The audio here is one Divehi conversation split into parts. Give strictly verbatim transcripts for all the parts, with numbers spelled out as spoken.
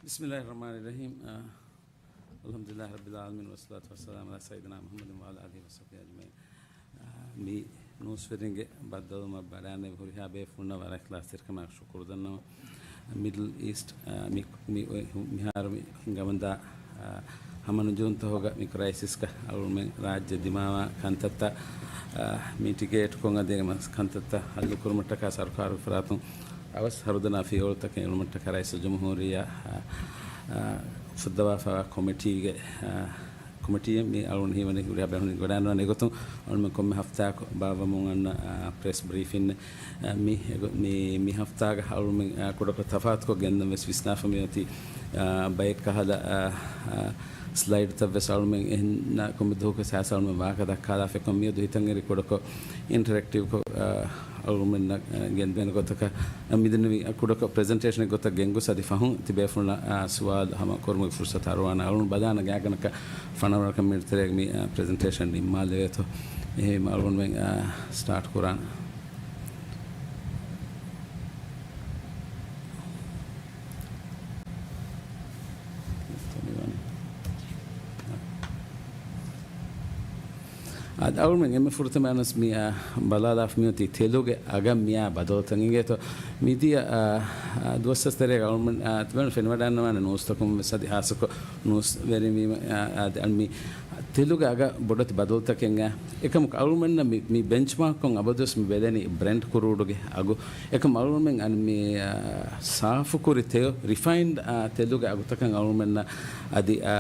بسم الله الرحمن الرحيم. އާ، الحمد لله رب العالمين، والصلاة والسلام على سيدنا محمد وعلى آله وصحبه أجمعين. އާ، މި ނޫސްވެރިންގެ ބައްދަލުވުމަށް ބަލާނެ ހުރިހާ ބޭފުޅުންނަށް ވަރަށް އިޚްލާޞްތެރިކަމާ ޝުކުރު ދަންނަވަން. މިޑްލް އީސްޓް، އާ، މި، މި އޮތް ހު-، މިހާރު މި ހިނގަމުންދާ، އާ، ހަމަނުޖޫންތަހުގަ މި ކްރައިސިސްގަ އަޅުމެން ރާއްޖެ ދިމާވާ ކަންތައްތައް، އާ، މިޓިގޭޓްކޮށް އަދި މަސް ކަންތައްތައް ހައްލުކުރުމަށްޓަކާ ސަރުކާރުގެ ފަރާތުން އަވަސް ހަރުދަނާ ފިޔަވަޅުތަކެއް އެޅުމަށްޓަކާ ރައީސުލްޖުމްހޫރިއްޔާ، އާ، އާ، ފުއްދަވާފައިވާ ކޮމިޓީގެ، އާ، ކޮމިޓީއެއް މި އަޅުގަނޑު ހީވަނީ ހުރިހާ ބޭފުޅުން ވަޑައިގަންނަވާނެ. އެގޮތުން އަޅުމެން ކޮންމެ ހަފްތާއަކު ބާއްވަމުން އަންނަ، އާ، ޕްރެސް ބްރީފިން، އާ، މި، މި، މި ހަފްތާގަ އަޅުމެން، އާ، ކުޑަކޮށް ތަފާތުކޮށް ގެންދަން ވެސް ވިސްނާފަ މި އޮތީ، އާ، ބައެއް ކަހަލަ، އާ، އާ، ސްލައިޑްތައް ވެސް އަޅުމެން އެހެން ކޮންމެ ދުވަހަކު ސާސް އަޅުމެން ވާހަކަ ދައްކާލާފައި ކޮން މިއަދު ހިތަށް އެރި ކުޑަކޮށް އިންޓަރެކްޓިވްކޮށް، އާ، އަޅުމެންނަށް، އާ، ގެންދޭނެ ގޮތަކަށް، އާ، މިދެންނެވި ކުޑަކޮށް ޕްރެޒެންޓޭޝަނެއް ގޮތަށް ގެންގޮސް އަދި ފަހުން ތިބޭފުޅުންނަށް، އާ، ސުވާލު ހަމަ ކުރުމުގެ ފުރުސަތު އަރުވާނެ. އަޅުން ބަލާނަ ގާތްގަނޑަކަށް ފަނަރަ މިންޓް ތެރޭގަ މި، އާ، ޕްރެޒެންޓޭޝަން ނިންމާލެވޭތޯ. އެހެންވީމަ އަޅުގަނޑުމެން، އާ، ސްޓާޓް ކުރާނަން. އަދި އަޅުމެން އެންމެ ފުރަތަމަ ވެސް މި، އާ، ބަލާލާފަ މިއޮތީ ތެލުގެ އަގަށް މިއާ ބަދަލުތައް އިނގޭތޯ. މިދިޔަ، އާ، އާ، ދުވަސްވަސް ތެރޭގަ އަޅުމެން، އާ، ތިބޭފުޅުން ފެނިވަޑައިގަންނަވާނެ ނޫސްތަކުން ވެސް އަދި ހާއްސަކޮށް ނޫސްވެރިން ވީމަ، އާ، އާ، އަދި މި ތެލުގެ އަގަށް ބޮޑެތި ބަދަލުތަކެއް އެކަމަކު އަޅުމެންނަށް މި، މި ބެންޗްމާކްކޮށް އަބަދުވެސް މި ބެލެނީ ބްރެންޓް ކުރޫޑުގެ އަގު. އެކަމް އަޅުމެން އަން މި، އާ، ސާފުކުރި ތެޔޮ، ރިފައިންޑް، އާ، ތެލުގެ އަގުތަކަށް އަޅުމެންނަށް އަދި، އާ،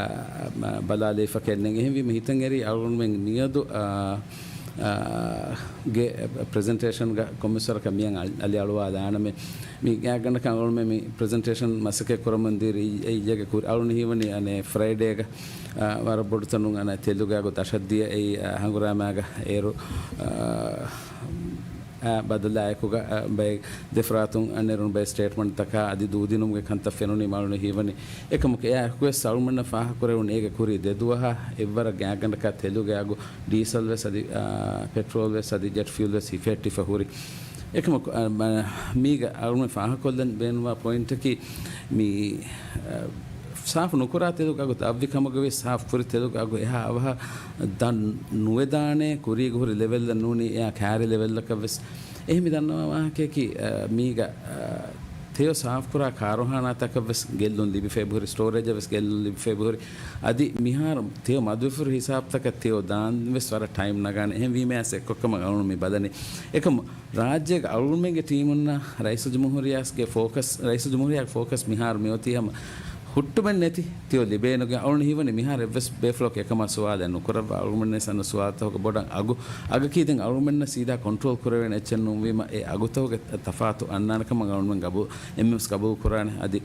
މަ، ބަލާލައިފަކެއް ނެތް. އެހެންވީމަ ހިތަށް އެރީ އަޅުމެން މިއަދު، އާ، އާ، ގެ ޕްރެޒެންޓޭޝަންގަ ކޮންމެސްވަރަކަށް މިއަން އަލި އަޅުވާލާނަމޭ. މި ގާތްގަނޑަކަށް އަޅުމެން މި ޕްރެޒެންޓޭޝަން މަސައްކަތް ކުރަމުން ދިޔަ އިއްޔެގެ ކުރި އަޅުން ހީވަނީ އަނެއް ފްރައިޑޭގަ، އާ، ވަރަށް ބޮޑު ތަނުން އަނެއް ތެލުގެ އަގު ދަށަށް ދިޔަ އެއީ، އާ، ހަނގުރާމައިގަ އޭރު، އާ، އާ، ބަދަލާއެކުގަ، އާ، ބައެއް ދެފަރާތުން އަންނައިރުން ބައެއް ސްޓޭޓްމަންޓްތަކާ އަދި ދޫދިނުމުގެ ކަންތައް ފެނުނީ މަ އަޅުން ހީވަނީ. އެކަމަކު އެއާއެކުވެސް އަޅުމެންނަށް ފާހަގަކުރެވުނު އޭގެ ކުރީ ދެ ދުވަހަށް އެއްވަރަށް ގާތްގަނޑަކަށް ތެލުގެ އަގު ޑީސަލް ވެސް އަދި، އާ، ޕެޓްރޯލް ވެސް އަދި ޖެޓް ފިއުލް ވެސް ހިފެހެއްޓިފަ ހުރި. އެކަމަކު، އާ، މަ، މީގަ އަޅުމެން ފާހަގަކޮށްލަން ބޭނުންވާ ޕޮއިންޓަކީ މި، އާ، ސާފު ނުކުރާ ތެލުގެ އަގު ދަށްވި ކަމުގަ ވިޔަސް ސާފު ކުރި ތެލުގެ އަގު އެހާ އަވަހަށް ދަށް ނުވެދާނެ، ކުރީގަ ހުރި ލެވެލްއަށް ނޫނީ އެއާ ކާރި ލެވެލްއަކަށް ވެސް. އެހެން މި ދަންނަވާ ވާހަކަޔަކީ، އާ، މީގަ، އާ، ތެޔޮ ސާފުކުރާ ކާރުހާނާތަކަށް ވެސް ގެއްލުން ލިބިފައި ހުރި، ސްޓޯރޭޖަށް ވެސް ގެއްލުން ލިބިފައި ހުރި. އަދި މިހާރު ތެޔޮ މަދުވެފަ ހުރި ހިސާބުތަކަށް ތެޔޮ ދާން ވެސް ވަރަށް ޓައިމް ނަގާނެ. އެހެން ވީމަޔާސް އެއްކޮށްކަމަށް އަޅުން މި ބަލަނީ. އެކަމު ރާއްޖޭގެ އަޅުމެންގެ ޓީމުންނަށް ރައީސުލްޖުމްހޫރިއްޔާގެ ފޯކަސް، ރައީސުލްޖުމްހޫރިއްޔާގެ ފޯކަސް މިހާރު މިއޮތީ ހަމަ ހުއްޓުމެއް ނެތި ތެޔޮ ލިބޭނެގެ. އަޅުން ހީވަނީ މިހާރު އެއްވެސް ބޭފުޅަކު އެކަމާ ސުވާލެއް ނުކުރައްވާ. އަޅުމެންނަށް އަންނަ ސުވާލުތަކުގެ ބޮޑަށް އަގު، އަގަކީ ދެން އަޅުމެންނަށް ސީދާ ކޮންޓްރޯލް ކުރެވޭނެ އެއްޗެއް ނޫންވީމަ، އެ އަގުތަކުގެ ތަފާތު އަންނާނެ ކަމަށް އަޅުމެން ގަބޫ، އެންމެންވެސް ގަބޫލު ކުރާނެ. އަދި،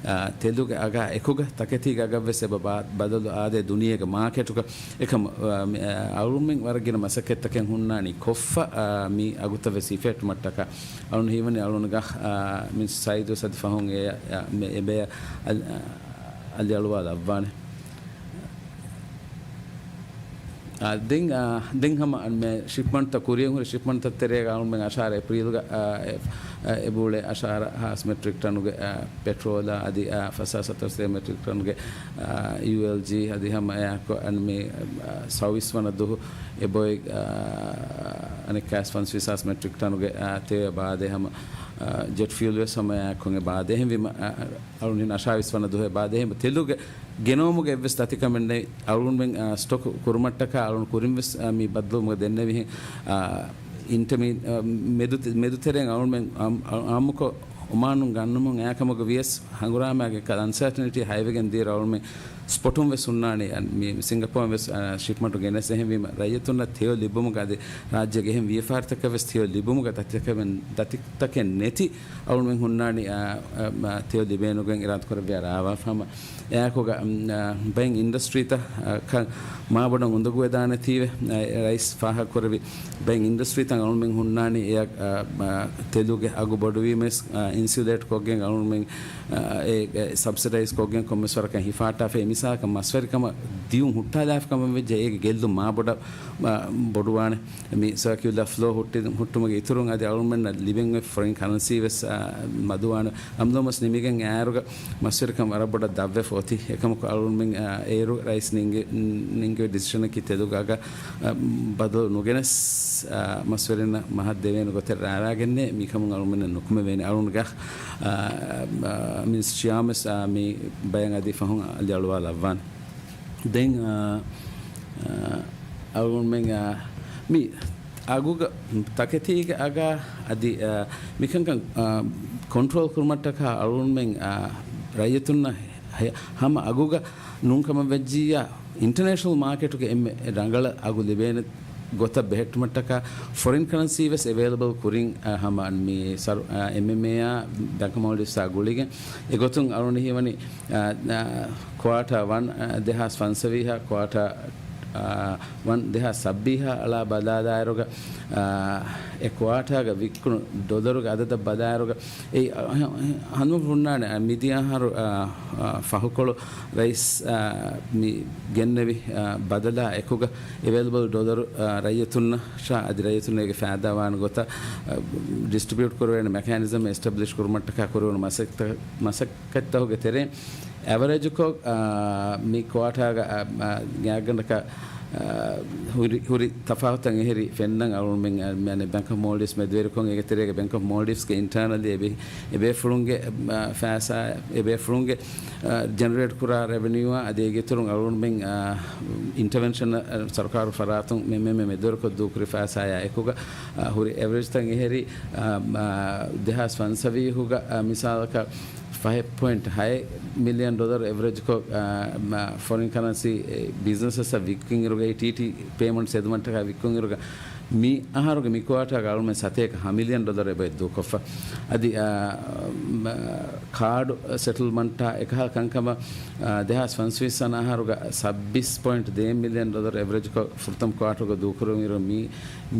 އާ، ތެލުގެ އަގާ އެކުގަ ތަކެތީގެ އަގަށްވެސް އެބަ ބާ، ބަދަލު އާދޭ ދުނިޔޭގެ މާކެޓުގަ. އެކަމަ، އާ، މި، އާ، އަޅުމެން ވަރަށް ގިނަ މަސައްކަތްތަކެއް ހުންނާނީ ކޮށްފަ، އާ، މި އަގުތައް ވެސް ހިފެހެއްޓުމަށްޓަކާ. އަޅުން ހީވަނީ އަޅުންގަ، އާ، މި ސައިދު ސަދި ފަހުން އެ، އާ، މެ، އެބެ، އަލް، އާ، އަލި އަޅުވާލައްވާނެ. އާ، ދެން، އާ، ދެން ހަމަ މެ ޝިޕްމަންޓްތައް ކުރިޔަށް ހުރި ޝިޕްމަންޓްތައް ތެރޭގަ އަޅުމެން އަށާރަ އޭޕްރީލްގަ، އާ، އެ، އެ، އެބައުޅޭ އަށާރަ ހާސް މެޓްރިކް ޓަނުގެ، އާ، ޕެޓްރޯލާ އަދި، އާ، ފަސްހާސް ހަތަރުސަތޭކަ މެޓްރިކް ޓަނުގެ، އާ، ޔޫއެލްޖީ އަދި ހަމަ އެއާކޮ އަން މި، އާ، ސައުވީސް ވަނަ ދުހު އެބައޮތް، އާ، އަނެއްކާސް ފަންސަވީސް ހާސް މެޓްރިކް ޓަނުގެ، އާ، ތެޔޮ ބާދޭ ހަމަ، އާ، ޖެޓް ފިއުލް ވެސް ހަމަ އެއާކޮ ބާދޭ. އެހެންވީމަ، އާ، އަޅުން ހިން އަށާވީސް ވަނަ ދުހެ ބާދޭ ހެން ތެލުގެ ގެނައުމުގެ އެއްވެސް ދަތިކަމެއް ނެތް. އަޅުންމެން، އާ، ސްޓޮކް ކުރުމަށްޓަކާ އަޅުން ކުރިންވެސް، އާ، މި ބައްދަލުވުމުގަ ދެންނެވިހެން، އާ، އިންޓަމީ، އާ، މެދު، މެދުތެރެއިން އަޅުންމެން އާ، އާ، އާއްމުކޮށް އޮމާނުން ގަންނަމުން އެއާކަމުގަ ވިޔަސް ހަނގުރާމައިގެ އަންސަޓިނިޓީ ހައިވެގެން ދިޔައިރު އަޅުންމެން ސްޕޮޓުން ވެސް ހުންނާނީ، އަ، މި ސިންގަޕޯރުން ވެސް، އާ، ޝިޕްމަންޓު ގެނެސް. އެހެންވީމަ ރައްޔިތުންނަށް ތެޔޮ ލިބުމުގަ އަދި ރާއްޖޭގެ އެހެން ވިޔަފާރިތަކަށް ވެސް ތެޔޮ ލިބުމުގަ ދަތިތަކެއް، ދަތިތަކެއް ނެތި އަޅުންމެން ހުންނާނީ، އާ، އާ، ތެޔޮ ލިބޭނުގެން އިރާދަކުރެއްވިޔާ ރާވާފަ ހަމަ. އެއާކުގަ، އަ، ބައެއް އިންޑަސްޓްރީތައް، އަ، ކަ، މާބޮޑަށް އުނދަގޫވެދާނެތީވެ، އަ، ރައީސް ފާހަގަކުރެއްވި ބައެއް އިންޑަސްޓްރީތައް އަޅުމެން ހުންނާނީ އެއަށް، އަ، އަ، ތެލުގެ އަގު ބޮޑުވީމަސް، އަ، އިންސިއުލޭޓް ކޮށްގެން އަޅުމެން، އަ، އެ، އެ، ސަބްސިޑައިޒް ކޮށްގެން ކޮންމެސް ވަރަކަށް ހިފާއްޓާފަ އެ މި މިސާލަކަށް މަސްވެރިކަމަށް ދިޔުން ހުއްޓާލާފި ކަމަށް ވެއްޖެ އޭގެ ގެއްލުން މާ ބޮޑަށް، އާ، ބޮޑުވާނެ. މި ސަރކިއުލާ ފްލޯ ހުއްޓި-، ހުއްޓުމުގެ އިތުރުން އަދި އަޅުގަނޑުމެންނަށް ލިބެން އޮތް ފޮރިން ކަރަންސީ ވެސް، އާ، މަދުވާނެ. އަމްލޯމަސް ނިމިގެން އައިރުގަ މަސްވެރިކަން ވަރަށް ބޮޑަށް ދަށްވެފަ އޮތީ. އެކަމަކު އަޅުގަނޑުމެން، އާ، އޭރު ރައީސް ނިންގި-، ނިންގި ޑިސިޝަނަކީ ތެދުގަ އަގަށް، އާ، ބަދަލު ނުގެނެސް، އާ، މަސްވެރިންނަށް މަހަށް ދެވޭނެ ގޮތެއް ރާވާގެންނޭ. މިކަމުން އަޅުގަނޑުމެންނަށް ނުކުމެވޭނެ. އަޅުގަނޑުގެ، އާ، އާ، މިނިސްޓަރ ޝިޔާމް ވެސް، އާ، މި ބަޔަށް އަދި ފަހުން އަލިއަޅުވާލައްވާނެ. ދެން، އާ، އާ، އަޅުގަނޑުމެން، އާ، މި އަގުގަ ތަކެތީގެ އަގާ އަދި، އާ، މިކަންކަން، އާ، ކޮންޓްރޯލް ކުރުމަށްޓަކާ އަޅުގަނޑުމެން، އާ، ރައްޔިތުންނަށް ހެ-، ހަމަ އަގުގަ ނޫންކަމަށް ވެއްޖިއްޔާ، އިންޓަރނޭޝަނަލް މާކެޓުގެ އެންމެ ރަނގަޅަށް އަގު ލިބޭނެ ގޮތަށް ބެހެއްޓުމަށްޓަކާ، ފޮރިން ކަރަންސީ ވެސް އެވެއިލަބަލް ކުރިން، އާ، ހަމަ މި ސަރު-، އާ، އެމްއެމްއޭއާ ބެންކް އޮފް މޯލްޑިވްސްއާ ގުޅިގެން އެގޮތުން އަޅުގަނޑު ހީވަނީ، އާ، އާ، ކުއާޓާ ވަން، އާ، ދެހާސް ފަންސަވީހަ، ކުއާޓާ، އާ، ވަން ދެހާސް ސައްބީހަ އަޅާ ބަލާލާއިރުގަ، އާ، އެ ކުއާޓާގަ ވިއްކުނު ޑޮލަރުގެ އަދަދަށް ބަލާއިރުގަ، އެ، އާ، ހަނދުމަ ހުންނާނެ، އާ، މިދިޔަ އަހަރު، އާ، އާ، ފަހުކޮޅު ރައީސް، އާ، މި ގެންނެވި، އާ، ބަދަލާ އެކުގަ އެވެއިލަބަލް ޑޮލަރު، އާ، ރައްޔިތުންނަށާ އަދި ރައްޔިތުންނަށް އޭގެ ފައިދާވާނެ ގޮތަށް، އާ، ޑިސްޓްރިބިއުޓް ކުރެވޭނެ މެކޭނިޒަމް އެސްޓަބްލިޝް ކުރުމަށްޓަކާ ކުރެވުނު މަސައްކަތްތަ-، މަސައްކަތްތަކުގެ ތެރެއިން އެވަރޭޖުކޮށް، އާ، މި ކުއާޓާގަ، އާ، އާ، ގާތްގަނޑަކަށް، އާ، ހުރި، ހުރި ތަފާތުތައް އެހެރީ ފެންނަން އަޅުގަނޑުމެން، އާ، މި ބެންކް އޮފް މޯލްޑިވްސް މެދުވެރިކޮށް އޭގެ ތެރޭގަ ބެންކް އޮފް މޯލްޑިވްސްގެ އިންޓާނަލީ އެބޭ-، އެބޭފުޅުންގެ، އާ، ފައިސާ، އެބޭފުޅުންގެ، އާ، ޖެނެރޭޓް ކުރާ ރެވެނިއުއާ އަދި އޭގެ އިތުރުން އަޅުގަނޑުމެން، އާ، އިންޓަވެންޝަން، އާ، ސަރުކާރު ފަރާތުން މެ-، މެ-، މެ-، މެދުވެރިކޮށް ދޫކުރި ފައިސާޔާ އެކުގަ، އާ، ހުރި އެވަރޭޖްތައް އެހެރީ، އާ، އާ، ދެހާސް ފަންސަވީހުގަ، އާ، މިސާލަކަށް، ފަހެއް ޕޮއިންޓް ހައެއް މިލިއަން ޑޮލަރު އެވަރޭޖްކޮށް، އާ، މަ-، ފޮރިން ކަރަންސީ، އެ، ބިޒްނަސްއަށް ވިއްކުން އިރުގައި ޓީޓީ ޕޭމަންޓްސް އެދުމަށްޓަކާ ވިއްކުން އިރުގަ މި އަހަރުގެ މި ކުއާޓާގަ އަޅުމެން ސަތޭކަ ހަ މިލިއަން ޑޮލަރު އެބައޮތް ދޫކޮށްފަ. އަދި، އާ، މަ-، ކާޑު ސެޓްލްމަންޓާ އެކަހަލަ ކަންކަމަށް، އާ، ދެހާސް ފަންސަވީސް ވަނަ އަހަރުގަ ސައްބީސް ޕޮއިންޓް ދޭއް މިލިއަން ޑޮލަރު އެވަރޭޖްކޮށް ފުރަތަމަ ކުއާޓާގަ ދޫކުރުން އިރު މި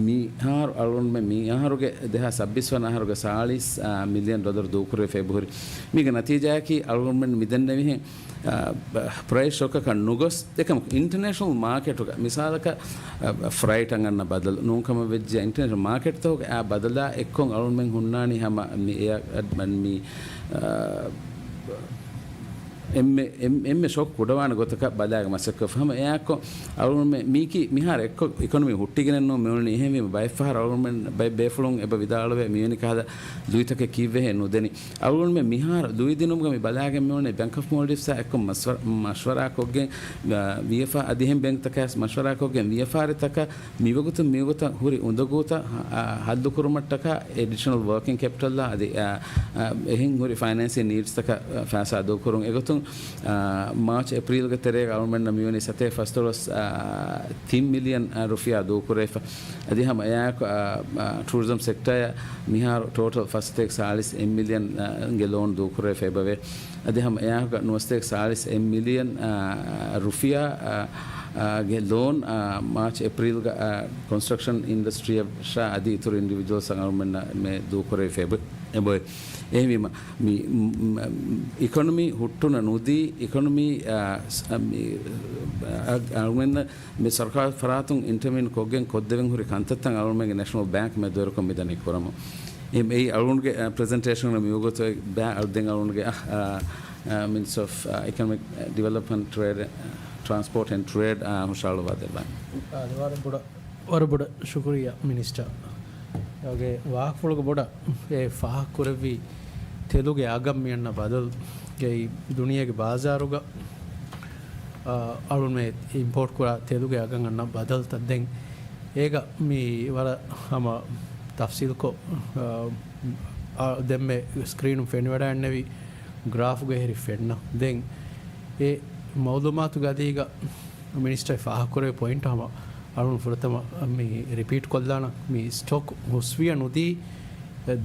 މިހާރު އަޅުގަނޑުމެން މި އަހަރުގެ ދެހާސް ސައްބީސް ވަނަ އަހަރުގެ ސާޅީސް، އާ، މިލިއަން ޑޮލަރު ދޫކުރެވިފަ އެބަހުރި. މީގެ ނަތީޖާއަކީ އަޅުގަނޑުމެން މިދެންނެވިހެން، އާ، ޕްރައިސް ޝޮކަކަށް ނުގޮސް، އެކަމަކު އިންޓަރނޭޝަނަލް މާކެޓުގަ މިސާލަކަށް، އާ، ފްރައިޓަށް އަންނަ ބަދަލު ނޫންކަމަށް ވެއްޖެ އިންޓަރނޭޝަނަލް މާކެޓްތަކުގެ އާ ބަދަލާ އެއްކޮށް އަޅުގަނޑުމެން ހުންނާނީ ހަމަ މި އެއަށް މި، އާ، އެންމެ، އެން-، އެންމެ ޝޮކް ކުޑަވާނެ ގޮތަކަށް ބަލާގެ މަސައްކަތް ކޮށްފަ ހަމަ އެއާއެއްކޮށް އަޅުގަނޑުމެން މީކީ މިހާރު އެއްކޮށް އިކޮނޮމީ ހުއްޓިގެނެއްނޫން މިއުޅެނީ. އެހެންވީމަ ބައެއްފަހަރު އަޅުގަނޑުމެން ބައެއް ބޭފުޅުން އެބަ ވިދާޅުވޭ މިވެނި ކަހަލަ ލުއިތަކެއް ކީއްވެހޭ ނުދެނީ. އަޅުގަނޑުމެން މިހާރު ލުއިދިނުމުގަ މި ބަލާގެން މިއުޅެނީ ބެންކް އޮފް މޯލްޑިވްސްއާ އެއްކޮށް މަޝްވަރ-، މަޝްވަރާ ކޮށްގެން، އާ، ވިޔަފާ އަދި އެހެން ބޭންކްތަކާ ވެސް މަޝްވަރާ ކޮށްގެން ވިޔަފާރިތަކަށް މިވަގުތު މިވަގުތަށް ހުރި އުނދަގޫތައް، އާ، ހައްލުކުރުމަށްޓަކާ އެޑިޝަނަލް ވަރކިން ކެޕިޓަލްއާ އަދި، އާ، އާ، އެހެން ހުރި ފައިނޭންސިން ނީޑްސްތަކަށް، އާ، ފައިސާ ދޫކުރުން. އެގޮތުން، އާ، މާޗް އޭޕްރީލްގެ ތެރޭގަ އަޅުމެންނަށް މިވަނީ ސަތޭކަ ފަސްދޮޅަސް، އާ، ތިން މިލިއަން، އާ، ރުފިޔާ ދޫކުރެވިފަ. އަދި ހަމަ އެއާއެކު، އާ، އާ، ޓޫރިޒަމް ސެކްޓަރއަށް މިހާރު ޓޯޓަލް ފަސް ސަތޭކަ ސާޅީސް އެއް މިލިއަން، އާ، ގެ ލޯން ދޫކުރެވިފަ އެބަވޭ. އަދި ހަމަ އެއާއެކު ނުވަސަތޭކަ ސާޅީސް އެއް މިލިއަން، އާ، ރުފިޔާ، އާ، އާ، ގެ ލޯން، އާ، މާޗް އޭޕްރީލްގަ، އާ، ކޮންސްޓްރަކްޝަން އިންޑަސްޓްރީއަށާ އަދި އިތުރު އިންޑިވިޖުއަލްސް އަޅުމެންނަށް މެ ދޫކުރެވިފަ އެބަ-، އެބައޮތް. އެހެންވީމަ، މި، މް، މް، އިކޮނޮމީ ހުއްޓުނަ ނުދީ، އިކޮނޮމީ، އާ، ސް-، އަ، މި، އަ، އަޅުމެންނަށް މި ސަރުކާރު ފަރާތުން އިންޓަވެން ކޮށްގެން ކޮށްދެވެން ހުރި ކަންތައްތައް އަޅުމެންގެ ނޭޝަނަލް ބޭންކް މެދުވެރިކޮށް މިދަނީ ކުރަމުން. އެ، އެއީ އަޅުގަނޑުގެ، އަ، ޕްރެޒެންޓޭޝަން މިވަގުތު ބޭ-، އަ، ދެން އަޅުގަނޑުގެ، އަ، އަ، އަ، މިނިސްޓަރ އޮފް، އަ، އިކޮނޮމިކް ޑިވެލޮޕްމަންޓް ޓްރޭޑް، ޓްރާންސްޕޯޓް އެންޑް ޓްރޭޑް، އަ، ހުށަހަޅުވާ ދެއްވާނެ. އާ، ވަރަށް ބޮޑަށް، ވަރަށް ބޮޑަށް ޝުކުރިއްޔާ މިނިސްޓަރ. އޭގެ ވާހަކަފުޅުގެ ބޮޑަށް އެ ފާހަގަކުރެއްވި ތެލުގެ އަގަށް މިއަންނަ ބަދަލުގައި ދުނިޔޭގެ ބާޒާރުގަ، އާ، އަޅުންމެ އިމްޕޯޓް ކުރާ ތެލުގެ އަގަށް އަންނަ ބަދަލުތައް ދެން އޭގަ މި ވަރަށް ހަމަ ތަފްސީލްކޮށް، އާ، އާ، ދެންމެ ސްކްރީނުން ފެނިވަޑައިގެންނެވި ގްރާފުގެ ހެރި ފެންނަ. ދެން އެ މައުލޫމާތުގެ އަދީގަ މިނިސްޓަރ ފާހަގަކުރެއްވި ޕޮއިންޓް ހަމަ އަޅުން ފުރަތަމަ މި ރިޕީޓް ކޮށްލާނަން. މި ސްޓޮކް ހުސްވިޔަ ނުދީ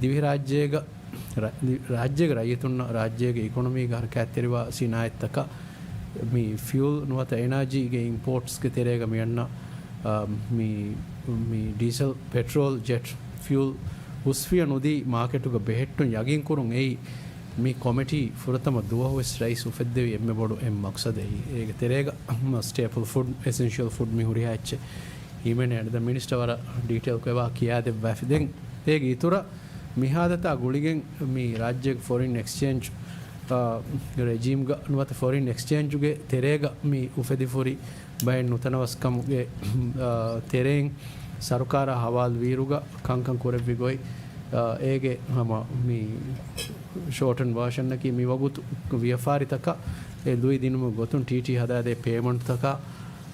ދިވެހިރާއްޖޭގަ ރ-، ރާއްޖޭގެ ރައްޔިތުންނަށް ރާއްޖޭގެ އިކޮނޮމީގަ ހަރަކާތްތެރިވާ ސިނާއަތްތަކަށް މި ފިއުލް ނުވަތަ އެނާޖީގެ އިމްޕޯޓްސްގެ ތެރޭގަ މިއަންނަ، އާ، މި، މި ޑީސަލް، ޕެޓްރޯލް، ޖެޓް ފިއުލް ހުސްވިޔަ ނުދީ މާކެޓުގަ ބެހެއްޓުން ޔަގީންކުރުން އެއީ މި ކޮމިޓީ ފުރަތަމަ ދުވަހުވެސް ރައީސް އުފެއްދެވީ އެންމެ ބޮޑު އެއް މަޤްޞަދެއް. އޭގެ ތެރޭގަ ސްޓޭޕްލް ފުޑް، އެސެންޝިއަލް ފުޑް މި ހުރިހާ އެއްޗެއް ހިމެނޭ. އަނެއް މިނިސްޓަރ ވަރަށް ޑީޓެއިލްކޮށް އެބަ ކިޔާދެއްވާފި. ދެން އޭގެ އިތުރަށް މި ހާލަތާ ގުޅިގެން މި ރާއްޖޭގެ ފޮރިން އެކްސްޗޭންޖް، އާ، ރެޖީމްގަ ނުވަތަ ފޮރިން އެކްސްޗޭންޖުގެ ތެރޭގަ މި އުފެދިފަ ހުރި ބައެއް ނުތަނަވަސްކަމުގެ، އާ، ތެރެއިން ސަރުކާރާ ހަވާލު ވީއިރުގަ ކަންކަން ކުރެއްވި ގޮތް، އާ، އޭގެ ހަމަ މި ޝޯޓް އެންޑް ވާޝަންއަކީ މިވަގުތު ވިޔަފާރިތަކަށް އެ ލުއި ދިނުމުގެ ގޮތުން ޓީޓީ ހަދާދޭ ޕޭމަންޓްތަކަށް،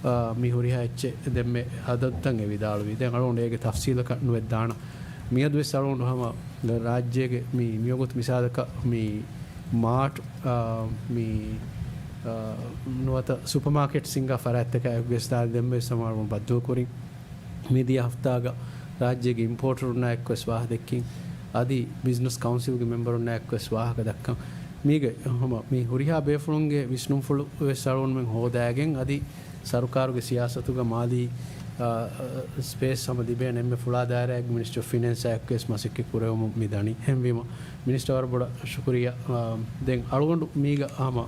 އާ، މި ހުރިހާ އެއްޗެއް ދެންމެ އަދަދުތައް އެ ވިދާޅުވީ. ދެން އަޅުގަނޑު އޭގެ ތަފްސީލަކަށް ނުވެއްދާނަން. މިއަދުވެސް އަޅުގަނޑު ހަމަ ރާއްޖޭގެ މި، މިވަގުތު މިސާލަކަށް މި މާޓް، އާ، މި، އާ، ނުވަތަ ސުޕަމާކެޓްސް ހިންގާ ފަރާތްތަކާ އެކުގެސް ދާ ދެންމެ ސަމާލު ބައްދަލުކުރިން. މިދިޔަ ހަފްތާގަ ރާއްޖޭގެ އިމްޕޯޓަރުންނާ އެއްކޮސް ވާހަކަ ދެއްކިން. އަދި ބިޒްނަސް ކައުންސިލްގެ މެމްބަރުންނާ އެއްކޮސް ވާހަކަ ދައްކަން. މީގެ ހަމަ މި ހުރިހާ ބޭފުޅުންގެ ވިސްނުންފުޅު ވެސް އަޅުގަނޑުމެން ހޯދާގެން އަދި ސަރުކާރުގެ ސިޔާސަތުގަ މާލީ، އާ، ސްޕޭސް ހަމަ ލިބޭނެ އެންމެ ފުޅާ ދާއިރާއެއްގެ މިނިސްޓަރ އޮފް ފިނޭންސް އާއެކު ވެސް މަސައްކަތް ކުރެވެމުން މި ދަނީ. އެހެންވީމަ، މިނިސްޓަރ ވަރަށް ބޮޑަށް ޝުކުރިއްޔާ. އާ، ދެން އަޅުގަނޑު މީގަ ހަމަ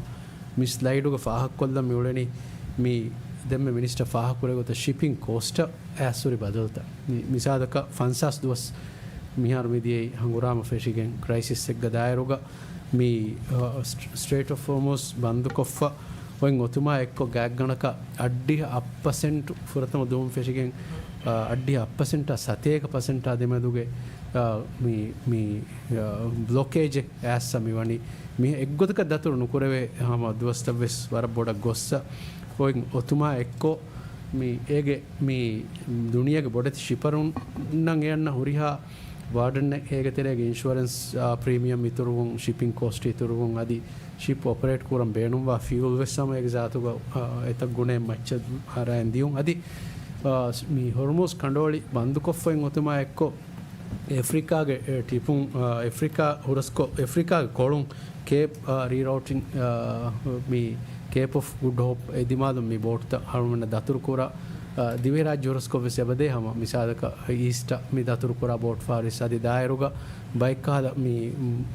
މި ސްލައިޑުގަ ފާހަގަކޮށްލަން މިއުޅެނީ މި ދެންމެ މިނިސްޓަރ ފާހަގަކުރޭ ގޮތަށް ޝިޕިން ކޯސްޓަށް އައިސްހުރި ބަދަލުތައް. މި މިސާލަކަށް ފަންސާސް ދުވަސް މިހާރު މިދިޔައީ ހަނގުރާމަ ފެށިގެން ކްރައިސިސްއެއްގަ ދާއިރުގަ މި، އަ، ސްޓް-، ސްޓްރޭޓް އޮފް ހޮރްމުޒް ބަންދުކޮށްފަ އޮތް އޮތުމާ އެއްކޮށް ގާތްގަނޑަކަށް އައްޑިހަ އަށް ޕަސެންޓް ފުރަތަމަ ދުވަހުން ފެށިގެން، އަ، އައްޑިހަ އަށް ޕަސެންޓާ ސަތޭކަ ޕަސެންޓާ ދެމެދުގެ، އަ، މި، މި، އަ، ބްލޮކޭޖެއް އައިސްސަ މިވަނީ. މި އެއްގޮތަކަށް ދަތުރު ނުކުރެވޭ ހަމަ ދުވަސްތައް ވެސް ވަރަށް ބޮޑަށް ގޮއްސަ އޮތް އޮތުމާ އެއްކޮށް މި އޭގެ މި ދުނިޔޭގެ ބޮޑެތި ޝިޕަރުންނަށް އެއަންނަ ހުރިހާ ބާޑަންއެއް އޭގެ ތެރޭގެ އިންޝުއަރެންސް، އާ، ޕްރީމިއަމް އިތުރުވުން، ޝިޕިން ކޯސްޓް އިތުރުވުން، އަދި ޝިޕް އޮޕަރޭޓް ކުރަން ބޭނުންވާ ފިއުލް ވެސް ހަމަ އޭގެ ޒާތުގަ، އާ، އެތައް ގުނައެއް މައްޗަށް އަރައިން ދިޔުން. އަދި، އާ، މި ހޮރްމުޒް ކަނޑުއޮޅި ބަންދުކޮށްފައި އޮތުމާ އެއްކޮށް، އެފްރިކާގެ، އެ، ޓިޕުން، އާ، އެފްރިކާ ހުރަސްކޮށް، އެފްރިކާގެ ކޮޅުން ކޭޕް، އާ، ރީރައުޓިން، އާ، މި ކޭޕް އޮފް ގުޑް ހޯޕް އެދިމާލުން މި ބޯޓުތައް އަޅުގަނޑަށް ދަތުރުކުރާ، އާ، ދިވެހިރާއްޖެ ހުރަސްކޮށް ވެސް އެބަދޭ ހަމަ މިސާލަކަށް އީސްޓަށް މި ދަތުރުކުރާ ބޯޓް ފާރިސް އަދި ދާއިރުގަ ބައެއްކަހަލަ މި،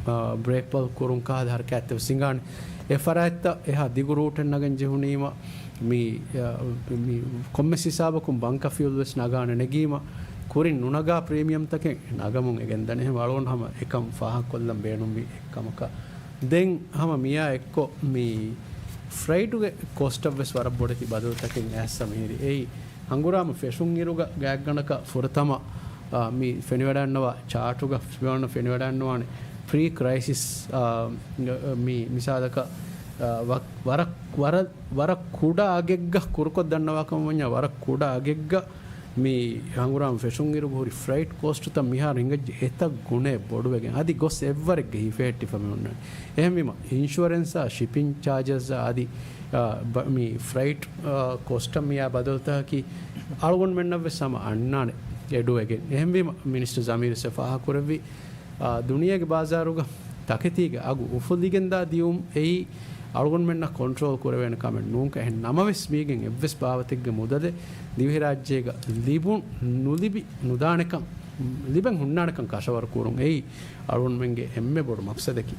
އާ، ބްރޭކް ބަލް ކުރުން ކަހަލަ ހަރަކާތްތައް ވެސް ހިނގާނެ. އެ ފަރާތްތައް އެހާ ދިގު ރޫޓެއް ނަގަން ޖެހުނީމަ، މި، އަ، މި ކޮންމެސް ހިސާބަކުން ބަންކަ ފިއުލް ވެސް ނަގާނެ ނެގީމަ، ކުރިން ނުނަގާ ޕްރީމިއަމްތަކެއް ނަގަމުން އެ ގެންދަނީ. އެހެން އަޅުގަނޑު ހަމަ އެކަން ފާހަގަކޮށްލަން ބޭނުންވި އެއްކަމަކަށް. ދެން ހަމަ މިއާ އެއްކޮށް މި ފްރައިޓުގެ ކޮސްޓަށް ވެސް ވަރަށް ބޮޑެތި ބަދަލުތަކެއް އައިސްސަ މިހިރީ. އެއީ ހަނގުރާމަ ފެށުން އިރުގަ ގާތްގަނޑަކަށް ފުރަތަމަ، އާ، މި ފެނިވަޑައިންނަވާ ޗާޓުގަ ފެނިވަޑައިންނަވާނެ ޕްރީ ކްރައިސިސް، އާ، މި މިސާލަކަށް، އާ، ވަ-، ވަރަށް، ވަރަށް، ވަރަށް ކުޑަ އަގެއްގަ ކުރުކޮށް ދަންނަވާ ކަމަށް ވަންޏާ، ވަރަށް ކުޑަ އަގެއްގަ މި ހަނގުރާމަ ފެށުން އިރުގަ ހުރި ފްރައިޓް ކޯސްޓުތައް މިހާރު ހިނގައްޖެ އެތައް ގުނައެއް ބޮޑުވެގެން އަދި ގޮސް އެއްވަރެއްގަ ހިފެހެއްޓިފަ މި އޮންނާނެ. އެހެންވީމަ، އިންޝުއަރެންސާ، ޝިޕިން ޗާޖަސް އަދި، އާ، ބަ-، މި ފްރައިޓް، އާ، ކޯސްޓަށް މިއާ ބަދަލުތަކަކީ އަޅުގަނޑުމެންނަށް ވެސް ހަމަ އަންނާނެ އެޑުވެގެން. އެހެންވީމަ، މިނިސްޓަރ ޒަމީރު ސެ ފާހަގަކުރެއްވި، އާ، ދުނިޔޭގެ ބާޒާރުގަ ތަކެތީގެ އަގު އުފުލިގެންދާ ދިޔުން އެއީ އަޅުގަނޑުމެންނަށް ކޮންޓްރޯލް ކުރެވޭނެ ކަމެއް ނޫންކަން. އެހެން ނަމަވެސް މީގެން އެއްވެސް ބާވަތެއްގެ މުދަލެއް ދިވެހިރާއްޖޭގަ ލިބުން ނުލިބި ނުދާނެކަން، ލިބެން ހުންނާނެކަން ކަށަވަރު ކުރުން އެއީ އަޅުގަނޑުމެންގެ އެންމެ ބޮޑު މަޤްޞަދަކީ.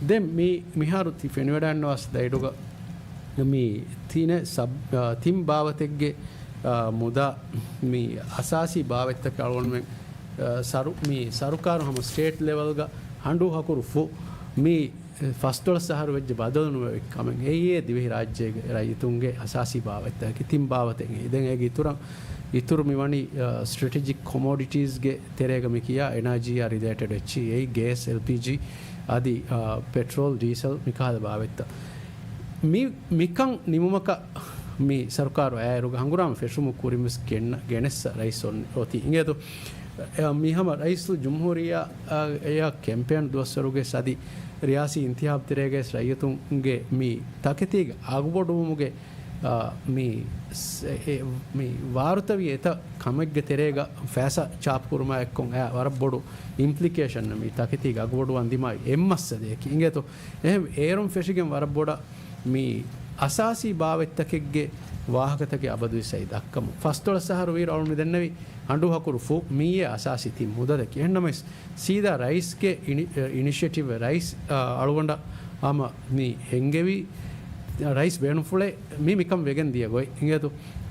ދެން މި މިހާރު ތި ފެނިވަޑައިންނަވާ ސްލައިޑުގަ މި ތިނެ ސަބް-، އާ، ތިން ބާވަތެއްގެ، އާ، މުދާ މި އަސާސީ ބާވަތްތަކެއް އަޅުގަނޑުމެން، އާ، ސަރު-، މި ސަރުކާރު ހަމަ ސްޓޭޓް ލެވެލްގަ ހަނޑޫ ހަކުރު ފުށް މި ފަސްދޮޅަސް އަހަރު ވެއްޖެ ބަދަލު ނުވެވި ކަމެއް. އެއީ ދިވެހި ރާއްޖޭގެ ރައްޔިތުންގެ އަސާސީ ބާވަތްތަކަކީ ތިން ބާވަތެއް. ދެން އޭގެ އިތުރަށް، އިތުރު މިވަނީ، އާ، ސްޓްރެޓެޖިކް ކޮމޯޑިޓީސްގެ ތެރޭގަ މި ކިޔާ އެނާޖީއާ ރިލޭޓެޑް އެއްޗި. އެއީ ގޭސް، އެލްޕީޖީ އަދި، އާ، ޕެޓްރޯލް، ޑީސަލް މިކަހަލަ ބާވަތްތައް. މި، މިކަން ނިމުމަކަށް މި ސަރުކާރު އައިއިރުގަ ހަނގުރާމަ ފެށުމުގެ ކުރިން ވެސް ގެންނަ-، ގެނެއްސަ ރައީސް އޮތީ. އިނގޭތޯ، އެ، މި ހަމަ ރައީސުލްޖުމްހޫރިއްޔާ، އާ، އެއާ ކެމްޕޭން ދުވަސްވަރުގެ ސަދި ރިޔާސީ އިންތިހާބް ތެރޭގައި ރައްޔިތުންގެ މި ތަކެތީގެ އަގުބޮޑުވުމުގެ، އާ، މި ސް-، އެ، އެ، މި ވާރުތަވި އެތައް ކަމެއްގެ ތެރޭގަ ފައިސާ ޗާޕް ކުރުމާ އެއްކޮށް އެ ވަރަށް ބޮޑު އިމްޕްލިކޭޝަން މި ތަކެތީގެ އަގުބޮޑުވާން ދިމާވި އެއް މައްސަލަޔަކީ. އިނގޭތޯ، އެހެން އޭރުން ފެށިގެން ވަރަށް ބޮޑަށް މި އަސާސީ ބާވަތްތަކެއްގެ، ވާހަކަތަކެއް އަބަދުވެސް އައި ދައްކަމުން. ފަސްދޮޅަސް އަހަރު ވީރު އަޅުން މި ދެންނެވި ހަނޑޫ ހަކުރު ފުށް މިއީ އަސާސީ ތިން މުދަލަކީ. އެހެންނަމަވެސް، ސީދާ ރައީސްގެ އިނި-، އިނިޝިއޭޓިވް ރައީސް، އާ، އަޅުގަނޑަށް ހަމަ މި އެންގެވި ރައީސް ބޭނުންފުޅެއް މި މިކަން ވެގެން ދިޔަ ގޮތް. އިނގޭތޯ،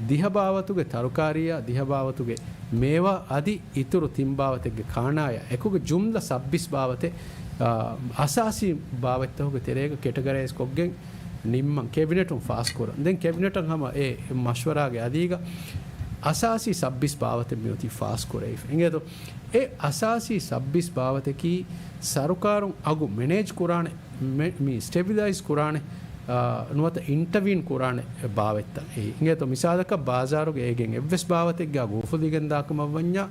ދިހަ ބާވަތުގެ ތަރުކާރީއާ، ދިހަ ބާވަތުގެ މޭވާ އަދި އިތުރު ތިން ބާވަތެއްގެ ކާނާޔާ އެކުގަ ޖުމްލަ ސައްބީސް ބާވަތެއް، އާ، އަސާސީ ބާވަތްތަކުގެ ތެރޭގަ ކެޓަގަރައިޒް ކޮށްގެން ނިންމަން ކެބިނެޓުން ފާސް ކުރަން. ދެން ކެބިނެޓަށް ހަމަ އެ މަޝްވަރާގެ އަދީގަ އަސާސީ ސައްބީސް ބާވަތެއް މިއޮތީ ފާސް ކުރެވިފަ. އިނގޭތޯ، އެ އަސާސީ ސައްބީސް ބާވަތަކީ ސަރުކާރުން އަގު މެނޭޖް ކުރާނެ، މެ-، މި ސްޓެބިލައިޒް ކުރާނެ، އާ، ނުވަތަ އިންޓަވީން ކުރާނެ ބާވަތްތައް. އެ އިނގޭތޯ، މިސާލަކަށް ބާޒާރުގެ އޭގެން އެއްވެސް ބާވަތެއްގެ އަގު އުފުލިގެން ދާކަމަށްވަންޏާ،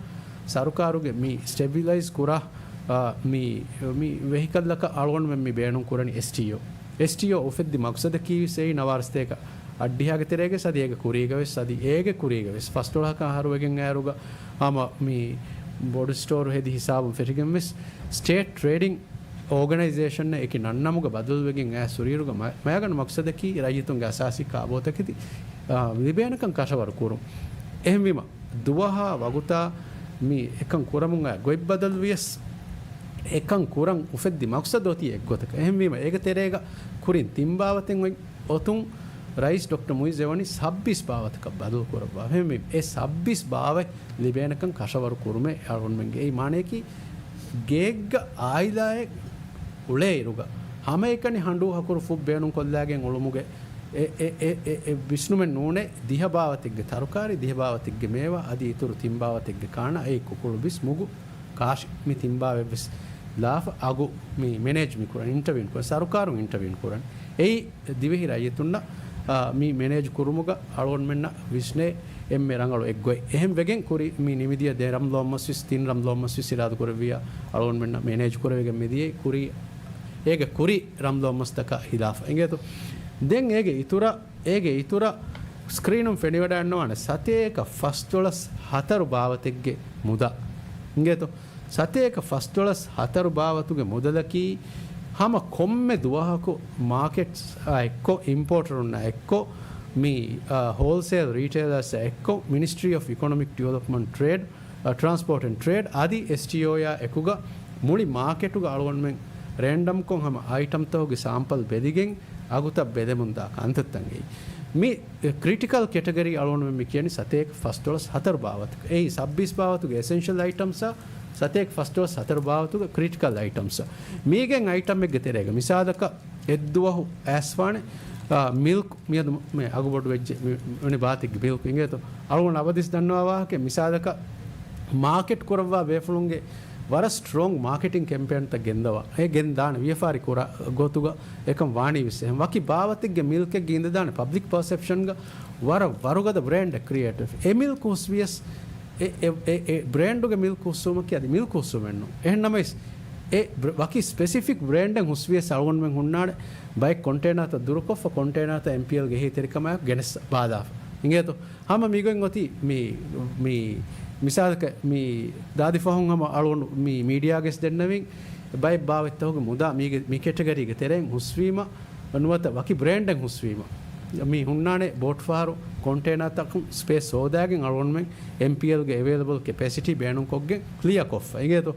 ސަރުކާރުގެ މި ސްޓެބިލައިޒް ކުރާ، އާ، މި، މި ވެހިކަލްއަކަށް އަޅުގަނޑުމެން މި ބޭނުން ކުރަނީ އެސްޓީއޯ. އެސްޓީއޯ އުފެއްދި މަގްސަދަކީ ވެސް އެއީ ނަވާރަސަތޭކަ އަށްޑިހައިގެ ތެރޭގެ ސަދި އޭގެ ކުރީގަ ވެސް، ސަދި އޭގެ ކުރީގަ ވެސް، ފަސްދޮޅަހަކަށް އަހަރުވެގެން އައިރުގަ ހަމަ މި ބޮޑު ސްޓޯރު ހެދި ހިސާބުން ފެށިގެން ވެސް، ސްޓޭޓް ޓްރޭޑިން އޯގަނައިޒޭޝަންއެއް އެކި ނަންނަމުގަ ބަދަލުވެގެން އައި ސުރީރުގަ މަ-، މަޔަގަނޑު މަގްސަދަކީ ރައްޔިތުންގެ އަސާސީ ކާބޯތަކެތި، އާ، ލިބޭނެކަން ކަށަވަރު ކުރުން. އެހެންވީމަ، ދުވަހާ ވަގުތާ މި އެކަން ކުރަމުން އައި ގޮތް ބަދަލުވިޔަސް، އެކަން ކުރަން އުފެއްދި މަގްސަދު އޮތީ އެއްގޮތަކަށް. އެހެންވީމަ، އޭގެ ތެރޭގަ ކުރިން ތިން ބާވަތެއް އޮތް އޮތުން ރައީސް ޑޮކްޓަރ މުއިއްޒު އެވަނީ ސައްބީސް ބާވަތަކަށް ބަދަލު ކުރައްވާ. އެހެންވީމަ، އެ ސައްބީސް ބާވަތް ލިބޭނެކަން ކަށަވަރު ކުރުމޭ އަޅުގަނޑުމެންގެ. އެއީ މާނަޔަކީ، ގޭގަ އާއިލާއެއް އުޅޭއިރުގަ، ހަމައެކަނި ހަނޑޫ ހަކުރު ފުށް ބޭނުން ކޮށްލާގެން އުޅުމުގެ އެ، އެ، އެ، އެ، އެ ވިސްނުމެއް ނޫނޭ، ދިހަ ބާވަތެއްގެ ތަރުކާރީ، ދިހަ ބާވަތެއްގެ މޭވާ، އަދި އިތުރު ތިން ބާވަތެއްގެ ކާނާ، އެއީ ކުކުޅު ބިސް މުގު ކާށި، މި ތިން ބާވަތްވެސް ލާފަ އަގު މި މެނޭޖް މި ކުރަން، އިންޓަވީން ކުރަން، ސަރުކާރުން އިންޓަވީން ކުރަން. އެއީ ދިވެހި ރައްޔިތުންނަށް، އާ، މި މެނޭޖް ކުރުމުގަ އަޅުގަނޑުމެންނަށް ވިސްނޭ އެންމެ ރަނގަޅު އެއްގޮތް. އެހެން ވެގެން ކުރި މި ނިމިދިޔަ ދެ ރަމްލޯ މަސްވެސް، ތިން ރަމްލޯ މަސްވެސް އިރާދަ ކުރެއްވިޔާ އަޅުގަނޑުމެންނަށް މެނޭޖް ކުރެވިގެން މިދިޔައީ ކުރީ، އޭގެ ކުރީ ރަމްލޯ މަސްތަކާ ހިލާފަށް. އިނގޭތޯ؟ ދެން އޭގެ އިތުރަށް، އޭގެ އިތުރަށް ސްކްރީނުން ފެނިވަޑައިންނަވާނެ ސަތޭކަ ފަސްދޮޅަސް ހަތަރު ބާވަތެއްގެ މުދާ. އިނގޭތޯ؟ ސަތޭކަ ފަސްދޮޅަސް ހަތަރު ބާވަތުގެ މުދަލަކީ ހަމަ ކޮންމެ ދުވަހަކު މާކެޓްސް އާ އެއްކޮށް، އިމްޕޯޓަރުންނާ އެއްކޮށް، މި، އާ، ހޯލްސޭލް ރީޓެއިލާސް އާ އެއްކޮށް، މިނިސްޓްރީ އޮފް އިކޮނޮމިކް ޑިވެލޮޕްމަންޓް ޓްރޭޑް، އާ، ޓްރާންސްޕޯޓް އެންޑް ޓްރޭޑް އަދި އެސްޓީއޯއާ އެކުގަ މުޅި މާކެޓުގަ އަޅުގަނޑުމެން ރޭންޑަމްކޮށް ހަމަ އައިޓަމްތަކުގެ ސާމްޕަލް ބެލިގެން އަގުތައް ބެލެމުންދާ ކަންތައްތައް އެއީ. މި ކްރިޓިކަލް ކެޓަގަރީ އަޅުގަނޑުމެން މި ކިޔަނީ ސަތޭކަ ފަސްދޮޅަސް ހަތަރު ބާވަތަކަށް. އެއީ ސައްބީސް ބާވަތުގެ އެސެންޝަލް އައިޓަމްސްއާ، ސަތޭކަ ފަސްދޮޅަސް ހަތަރު ބާވަތުގެ ކްރިޓިކަލް އައިޓަމްސް. މީގެން އައިޓަމެއްގެ ތެރޭގަ މިސާލަކަށް އެއްދުވަހު އައިސްފާނެ، އާ، މިލްކް މިއަދު މެ އަގުބޮޑު ވެއްޖެ މި-، މި-، މި ބާތެއްގެ މިލްކް އިނގޭތޯ. އަޅުގަނޑު އަބަދިސް ދަންނަވާ ވާހަކަ މިސާލަކަށް މާކެޓް ކުރައްވާ ބޭފުޅުންގެ ވަރަށް ސްޓްރޮންގް މާކެޓިން ކެމްޕޭންތައް ގެންދަވާ. އެ ގެން ދާނެ ވިޔަފާރި ކުރާ ގޮތުގަ އެކަން ވާނީ ވެސް އެހެން. ވަކި ބާވަތެއްގެ މިލްކެއްގެ އިނދެދާނެ ޕަބްލިކް ޕަސެޕްޝަންގަ ވަރަށް ވަރުގަދަ ބްރޭންޑެއް ކްރިއޭޓް ވެފަ. އެ މިލްކް ހުސްވިޔަސް އެ، އެ، އެ، އެ ބްރޭންޑުގެ މިލްކް ހުސްވުމަކީ އަދި މިލްކް ހުސްވުމެއްނު. އެހެން ނަމަވެސް، އެ ބްރ-، ވަކި ސްޕެސިފިކް ބްރޭންޑެއް ހުސްވިޔަސް އަޅުގަނޑުމެން ހުންނާނެ ބައެއް ކޮންޓޭނާތައް ދުރުކޮށްފަ، ކޮންޓޭނާތައް އެމްޕީއެލްގެ އެހީތެރިކަމާއެކު ގެނެސް ބާލާފަ. އިނގޭތޯ؟ ހަމަ މިގޮތް އޮތީ މި، މި މިސާލަކަށް މި ދާދި ފަހުން ހަމަ އަޅުގަނޑު މި މީޑިއާގެސް ދެންނެވިން ބައެއް ބާވަތްތަކުގެ މުދާ މީގެ މި ކެޓަގަރީގެ ތެރެއިން ހުސްވީމަ، ނުވަތަ ވަކި ބްރޭންޑެއް ހުސްވީމަ، މި ހުންނާނެ ބޯޓްފަހަރު ކޮންޓޭނާތަކުން ސްޕޭސް ހޯދާގެން އަޅުގަނޑުމެން އެމްޕީއެލްގެ އެވެއިލަބަލް ކެޕޭސިޓީ ބޭނުންކޮށްގެން ކްލިއަރ ކޮށްފަ. އިނގޭތޯ؟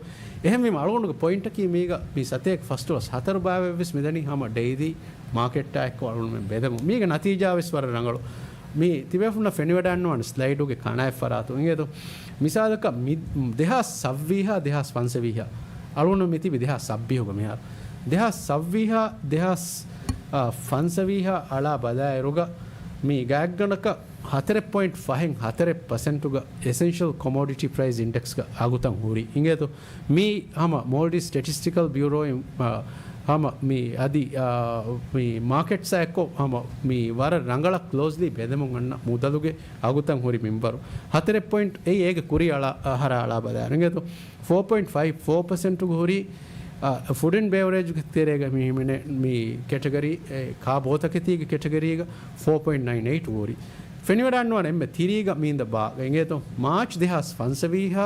އެހެންވީމަ އަޅުގަނޑުގެ ޕޮއިންޓަކީ މީގަ މި ސަތޭކަ ފަސްދޮޅަސް ހަތަރު ބާވަތްވެސް މިދަނީ ހަމަ ޑެއިލީ މާކެޓާ އެއްކޮށް އަޅުގަނޑުމެން ބެލެމުން. މީގެ ނަތީޖާވެސް ވަރަށް ރަނގަޅު. މި ތިބޭފުންނަށް ފެނިވަޑައިންނަވާނެ ސްލައިޑުގެ ކަނާތް ފަރާތުން. އިނގޭތޯ؟ މިސާލަކަށް މި ދެހާސް ސައްވީހާ، ދެހާސް ފަންސަވީހާ އަޅުގަނޑު މި ތިބި ދެހާސް ސައްބީހުގަ މިހާރު. ދެހާސް ސައްވީހާ، ދެހާސް، އާ، ފަންސަވީހާ އަޅާ ބަލާއިރުގަ މި ގާތްގަނޑަކަށް ހަތަރެއް ޕޮއިންޓް ފަހެއް ހަތަރެއް ޕަސެންޓުގަ އެސެންޝަލް ކޮމޯޑިޓީ ޕްރައިސް އިންޑެކްސްގަ އަގުތައް ހުރި. އިނގޭތޯ؟ މީ ހަމަ މޯލްޑިވްސް ސްޓެޓިސްޓިކަލް ބިއުރޯއިން، އާ، ހަމަ މި އަދި، އާ، މި މާކެޓްސާ އެއްކޮށް ހަމަ މި ވަރަށް ރަނގަޅަށް ކްލޯޒްލީ ބެލެމުން އަންނަ މުދަލުގެ އަގުތައް ހުރި މިންވަރު. ހަތަރެއް ޕޮއިންޓް އެއީ އޭގެ ކުރީ އަޅާ، އަހަރާ އަޅާ ބަލާއިރު. އިނގޭތޯ؟ ފޯ ޕޮއިންޓް ފައިވް ފޯ ޕަސެންޓުގަ ހުރީ، އާ، ފުޑް އެންޑް ބެވަރޭޖްގެ ތެރޭގަ މި ހިމެނޭ މި ކެޓަގަރީ، އެ، ކާ ބޯތަކެތީގެ ކެޓަގަރީގަ ފޯ ޕޮއިންޓް ނައިން އެއިޓް ހުރީ. ފެނިވަޑައިންނަވާނެ އެންމެ ތިރީގަ މީނދަ ބާ. އިނގޭތޯ؟ މާޗް ދެހާސް ފަންސަވީހާ،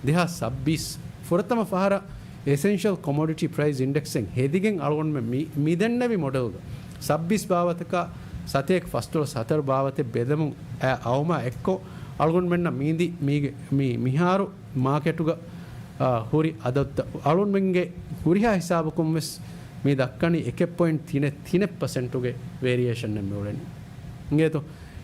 ދެހާސް ސައްބީސް ފުރަތަމަ ފަހަރަށް އެސެންޝަލް ކޮމޯޑިޓީ ޕްރައިސް އިންޑެކްސެއް ހެދިގެން އަޅުގަނޑުމެން މި، މި ދެންނެވި މޮޑެލްގަ ސައްބީސް ބާވަތަކަށް ސަތޭކަ ފަސްދޮޅަސް ހަތަރު ބާވަތެއް ބެލެމުން އައި އައުމާ އެއްކޮށް، އަޅުގަނޑުމެންނަށް މީދި މީގެ، މި، މިހާރު މާކެޓުގަ، އާ، ހުރި އަދަދުތައް އަޅުގަނޑުމެންގެ ހުރިހާ ހިސާބަކުން ވެސް މި ދައްކަނީ އެކެއް ޕޮއިންޓް ތިނެއް، ތިނެއް ޕަސެންޓުގެ ވޭރިއޭޝަނެއް މި އުޅެނީ. އިނގޭތޯ؟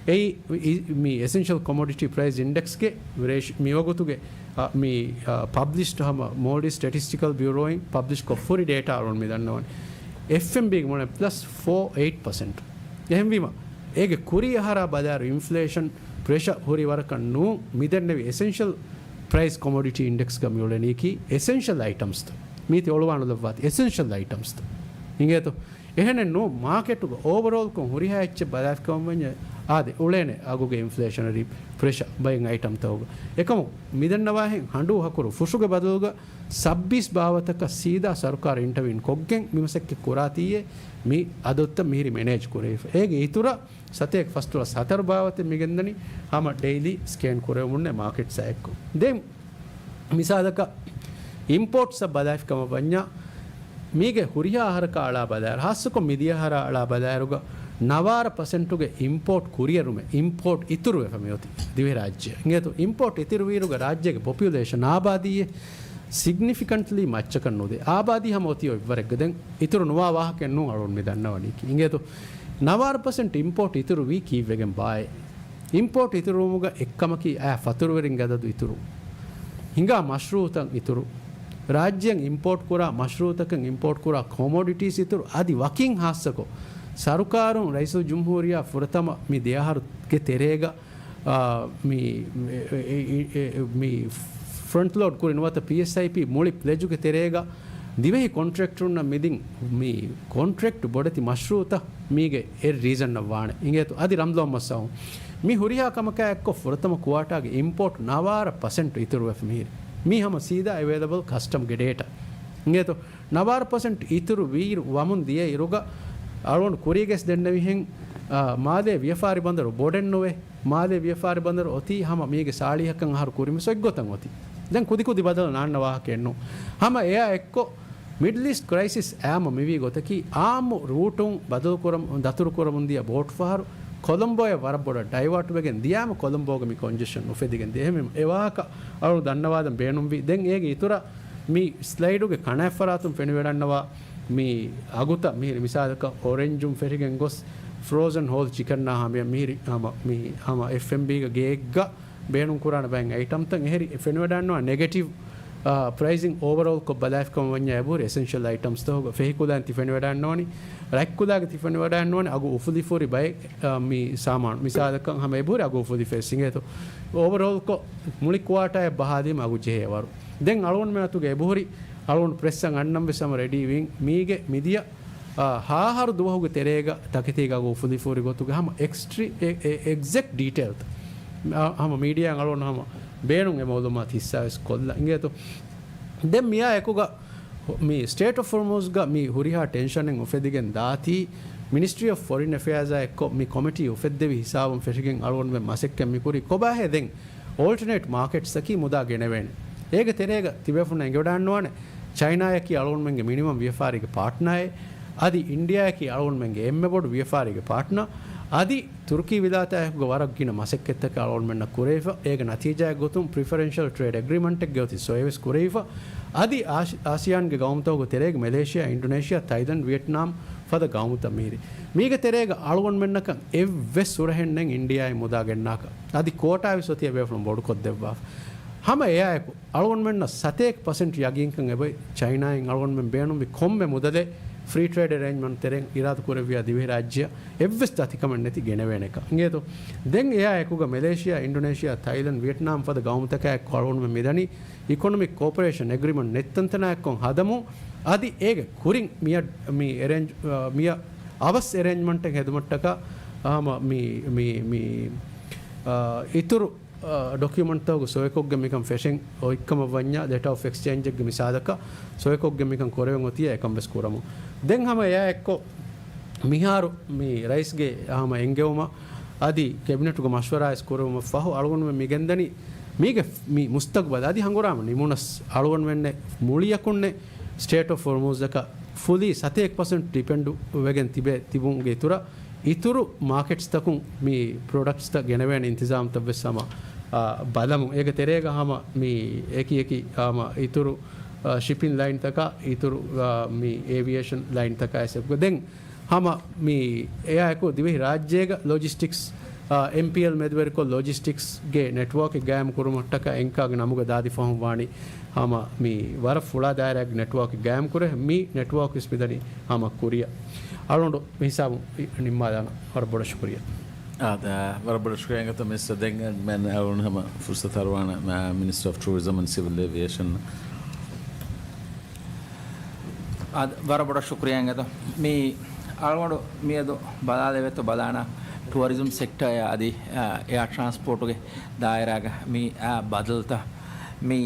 އެއީ، އި، މި އެސެންޝަލް ކޮމޮޑިޓީ ޕްރައިސް އިންޑެކްސްގެ ރޭޝި-، މިވަގުތުގެ، އާ، މި، އާ، ޕަބްލިޝްޑް ހަމަ މޯލްޑިވްސް ސްޓެޓިސްޓިކަލް ބިއުރޯއިން ޕަބްލިޝް ކޮށްފަ ހުރި ޑޭޓާ އަޅުން މި ދަންނަވަނީ. އެފްއެމްބީގެ މުޅެން ޕްލަސް ފޯ އެއިޓް ޕަސެންޓް. އެހެންވީމަ، އޭގެ ކުރީ އަހަރާ ބަލާއިރު އިންފްލޭޝަން ޕްރެޝަ ހުރި ވަރަކަށް ނޫން މި ދެންނެވި އެސެންޝަލް ޕްރައިސް ކޮމޮޑިޓީ އިންޑެކްސްގަ މި އުޅެނީކީ އެސެންޝަލް އައިޓަމްސްތައް. މީތި އޮޅުވާނުލައްވާތި އެސެންޝަލް އައިޓަމްސްތައް. އިނގޭތޯ؟ އެހެނެއް ނޫން، މާކެޓުގަ އޯވަރޯލްކޮށް ހުރިހާ އެއްޗެއް ބަލާފިކަމަށް ވަންޏާ އާދެ، އުޅޭނެ އަގުގެ އިންފްލޭޝަނަރީ ޕްރެޝަ ބައެއް އައިޓަމްތަކުގަ. އެކަމު މިދެންނަވާހެން ހަނޑޫ ހަކުރު ފުށުގެ ބަދަލުގަ ސައްބީސް ބާވަތަކަށް ސީދާ ސަރުކާރު އިންޓަވީން ކޮށްގެން މި މަސައްކަތް ކުރާތީއޭ މި އަދަދުތައް މިހިރި މެނޭޖް ކުރެވިފަ. އޭގެ އިތުރަށް ސަތޭކަ ފަސްދޮޅަސް ހަތަރު ބާވަތެއް މިގެންދަނީ ހަމަ ޑެއިލީ ސްކޭން ކުރެވެމުންނޭ މާކެޓްސާ އެއްކޮށް. ދެން މިސާލަކަށް އިމްޕޯޓްސްއަށް ބަލާފި ކަމަށް ވަންޏާ، މީގެ ހުރިހާ އަހަރަކާ އަޅާ ބަލާއިރު، ހާއްސަކޮށް މިދިޔަ އަހަރާ އަޅާ ބަލާއިރުގަ ނަވާރަ ޕަސެންޓުގެ އިމްޕޯޓް ކުރިއެރުމެއް، އިމްޕޯޓް އިތުރުވެފަ މިއޮތީ ދިވެހިރާއްޖެއަށް. އިނގޭތޯ، އިމްޕޯޓް އިތުރުވީއިރުގަ ރާއްޖޭގެ ޕޮޕިއުލޭޝަން އާބާދީއެއް ސިގްނިފިކަންޓްލީ މައްޗަކަށް ނުދޭ. އާބާދީ ހަމަ އޮތީ އޮތްވަރެއްގަ. ދެން އިތުރު ނުވާ ވާހަކައެއް ނޫން އަޅުން މި ދަންނަވަނީކީ. އިނގޭތޯ، ނަވާރަ ޕަސެންޓް އިމްޕޯޓް އިތުރުވީ ކީއްވެގެން ބާއޭ؟ އިމްޕޯޓް އިތުރުވުމުގަ އެއްކަމަކީ އާ ފަތުރުވެރިންގެ އަދަދު އިތުރު. ހިނގާ މަޝްރޫއުތައް އިތުރު. ރާއްޖެއަށް އިމްޕޯޓް ކުރާ މަޝްރޫއުތަކަށް އިމްޕޯޓް ކުރާ ކޮމޮޑިޓީސް އިތުރު. އަދި ވަކިން ހާއްސަކޮށް، ސަރުކާރުން ރައީސުލްޖުމްހޫރިއްޔާ ފުރަތަމަ މި ދެއަހަރުގެ ތެރޭގަ، އާ، މި، މި ފްރޮންޓް ލޯޑް ކުރި ނުވަތަ ޕީއެސްއައިޕީ މުޅި ޕްލެޖުގެ ތެރޭގަ ދިވެހި ކޮންޓްރެކްޓަރުންނަށް މިދިން މި ކޮންޓްރެކްޓް ބޮޑެތި މަޝްރޫއުތައް މީގެ އެއް ރީޒަންއަށް ވާނެ. އިނގޭތޯ، އަދި ރަމްޟާން މައްސައު މި ހުރިހާ ކަމަކާ އެއްކޮށް ފުރަތަމަ ކުއާޓާގެ އިމްޕޯޓް ނަވާރަ ޕަސެންޓް އިތުރުވެފަ މިހިރި. މީ ހަމަ ސީދާ އެވޭލަބަލް ކަސްޓަމްގެ ޑޭޓާ. އިނގޭތޯ، ނަވާރަ ޕަސެންޓް އިތުރު ވީ ވަމުން ދިޔަ އިރުގަ އަޅުގަނޑު ކުރީގެސް ދެންނެވިހެން، އާ، މާލޭ ވިޔަފާރި ބަނދަރު ބޮޑެއް ނުވޭ. މާލޭ ވިޔަފާރި ބަނދަރު އޮތީ ހަމަ މީގެ ސާޅީހަކަށް އަހަރު ކުރިން ވެސް އޮތްގޮތަށް އޮތީ. ދެން ކުދިކުދި ބަދަލު ނާންނަ ވާހަކައެއް ނޫން. ހަމަ އެއާ އެއްކޮށް، މިޑްލް އީސްޓް ކްރައިސިސް އާއްމު މިވީ ގޮތަކީ، އާއްމު ރޫޓުން ބަދަލު ކުރަމުން، ދަތުރު ކުރަމުން ދިޔަ ބޯޓް ފަހަރު ކޮލަމްބޯއަށް ވަރަށް ބޮޑަށް ޑައިވާޓް ވެގެން ދިޔާމަ، ކޮލަމްބޯގަ މި ކޮންޖެޝަން އުފެދިގެން ދިޔަ. އެހެންވީމަ އެ ވާހަކަ އަޅު ދަންނަވާލަން ބޭނުންވީ. ދެން އޭގެ އިތުރަށް މި ސްލައިޑުގެ ކަނާތްފަރާތުން ފެނިވަޑަންނަވާ މި އަގުތައް މިހިރި މިސާލަކަށް އޮރެންޖުން ފެށިގެން ގޮސް ފްރޯޒަން ހޯލް ޗިކަންނާ ހަމަޔަށް މިހިރި ހަމަ މި ހަމަ އެފްއެމްބީގަ ގެއެއްގަ ބޭނުންކުރާނެ ބައެއް އައިޓަމްތައް އެހެރި ފެނިވަޑަންނަވާ ނެގެޓިވް، އާ، ޕްރައިސިން އޯވަރޯލްކޮށް ބަލާފިކަމަށް ވަންޏާ އެބަހުރި އެސެންޝަލް އައިޓަމްސްތަކުގަ ފެހިކުލާން ތި ފެނިވަޑަންނަވަނީ، ރަތްކުލާގެ ތި ފެނިވަޑަންނަވަނީ އަގު އުފުލިފަހުރި ބައެއް، އާ، މި ސާމާނު. މިސާލަކަށް ހަމަ އެބަހުރި އަގު އުފުލިފަ ސިނގޭތޯ. އޯވަރޯލްކޮށް މުޅި ކުއާޓާއަށް ބަހާލީމަ އަގު ޖެހޭ ވަރު. ދެން އަޅުގަނޑުމެން އަތުގެ އެބަހުރި އަޅުގަނޑު ޕްރެސްއަށް އަންނަން ވެސް ހަމަ ރެޑީވިން. މީގެ މިދިޔަ، އާ، ހަ އަހަރު ދުވަހުގެ ތެރޭގަ ތަކެތީގަ އަގު އުފުލިފަހުރި ގޮތުގެ ހަމަ އެކްސްޓްރީ، އެ، އެ، އެގްޒެކްޓް ޑީޓެއިލްތައް ހަމަ މީޑިއާއަށް އަޅުގަނޑު ހަމަ ބޭނުން އެ މައުލޫމާތު ހިއްސާވެސް ކޮށްލަން އިނގޭތޯ. ދެން މިއާ އެކުގަ މި ސްޓޭޓް އޮފް ހޮރްމުޒްގަ މި ހުރިހާ ޓެންޝަނެއް އުފެދިގެން ދާތީ، މިނިސްޓްރީ އޮފް ފޮރިން އެފެއާޒާ އެއްކޮށް މި ކޮމިޓީ އުފެއްދެވި ހިސާބުން ފެށިގެން އަޅުގަނޑުމެން މަސައްކަތް މިކުރީ ކޮބާހޭ ދެން އޯލްޓަނޭޓް މާކެޓްސްއަކީ މުދާ ގެނެވޭނެ. އޭގެ ތެރޭގަ ތިބޭފުޅުންނަށް އެނގިވަޑައިގަންނަވާނެ، ޗައިނާއަކީ އަޅުގަނޑުމެންގެ މިނިމަމް ވިޔަފާރީގެ ޕާޓްނާއެއް، އަދި އިންޑިއާއަކީ އަޅުގަނޑުމެންގެ އެންމެ ބޮޑު ވިޔަފާރީގެ ޕާޓްނާ، އަދި ތުރުކީ ވިލާތާއެކުގަ ވަރަށް ގިނަ މަސައްކަތްތަކެއް އަޅުގަނޑުމެންނަށް ކުރެވިފަ. އޭގެ ނަތީޖާއެއް ގޮތުން ޕްރިފަރެންޝަލް ޓްރޭޑް އެގްރިމަންޓެއްގެ އޮތީ ސޮއިވެސް ކުރެވިފަ. އަދި އާޝި-، އާސިޔާންގެ ގައުމުތަކުގެ ތެރޭގަ މެލޭޝިޔާ، އިންޑޮނޭޝިޔާ، ތައިލަންޑް، ވިއެޓްނާމް ފަދަ ގައުމުތައް މިހިރި. މީގެ ތެރޭގަ އަޅުގަނޑުމެންނަކަށް އެއްވެސް ހުރަހެއް ނެތް އިންޑިއާއިން މުދާ ގެންނާކަށް. އަދި ކޯޓާ ވެސް އޮތީ އެބޭފުޅުން ބޮޑުކޮށްދެއްވާފަ. ހަމަ އެއާއެކު އަޅުގަނޑުމެންނަށް ސަތޭކަ ޕަސެންޓް ޔަގީންކަން އެބައޮތް ޗައިނާއިން އަޅުގަނޑުމެން ބޭނުންވި ކޮންމެ މުދަލެއް ފްރީ ޓްރޭޑް އެރޭންޖްމަންޓް ތެރެއިން އިރާދަ ކުރެއްވިޔާ ދިވެހިރާއްޖެއަށް އެއްވެސް ދަތިކަމެއް ނެތި ގެނެވޭނެކަން. އިނގޭތޯ؟ ދެން އެއާ އެކުގަ މެލޭޝިޔާ، އިންޑޮނޭޝިޔާ، ތައިލަންޑް، ވިއެޓްނާމް ފަދަ ގައުމުތަކާއެކު އަޅުގަނޑުމެން މިދަނީ އިކޮނޮމިކް ކޯޕަރޭޝަން އެގްރިމަންޓް ނެތް ތަންތަނާއެއްކޮށް ހަދަމުން. އަދި އޭގެ ކުރިން މިއަށް، މި އެރޭންޖް، މިއަށް އަވަސް އެރޭންޖްމަންޓެއް ހެދުމަށްޓަކާ ހަމަ މި، މި، މި، އާ، އިތުރު އާ، ޑޮކިއުމަންޓްތަކުގެ ސޮއިކޮށްގެން މިކަން ފެށެން އޮތްކަމަށް ވަންޏާ، ލެޓަ އޮފް އެކްސްޗޭންޖެއްގެ މިސާލަކަށް ސޮއިކޮށްގެން މިކަން ކުރެވެން އޮތިއްޔާ އެކަން ވެސް ކުރަމުން. ދެން ހަމަ އެއާ އެއްކޮށް، މިހާރު މި ރައީސްގެ ހަމަ އެންގެވުމަށް އަދި ކެބިނެޓުގެ މަޝްވަރާ ވެސް ކުރެވުމަށް ފަހު، އަޅުގަނޑުމެން މި ގެންދަނީ މީގެ މި މުސްތަގްބަލް އަދި ހަނގުރާމަ ނިމުނަސް، އަޅުގަނޑުމެންނެއް މުޅިއަކުންނެއް ސްޓޭޓް އޮފް ހޮރްމުޒްއަކަށް ފުލީ ސަތޭކަ ޕަސެންޓް ޑިޕެންޑު ވެގެން ތިބެ ތިބުމުގެ އިތުރަށް، އިތުރު މާކެޓްސްތަކުން މި ޕްރޮޑަކްޓްސްތައް ގެނެވޭނެ އިންތިޒާމްތައް ވެސް ހަމަ، އާ، ބަލަމު. އޭގެ ތެރޭގަ ހަމަ މި އެކި އެކި ހަމަ އިތުރު، އާ، ޝިޕިން ލައިންތަކާ، އިތުރު، އާ، މި އޭވިއޭޝަން ލައިންތަކާ އެސެއް. ދެން ހަމަ މި އެއާއެކު ދިވެހި ރާއްޖޭގަ ލޮޖިސްޓިކްސް، އާ، އެމްޕީއެލް މެދުވެރިކޮށް ލޮޖިސްޓިކްސްގެ ނެޓްވޯކެއް ގާއިމް ކުރުމަށްޓަކާ އެންކާގެ ނަމުގަ ދާދި ފަހުން ވާނީ ހަމަ މި ވަރަށް ފުޅާ ދާއިރާގެ ނެޓްވޯކެއް ގާއިމް ކުރޭ. މި ނެޓްވޯކް ވެސް މިދަނީ ހަމަ ކުރިއަށް. އަޅުގަނޑު މި ހިސާބު ނިންމާލާނަ. ވަރަށް ބޮޑަށް ޝުކުރިއްޔާ. އާ، ދާ، ވަރަށް ބޮޑަށް ޝުކުރިއްޔާ އިނގޭތޯ މިސްޓަ. ދެން މެން އަޅުގަނޑު ހަމަ ފުރުސަތު ހަރުވާނަ، މި، މިނިސްޓަރ އޮފް ޓޫރިޒަމް އެންޑް ސިވިލް އޭވިއޭޝަން. އާ، ވަރަށް ބޮޑަށް ޝުކުރިއްޔާ އިނގޭތޯ. މި އަޅުގަނޑު މިއަދު ބަލާލެވޭތޯ ބަލާނަ ޓުއަރިޒަމް ސެކްޓަރ އަދި، އާ، އެއާ ޓްރާންސްޕޯޓުގެ ދާއިރާގަ މި، އާ، ބަދަލުތައް. މި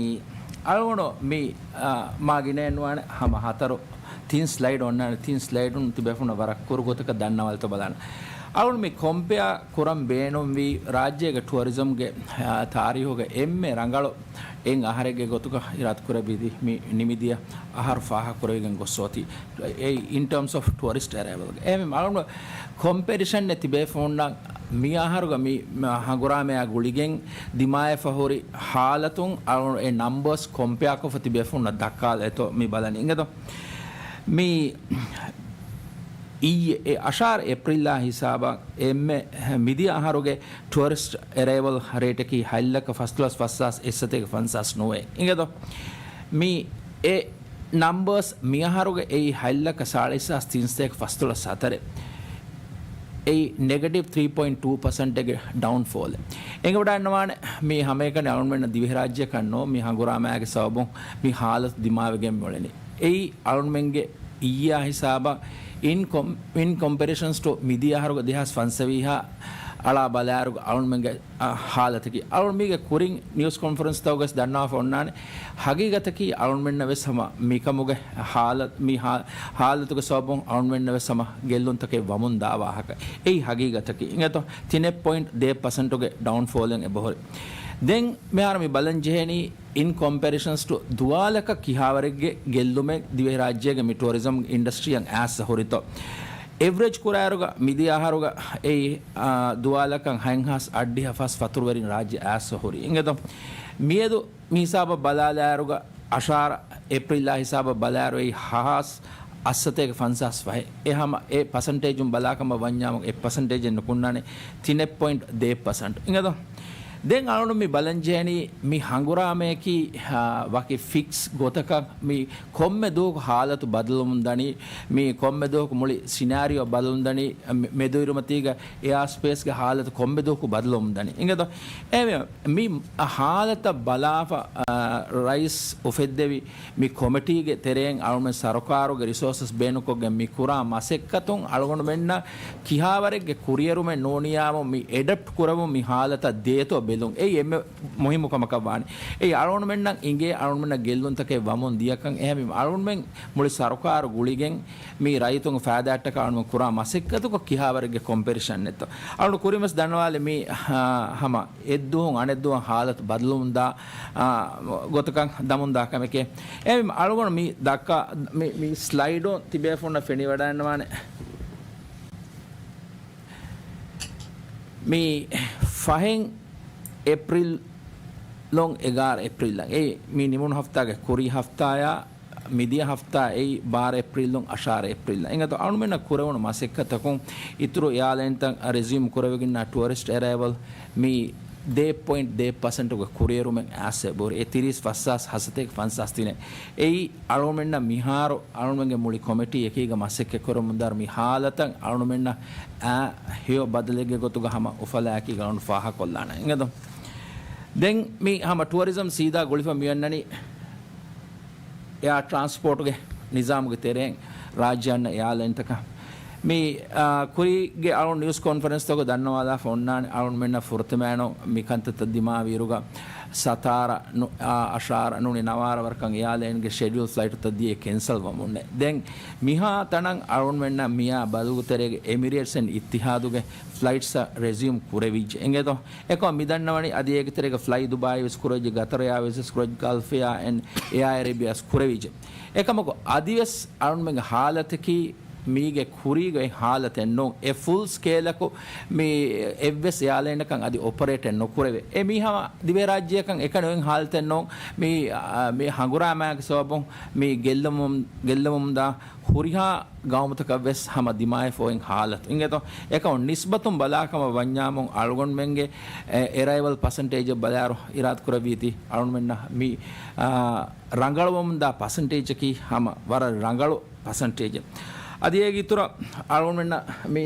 އަޅުގަނޑު މި، އާ، މާ ގިނައެއް ނުވާނެ ހަމަ ހަތަރު ތިން ސްލައިޑް އޮންނާނެ. ތިން ސްލައިޑުން ތިބޭފުޅުންނަށް ވަރަށް ކުރު ގޮތަކަށް ދަންނަވާލިތޯ ބަލާނަ. އަޅުގަނޑު މި ކޮމްޕެއާ ކުރަން ބޭނުންވީ ރާއްޖޭގެ ޓުއަރިޒަމްގެ، އާ، ތާރީހުގެ އެންމެ ރަނގަޅު އެއް އަހަރެއްގެ ގޮތުގަ އިރާދަކުރެއްވީ މި ނިމިދިޔަ އަހަރު ފާހަގަކުރެވިގެން ގޮސްސޯތީ. އެއީ އިން ޓާމްސް އޮފް ޓުއަރިސްޓް އެރައިވަލްގެ. އެހެންވީމަ އަޅުގަނޑު ކޮމްޕެޓިޝަންއެއް ތިބޭފުޅުންނަށް މި އަހަރުގަ މި ހަނގުރާމައާ ގުޅިގެން ދިމާވެފަ ހުރި ހާލަތުން އަޅުގަނޑު އެ ނަމްބަރސް ކޮމްޕެއާކޮށްފަ ތިބޭފުޅުންނަށް ދައްކާލައިތޯ މި ބަލަނީ. އިނގޭތޯ؟ މި އިއްޔެ އެ އަށާރަ އޭޕްރީލާ ހިސާބަށް އެންމެ މިދިޔަ އަހަރުގެ ޓުއަރިސްޓް އެރައިވަލް ރޭޓަކީ ހަތް ލައްކަ ފަސްދޮޅަސް ފަސްހާސް އެއްސަތޭކަ ފަންސާސް ނުވައެއް. އިނގޭތޯ؟ މި އެ ނަމްބަރސް މިއަހަރުގެ އެއީ ހަތް ލައްކަ ސާޅީސް ހާސް ތިންސަތޭކަ ފަސްދޮޅަސް ހަތަރެއް. އެއީ ނެގެޓިވް ތްރީ ޕޮއިންޓް ޓޫ ޕަސެންޓްގެ ޑައުންފޯލެއް. އެނގިވަޑައިގަންނަވާނެ މި ހަމައެކަނި އަޅުގަނޑުމެންނަށް ދިވެހިރާއްޖެއަކަށް ނޯ، މި ހަނގުރާމައިގެ ސަބަބުން މި ހާލަތު ދިމާވެގެން މިއުޅެނީ. އެއީ އަޅުގަނޑުމެންގެ އިއްޔާ ހިސާބަށް އިން ކޮމް-، އިން ކޮމްޕެރިޝަންސް ޓު މިދިޔަ އަހަރުގެ ދެހާސް ފަންސަވީހާ އަޅާ ބަލާއިރުގަ އަޅުގަނޑުމެންގެ، އަ، ހާލަތަކީ. އަޅުގަނޑު މީގެ ކުރިން ނިއުސް ކޮންފަރެންސްތަކުގަސް ދަންނަވާފަ އޮންނާނެ. ހަގީގަތަކީ އަޅުގަނޑުމެންނަށް ވެސް ހަމަ މިކަމުގެ ހާލަ-، މި ހާ-، ހާލަތުގެ ސަބަބުން އަޅުގަނޑުމެންނަށް ވެސް ހަމަ ގެއްލުންތަކެއް ވަމުން ދާ ވާހަކަ. އެއީ ހަގީގަތަކީ. އިނގޭތޯ ތިނެއް ޕޮއިންޓް ދޭއް ޕަސެންޓުގެ ޑައުންފޯލެއް އެބަހުރި. ދެން މިހާރު މި ބަލަން ޖެހޭނީ އިން ކޮމްޕެރިޝަންސް ޓު ދުވާލަކަށް ކިހާވަރެއްގެ ގެއްލުމެއް ދިވެހިރާއްޖޭގެ މި ޓުއަރިޒަމް އިންޑަސްޓްރީއަށް އައިސް ހުރިތޯ. އެވްރެޖް ކުރާއިރުގަ މިދިޔަ އަހަރުގަ އެއީ، އާ، ދުވާލަކަށް ހަތްހާސް އަށްޑިހަ ފަސް ފަތުރުވެރިން ރާއްޖެ އައިސް ހުރި. އިނގޭތޯ މިއަދު މި ހިސާބަށް ބަލާލާއިރުގަ އަށާރަ އޭޕްރީލާ ހިސާބަށް ބަލާއިރު އެއީ ހާސް އަށްސަތޭކަ ފަންސާސް ފަހެއް. އެ ހަމަ އެ ޕަސެންޓޭޖުން ބަލާކަމަށް ވަންޏާމު އެއް ޕަސެންޓޭޖެއް ނުކުންނާނެ. ތިނެއް ޕޮއިންޓް ދޭއް ޕަސެންޓް. އިނގޭތޯ؟ ދެން އަޅުގަނޑު މި ބަލަން ޖެހެނީ މި ހަނގުރާމަޔަކީ، އާ، ވަކި ފިކްސް ގޮތަކަށް މި ކޮންމެ ދުވަހަކު ހާލަތު ބަދަލުވަމުން ދަނީ، މި ކޮންމެ ދުވަހަކު މުޅި ސިނާރިއޯ ބަދަލުވަމުން ދަނީ، މެ-، މެދުއިރުމަތީގަ އެއާސްޕޭސްގެ ހާލަތު ކޮންމެ ދުވަހަކު ބަދަލުވަމުން ދަނީ. އިނގޭތޯ؟ އެހެންވީމަ މި ހާލަތަށް ބަލާފަ، އާ، ރައީސް އުފެއްދެވި މި ކޮމިޓީގެ ތެރެއިން އަޅުގަނޑުމެން ސަރުކާރުގެ ރިސޯސަސް ބޭނުންކޮށްގެން މި ކުރާ މަސައްކަތުން އަޅުގަނޑުމެންނަށް ކިހާވަރެއްގެ ކުރިއެރުމެއް ނޫނިއްޔާމު މި އެޑަޕްޓް ކުރެވުން މި ހާލަތަށް ދޭތޯ ބެލުން. އެއީ އެންމެ މުހިއްމު ކަމަކަށް ވާނެ. އެއީ އަޅުގަނޑުމެންނަށް އިނގޭ އަޅުގަނޑުމެންނަށް ގެއްލުންތަކެއް ވަމުން ދިޔަކަން. އެހެންވީމަ އަޅުގަނޑުމެން މުޅި ސަރުކާރު ގުޅިގެން މި ރައްޔިތުންގެ ފައިދާއަށްޓަކާ އަޅުގަނޑުމެން ކުރާ މަސައްކަތުގަ ކިހާވަރެއްގެ ކޮމްޕެރިޝަން ނެތޯ. އަޅުގަނޑު ކުރިން ވެސް ދަންނަވާލި މި، އާ، ހަމަ އެއްދުވަހުން އަނެއްދުވަހަށް ހާލަތު ބަދަލުވަމުންދާ، އާ، ގޮތަކަށް ދަމުންދާ ކަމެކޭ. އެހެންވީމަ އަޅުގަނޑު މި ދައްކާ، މި، މި ސްލައިޑުން ތިބޭފުޅުންނަށް ފެނިވަޑައިގަންނަވާނެ. މި ފަހެއް އޭޕްރީލުން އެގާރަ އޭޕްރީލަށް. އެއީ މި ނިމުނު ހަފްތާގެ ކުރީ ހަފްތާޔާ މިދިޔަ ހަފްތާ އެއީ ބާރަ އޭޕްރީލުން އަށާރަ އޭޕްރީލަށް. އިނގޭތޯ އަޅުމެންނަށް ކުރެވުނު މަސައްކަތަކުން އިތުރު އެއާލައިންތައް ރެޒިއުމް ކުރެވިގެންނާ ޓުއަރިސްޓް އެރައިވަލް މި ދޭއް ޕޮއިންޓް ދޭއް ޕަސެންޓުގެ ކުރިއެރުމެއް އައިސް އެބަހުރި. އެ ތިރީސް ފަސް ހާސް ހަސަތޭކަ ފަންސާސް ތިނެއް. އެއީ އަޅުމެންނަށް މިހާރު އަޅުމެންގެ މުޅި ކޮމިޓީ އެކީގަ މަސައްކަތް ކުރަމުންދާ މި ހާލަތަށް އަޅުމެންނަށް އާ ހެޔޮ ބަދަލެއްގެ ގޮތުގަ ހަމަ އުފަލާއެކީގަ އަޅުން ފާހަގަކޮށްލާނަން. އިނގޭތޯ؟ ދެން މި ހަމަ ޓުއަރިޒަމް ސީދާ ގުޅިފަ މިއޮންނަނީ އެއާ ޓްރާންސްޕޯޓުގެ ނިޒާމުގެ ތެރެއިން ރާއްޖެ އަންނަ އެއާލައިންތަކަށް. މި، އާ، ކުރީގެ އަޅުން ނިއުސް ކޮންފަރެންސްތަކު ދަންނަވާލާފަ އޮންނާނެ އަޅުންމެންނަށް ފުރަތަމަޔަނު މި ކަންތައްތައް ދިމާވިއިރުގަ ސަތާރަ ނު-، އާ، އަށާރަ ނޫނީ ނަވާރަ ވަރަކަށް އެއާލައިންގެ ޝެޑިއުލް ފްލައިޓުތައް ދިޔަ ކެންސަލް ވަމުންނެ. ދެން މިހާ ތަނަށް އަޅުންމެންނަށް މިއާ ބަދަލުގެ ތެރޭގެ އެމިރޭޓްސް އެންޑް އިއްތިހާދުގެ ފްލައިޓްސް ރެޒިއުމް ކުރެވިއްޖެ. އިނގޭތޯ؟ އެކަމަ މިދަންނަވަނީ އަދި އޭގެ ތެރޭގަ ފްލައި ދުބާއީ ވެސް ކުރެވިއްޖެ، ގަތަރު އެއާވޭސް ވެސް ކުރެވިއްޖެ، ގަލްފް އެއާ އެންޑް އެއާ އެރޭބިޔާ ވެސް ކުރެވިއްޖެ. އެކަމަކު އަދިވެސް އަޅުންމެންގެ ހާލަތަކީ މީގެ ކުރީގައި ހާލަތެއް ނޫން. އެ ފުލް ސްކޭލަކު މި އެއްވެސް އެއާލައިނަކަށް އަދި އޮޕަރޭޓެއް ނުކުރެވޭ. އެ މީ ހަމަ ދިވެހިރާއްޖެއަކަށް އެކަނި އޮތް ހާލަތެއް ނޫން. މި، އާ، މި ހަނގުރާމައިގެ ސަބަބުން މި ގެއްލުމުން، ގެއްލުމުންދާ ހުރިހާ ގައުމުތަކަށް ވެސް ހަމަ ދިމާވެފަ އޮތް ހާލަތު. އިނގޭތޯ؟ އެކަމު ނިސްބަތުން ބަލާކަމަށް ވަންޏާމުން އަޅުގަނޑުމެންގެ އެ، އެރައިވަލް ޕަސެންޓޭޖަށް ބަލާއިރު އިރާދަކުރެއްވީތީ އަޅުގަނޑުމެންނަށް މި، އާ، ރަނގަޅުވަމުންދާ ޕަސެންޓޭޖަކީ ހަމަ ވަރަށް ރަނގަޅު ޕަސެންޓޭޖެއް. އަދި އޭގެ އިތުރަށް އަޅުގަނޑުމެންނަށް މި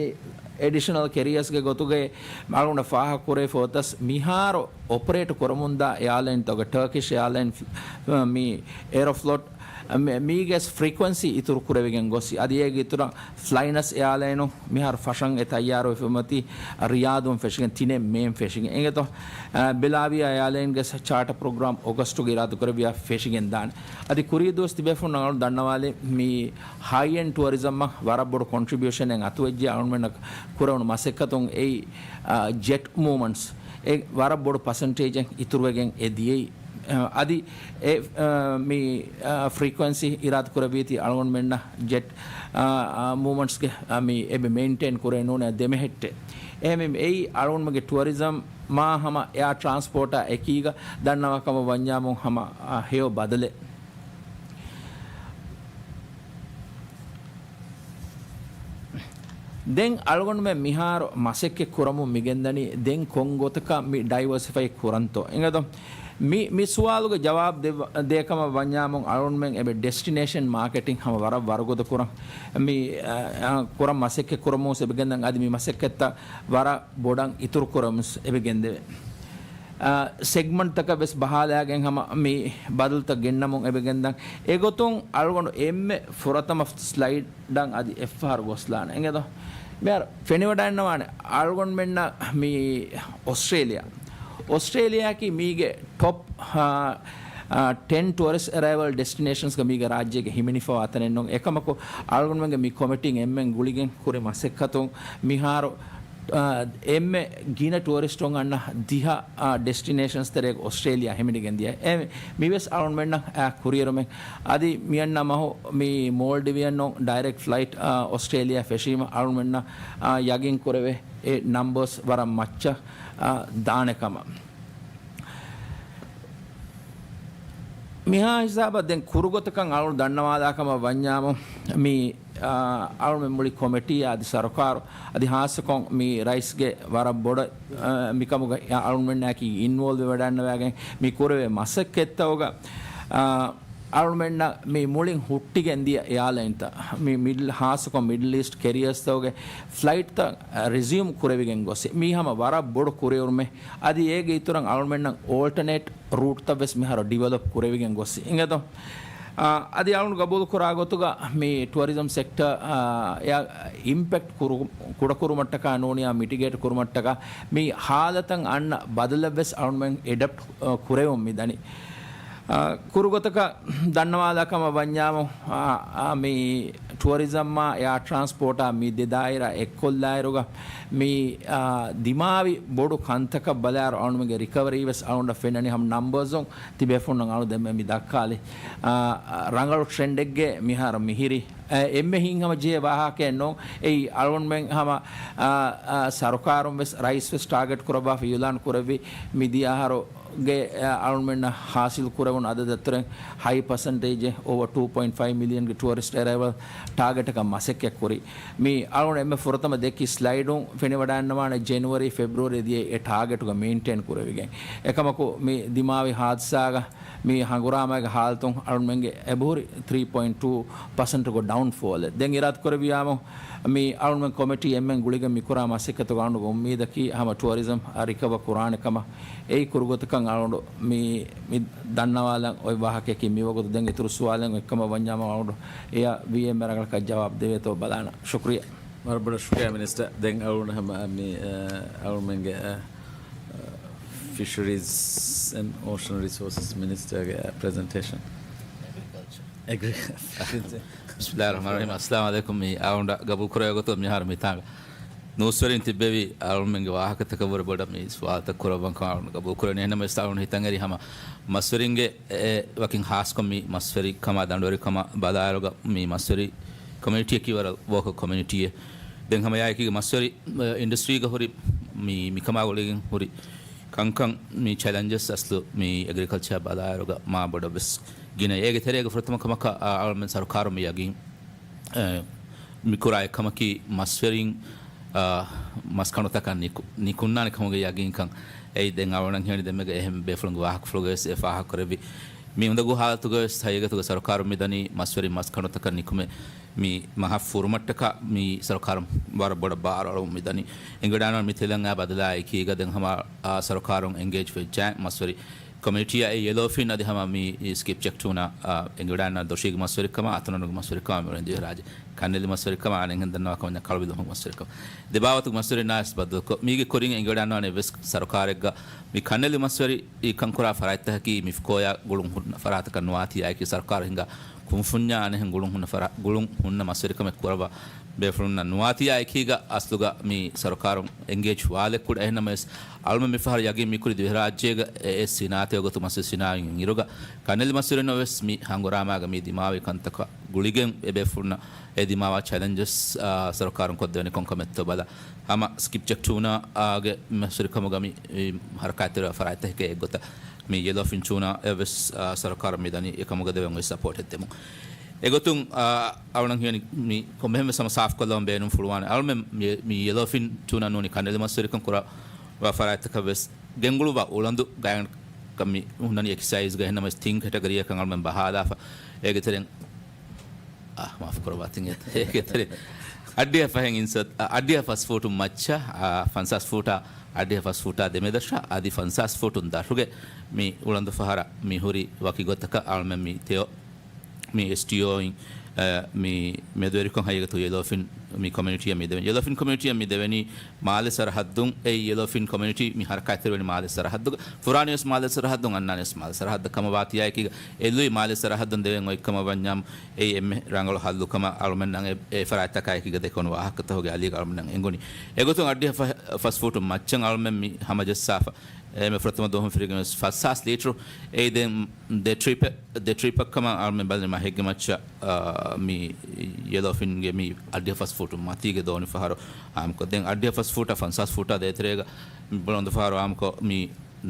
އެޑިޝަނަލް ކެރިއަސްގެ ގޮތުގައި އަޅުގަނޑަށް ފާހަގަކުރެވިފަ އޮތަސް މިހާރު އޮޕަރޭޓް ކުރަމުންދާ އެއާލައިންތަކުގެ ޓަރކިޝް އެއާލައިން، މި އެރޮފްލޮޓް، މި، މީގެ ފްރީކުއެންސީ އިތުރު ކުރެވިގެން ގޮސް، އަދި އޭގެ އިތުރަށް ފްލައިނަސް އެއާލައިނު މިހާރު ފަށަން އެ ތައްޔާރުވެފަ އޮތީ ރިޔާދުން ފެށިގެން ތިނެއް މޭން ފެށިގެން. އިނގޭތޯ؟ އަ، ބެލާވިޔާ އެއާލައިންގެ ސ-، ޗާޓަ ޕްރޮގްރާމް އޮގަސްޓުގެ އިރާދަކުރެއްވިޔާ ފެށިގެން ދާނެ. އަދި ކުރީ ދުވަސް ތިބޭފުޅުން އަޅު ދަންނަވާލި މި ހައި އެންޑް ޓުއަރިޒަމަށް ވަރަށް ބޮޑު ކޮންޓްރިބިއުޝަނެއް އަތުވެއްޖެ އަޅުމެންނަށް ކުރެވުނު މަސައްކަތުން އެއީ، އަ، ޖެޓް މޫވްމަންޓްސް އެ ވަރަށް ބޮޑު ޕަސެންޓޭޖެއް އިތުރުވެގެން އެ ދިޔައީ. އަ، އަދި އެ، އަ، މި، އަ، ފްރީކުއެންސީ އިރާދަކުރެއްވީތީ އަޅުގަނޑުމެންނަށް ޖެޓް، އަ، އަ، މޫވްމަންޓްސްގެ، އަ، މި އެބަ މެއިންޓެއިން ކުރޭ ނޫނޭ ދެމެހެއްޓެއް. އެހެންވެ އެއީ އަޅުގަނޑުމެންގެ ޓުއަރިޒަމް މާ ހަމަ އެއާ ޓްރާންސްޕޯޓާ އެކީގަ ދަންނަވާ ކަމަށް ވަންޏާމު ހަމަ، އާ، ހެޔޮ ބަދަލެއް. ދެން އަޅުގަނޑުމެން މިހާރު މަސައްކަތް ކުރަމުން މިގެންދަނީ ދެން ކޮން ގޮތަކަށް މި ޑައިވަރސިފައި ކުރަންތޯ؟ އިނގޭތޯ؟ މި، މި ސުވާލުގެ ޖަވާބު ދެއްވ-، ދޭކަމަށް ވަންޏާމު އަޅުގަނޑުމެން އެބަ ޑެސްޓިނޭޝަން މާކެޓިން ހަމަ ވަރަށް ވަރުގަދަ ކުރަން މި، އާ، އާ، ކުރަން މަސައްކަތް ކުރަމުން އެބަ ގެންދަން އަދި މި މަސައްކަތްތައް ވަރަށް ބޮޑަށް އިތުރު ކުރަމުން އެބަ ގެންދެވޭ. އާ، ސެގްމަންޓްތަކަށް ވެސް ބަހާލާގެން ހަމަ މި ބަދަލުތައް ގެންނަމުން އެބަ ގެންދަން. އެގޮތުން އަޅުގަނޑު އެންމެ ފުރަތަމަ ސްލައިޑްއަށް އަދި އެއްފަހަރު ގޮސްލާނެ. އެނގޭތޯ؟ މިހާރު ފެނިވަޑައިންނަވާނެ އަޅުގަނޑުމެންނަށް މި އޮސްޓްރޭލިޔާ. އޮސްޓްރޭލިޔާއަކީ މީގެ ޓޮޕް، އާ، އާ، ޓެން ޓުއަރިސްޓް އެރައިވަލް ޑެސްޓިނޭޝަންސްގަ މީގެ ރާއްޖޭގެ ހިމެނިފަވާ ތަނެއް ނޫން. އެކަމަކު އަޅުގަނޑުމެންގެ މި ކޮމިޓީން އެންމެން ގުޅިގެން ކުރި މަސައްކަތުން މިހާރު އާ، އެންމެ ގިނަ ޓުއަރިސްޓުން އަންނަ ދިހަ، އާ، ޑެސްޓިނޭޝަންސް ތެރޭގަ އޮސްޓްރޭލިޔާ ހިމެނިގެން ދިޔަ. އެ، މިވެސް އަޅުގަނޑުމެންނަށް، އާ، ކުރިއެރުމެއް. އަދި މިއަންނަ މަހު މި މޯލްޑިވިއަން ނޫން ޑައިރެކްޓް ފްލައިޓް، އާ، އޮސްޓްރޭލިޔާ ފެށީމަ އަޅުގަނޑުމެންނަށް، އާ، ޔަގީން ކުރެވޭ އެ ނަމްބަރސް ވަރަށް މައްޗަށް، އާ، ދާނެ ކަމަށް. މިހާ ހިސާބަށް ދެން ކުރުގޮތަކަށް އަޅު ދަންނަވާލާ ކަމަށް ވަންޏާމު، މި، އާ، އަޅުމެން މުޅި ކޮމިޓީ އަދި ސަރުކާރު އަދި ހާއްސަކޮށް މި ރައީސްގެ ވަރަށް ބޮޑަށް، އާ، މިކަމުގަ އަޅުމެންނާއެކީ އިންވޯލްވް ވެވަޑައިންނަވާގެން މި ކުރެވޭ މަސައްކަތްތަކުގަ، އާ، އަޅުމެންނަށް މި މުޅިން ހުއްޓިގެން ދިޔަ އެއާލައިންތައް، މި މިޑް، ހާއްސަކޮށް މިޑްލް އީސްޓް ކެރިއަރސްތަކުގެ ފްލައިޓްތައް، އާ، ރިޒިއުމް ކުރެވިގެން ގޮސް، މީ ހަމަ ވަރަށް ބޮޑު ކުރިއެރުމެއް. އަދި އޭގެ އިތުރަށް އަޅުމެންނަށް އޯލްޓަނޭޓް ރޫޓްތައް ވެސް މިހާރު ޑިވެލޮޕް ކުރެވިގެން ގޮސް އިނގޭތޯ. އާ، އަދި އަޅުން ގަބޫލު ކުރާ ގޮތުގަ މި ޓުއަރިޒަމް ސެކްޓަރ، އާ، އެއާ އިމްޕެކްޓް ކުރު-، ކުޑަކުރުމަށްޓަކާ ނޫނިއްޔާ މިޓިގޭޓް ކުރުމަށްޓަކާ މި ހާލަތަށް އަންނަ ބަދަލަށް ވެސް އަޅުމެން އެޑަޕްޓް، އާ، ކުރެވުން މި ދަނީ. އާ، ކުރުގޮތަކަށް ދަންނަވާލާ ކަމަށް ވަންޏާމު، އާ، އާ، މި ޓުއަރިޒަމްއާ އެއާ ޓްރާންސްޕޯޓާ މި ދެ ދާއިރާ އެއްކޮށްލާއިރުގަ މި، އާ، ދިމާވި ބޮޑު ކަންތަކަށް ބަލާއިރު އަޅުމެންގެ ރިކަވަރީ ވެސް އަޅުންނަށް ފެންނަނީ ހަމަ ނަމްބަރސް ތިބޭފުންނަށް އަޅު ދެންމެ މި ދައްކާލި، އާ، ރަނގަޅު ޓްރެންޑެއްގެ މިހާރު މިހިރި، އެ، އެންމެ ހިތްހަމަ ޖެހޭ ވާހަކައެއް ނޫން. އެއީ އަޅުންމެން ހަމަ، އާ، އާ، ސަރުކާރުން ވެސް ރައީސް ވެސް ޓާގެޓް ކުރައްވާފަ އިއުލާން ކުރެއްވި މި ދިޔަ އަހަރުގެ، އާ، އަޅުންމެންނަށް ހާސިލް ކުރެވުނު އަދަދަށް އަތުރެން ހައި ޕަސެންޓޭޖެއް އޯވަ ޓޫ ޕޮއިންޓް ފައިވް މިލިއަންގެ ޓުއަރިސްޓް އެރައިވަލް ޓާގެޓަކަށް މަސައްކަތް ކުރި. މި އަޅުން އެންމެ ފުރަތަމަ ދެއްކި ސްލައިޑުން ފެނިވަޑައިންނަވާނެ ޖެނުއަރީ، ފެބްރުއަރީ ދިޔަ އެ ޓާގެޓުގަ މެއިންޓެއިން ކުރެވިގެން. އެކަމަކު މި ދިމާވި ހާދިސާގަ މި ހަނގުރާމައިގެ ހާލަތުން އަޅުންމެންގެ އެބަހުރި ތްރީ ޕޮއިންޓް ޓޫ ޕަސެންޓްގެ ޑައުންފޯލެއް. ދެން އިރާދަ ކުރެއްވިޔާމު، މި އަޅުންމެން ކޮމިޓީ އެންމެން ގުޅިގެން މިކުރާ މަސައްކަތުގަ އަޅުންގެ އުއްމީދަކީ ހަމަ ޓުއަރިޒަމް ރިކަވަ ކުރާނެ ކަމަށް. އެއީ ކުރުގޮތަކަށް އަޅުނޑު މި، މި ދަންނަވާލަން އޮތް ވާހަކަޔަކީ މިވަގުތު. ދެން އިތުރު ސުވާލެއް އޮތްކަމަށް ވަންޏާމު އަޅުނޑު އެއަށް ވީއެމް ރަނގަޅަކަށް ޖަވާބު ދެވޭތޯ ބަލާނަން. ޝުކުރިއްޔާ. ވަރަށް ބޮޑަށް ޝުކުރިއްޔާ މިނިސްޓަރ. ދެން އަޅުން ހަމަ މި، އަ، އަޅުމެންގެ، އަ، އަ، ފިޝަރީޒް އެންޑް އޯޝަން ރިސޯސަސް މިނިސްޓަރގެ، އަ، ޕްރެޒެންޓޭޝަން. އެގްރިކަލްޗަރ. އެގްރި-، ބިސްމިއްލާހިއްރަޙްމާނިއްރަޙީމް. އައްސަލާމު ޢަލައިކުމް. މި އަޅުން ގަބޫލު ކުރެވޭ ގޮތުން މިހާރު މިތާނގަ ނޫސްވެރިން ތިއްބެވި އަޅުމެންގެ ވާހަކަތަކަށް ވުރެ ބޮޑަށް މި ސުވާލުތައް ކުރައްވަން ކަމަށް އަޅުން ގަބޫލު ކުރެވެނީ. އެހެންނަމަވެސް އަޅުން ހިތަށް އެރީ ހަމަ މަސްވެރިންގެ އެ، ވަކިން ހާސްކޮށް މި މަސްވެރި ކަމާ ދަނޑުވެރި ކަމާ ބަލާއިރުގަ މި މަސްވެރި ކޮމިއުނިޓީއަކީ ވަރަށް ލޯކަލް ކޮމިއުނިޓީއެއް. ދެން ހަމަ އެއާއެކީގަ މަސްވެރި، އަ، އިންޑަސްޓްރީގަ ހުރި މި، މިކަމާ ގުޅިގެން ހުރި ކަންކަން، މި ޗެލެންޖެސް އަސްލު މި އެގްރިކަލްޗާ ބަލާއިރުގަ މާ ބޮޑަށް ވެސް ގިނަ. އޭގެ ތެރޭގަ ފުރަތަމަ ކަމަކަށް، އަ، އަޅުމެން ސަރުކާރުން މި ޔަގީން، އަ، މި ކުރާ އެއްކަމަކީ މަސްވެރިން، އަ، މަސް ކަނޑުތަކަށް ނިކު-، ނިކުންނާނެ ކަމުގެ ޔަގީންކަން. އެއީ ދެން އަޅުގަނޑަށް ހިމެނި ދެންމެގަ އެހެން ބޭފުޅުންގެ ވާހަކަފުޅުގަވެސް އެ ފާހަގަކުރެއްވި. މި އުނދަގޫ ހާލަތުގަވެސް ހަގީގަތުގަ ސަރުކާރުން މިދަނީ މަސްވެރިން މަސް ކަނޑުތަކަށް ނިކުމެ މި މަހަށް ފުރުމަށްޓަކާ މި ސަރުކާރުން ވަރަށް ބޮޑަށް ބާރު އަޅަމުން މިދަނީ. އެނގިވަޑާނު މި ތެލަނގާ ބަދަލާ އެކީގަ ދެން ހަމަ، އާ، ސަރުކާރުން އެންގޭޖް ވެއްޖާ މަސްވެރި ކޮމިޓީއާ އެ ޔެލޯފިން އަދި ހަމަ މި ސްކިޕް ޗެކް ޓޫނާ، އާ، އެނގިވަޑާންނާ ދޮށީގެ މަސްވެރިކަމާ، އަތޮނަނުގެ މަސްވެރިކަމާ މި އުޅެން ދިވެހިރާއްޖެ ކަންނެލި މަސްވެރިކަމާ އަނެއްހެން ދަންނަވާ ކަމަށް ކަޅުބިލުމުގެ މަސްވެރިކަމާ. ދެބާވަތުގެ މަސްވެރިންނާވެސް ބައްދަލުކޮށް، މީގެ ކުރިން އެނގިވަޑާންވާނެ ވެސް ސަރުކާރެއްގަ މި ކަންނެލި މަސްވެރި ކަންކުރާ ފަރާތްތަކަކީ މިފްކޯޔާ ގުޅުން ހުންނަ ފަރާތަކަށް ނުވާތީ އާއެކީ ސަރުކާރު ހިނގާ ކުންފުންޏާ އަނެއްހެން ގުޅުން ހުންނަ ފަރާ-، ގުޅުން ހުންނަ މަސްވެރިކަމެއް ކުރައްވާ ބޭފުޅުންނަށް ނުވާތީ އާއެކީގަ އަސްލުގަ މި ސަރުކާރުން އެންގޭޖް ވާލެއް ކުޑަ. އެހެންނަމަވެސް އަޅުމެން މިފަހަރު ޔަގީން މިކުރި ދިވެހިރާއްޖޭގަ އެ އެއް ސިނާއަތެއް ގޮތު މަސްވެރި ސިނާއަތް އިންއިރުގަ ކަންނެލި މަސްވެރިންނަށް ވެސް މި ހަނގުރާމާގަ މި ދިމާވި ކަންތަކަށް ގުޅިގެން އެ ބޭފުޅުންނަށް އެ ދިމާވާ ޗެލެންޖެސް، އާ، ސަރުކާރުން ކޮށްދެވޭނެ ކޮންކަމެއްތޯ ބަލާ. ހަމަ ސްކިޕް ޗެކް ޓޫނާގެ މަސްވެރިކަމުގަ މި، މި ހަރަކާތްތެރިވާ ފަރާތްތަކެއް އެއްގޮތަށް މި ޔެލޯފިން ޓޫނާ އެއް ވެސް، އާ، ސަރުކާރަށް މި ދަނީ އެކަމުގަ ދެވެން އޮތް ސަޕޯޓެއް ދެމުން. އެގޮތުން، އާ، އަޅުނަން ހިޔަނި މި ކޮންމެހެން ވެސް ހަމަ ސާފުކޮށްލަވަން ބޭނުން ފުޅުވާނެ. އަޅުމެން މި، މި ޔެލޯފިން ޓޫނާ ނޫނީ ކަންނެލި މަސްވެރިކަން ކުރާ ފަރާތްތަކަށް ވެސް ގެންގުޅުއްވާ އުޅަނދު ގާތްގަނޑަކަށް މި ހުންނަނީ އެކި ސައިޒްގަ. އެހެންނަމަވެސް ތިން ކެޓަގަރީއަކަށް އަޅުމެން ބަހާލާފަ. އޭގެ ތެރެއިން، އާ، މާފު ކުރައްވާ ތިން އެ-، އޭގެ ތެރެއިން އަށްޑިހަ ފަހެއް އިންސަ-، އަށްޑިހަ ފަސް ފޫޓު މައްޗަށް، އާ، ފަންސާސް ފޫޓާ، އަށްޑިހަ ފަސް ފޫޓާ ދެމެދަށަށް އަދި ފަންސާސް ފޫޓުން ދަށުގެ މި އުޅަނދު ފަހަރަށް މި ހުރި ވަކި ގޮތަކަށް އަޅުމެން މި ތެޔޮ މި އެސްޓީއޯއިން، އަ، މި މެދުވެރިކޮށް ހަގީގަތު ޔެލޯފިން މި ކޮމިއުނިޓީއަށް މި ދެވެނީ. ޔެލޯފިން ކޮމިއުނިޓީއަށް މި ދެވެނީ މާލެ ސަރަހައްދުން. އެ ޔެލޯފިން ކޮމިއުނިޓީ މި ހަރަކާތްތެރިވަނީ މާލެ ސަރަހައްދުގަ. ފުރާނަޔަސް މާލެ ސަރަހައްދުން އަންނާނެޔަސް މާލެ ސަރަހައްދަށް ކަމަށް ވާތީ އާއެކީގަ އެ ލުއި މާލެ ސަރަހައްދުން ދެވެން އޮތްކަމަށް ވަންޏާމު އެއީ އެންމެ ރަނގަޅު ހައްލުކަމަށް އަޅުމެންނަށް އެ، އެ ފަރާތްތަކާއެކީގަ ދެކެވުނު ވާހަކަތަކުގެ އަލީގަ އަޅުމެންނަށް އެނގުނީ. އެގޮތުން އަށްޑިހަ ފަ-، ފަސް ފޫޓު މައްޗަށް އަޅުމެން މި ހަމަޖައްސާފަ. އެންމެ ފުރަތަމަ ދުވަހުން ފިރިގެން ވެސް ފަސްހާސް ލީޓަރު. އެއީ ދެން ދެ ޓްރިޕެއް، ދެ ޓްރިޕަށް ކަމަށް އަޅުމެން ބަލަނީ މަހެއްގެ މައްޗަށް، އާ، މި ޔެލޯފިންގެ މި އަށްޑިހަ ފަސް ފޫޓު މަތީގެ ދޯނި ފަހަރު އާއްމުކޮށް. ދެން އަށްޑިހަ ފަސް ފޫޓާ ފަންސާސް ފޫޓާ ދޭތެރޭގަ މި ބުލަނދު ފަހަރު އާއްމުކޮށް މި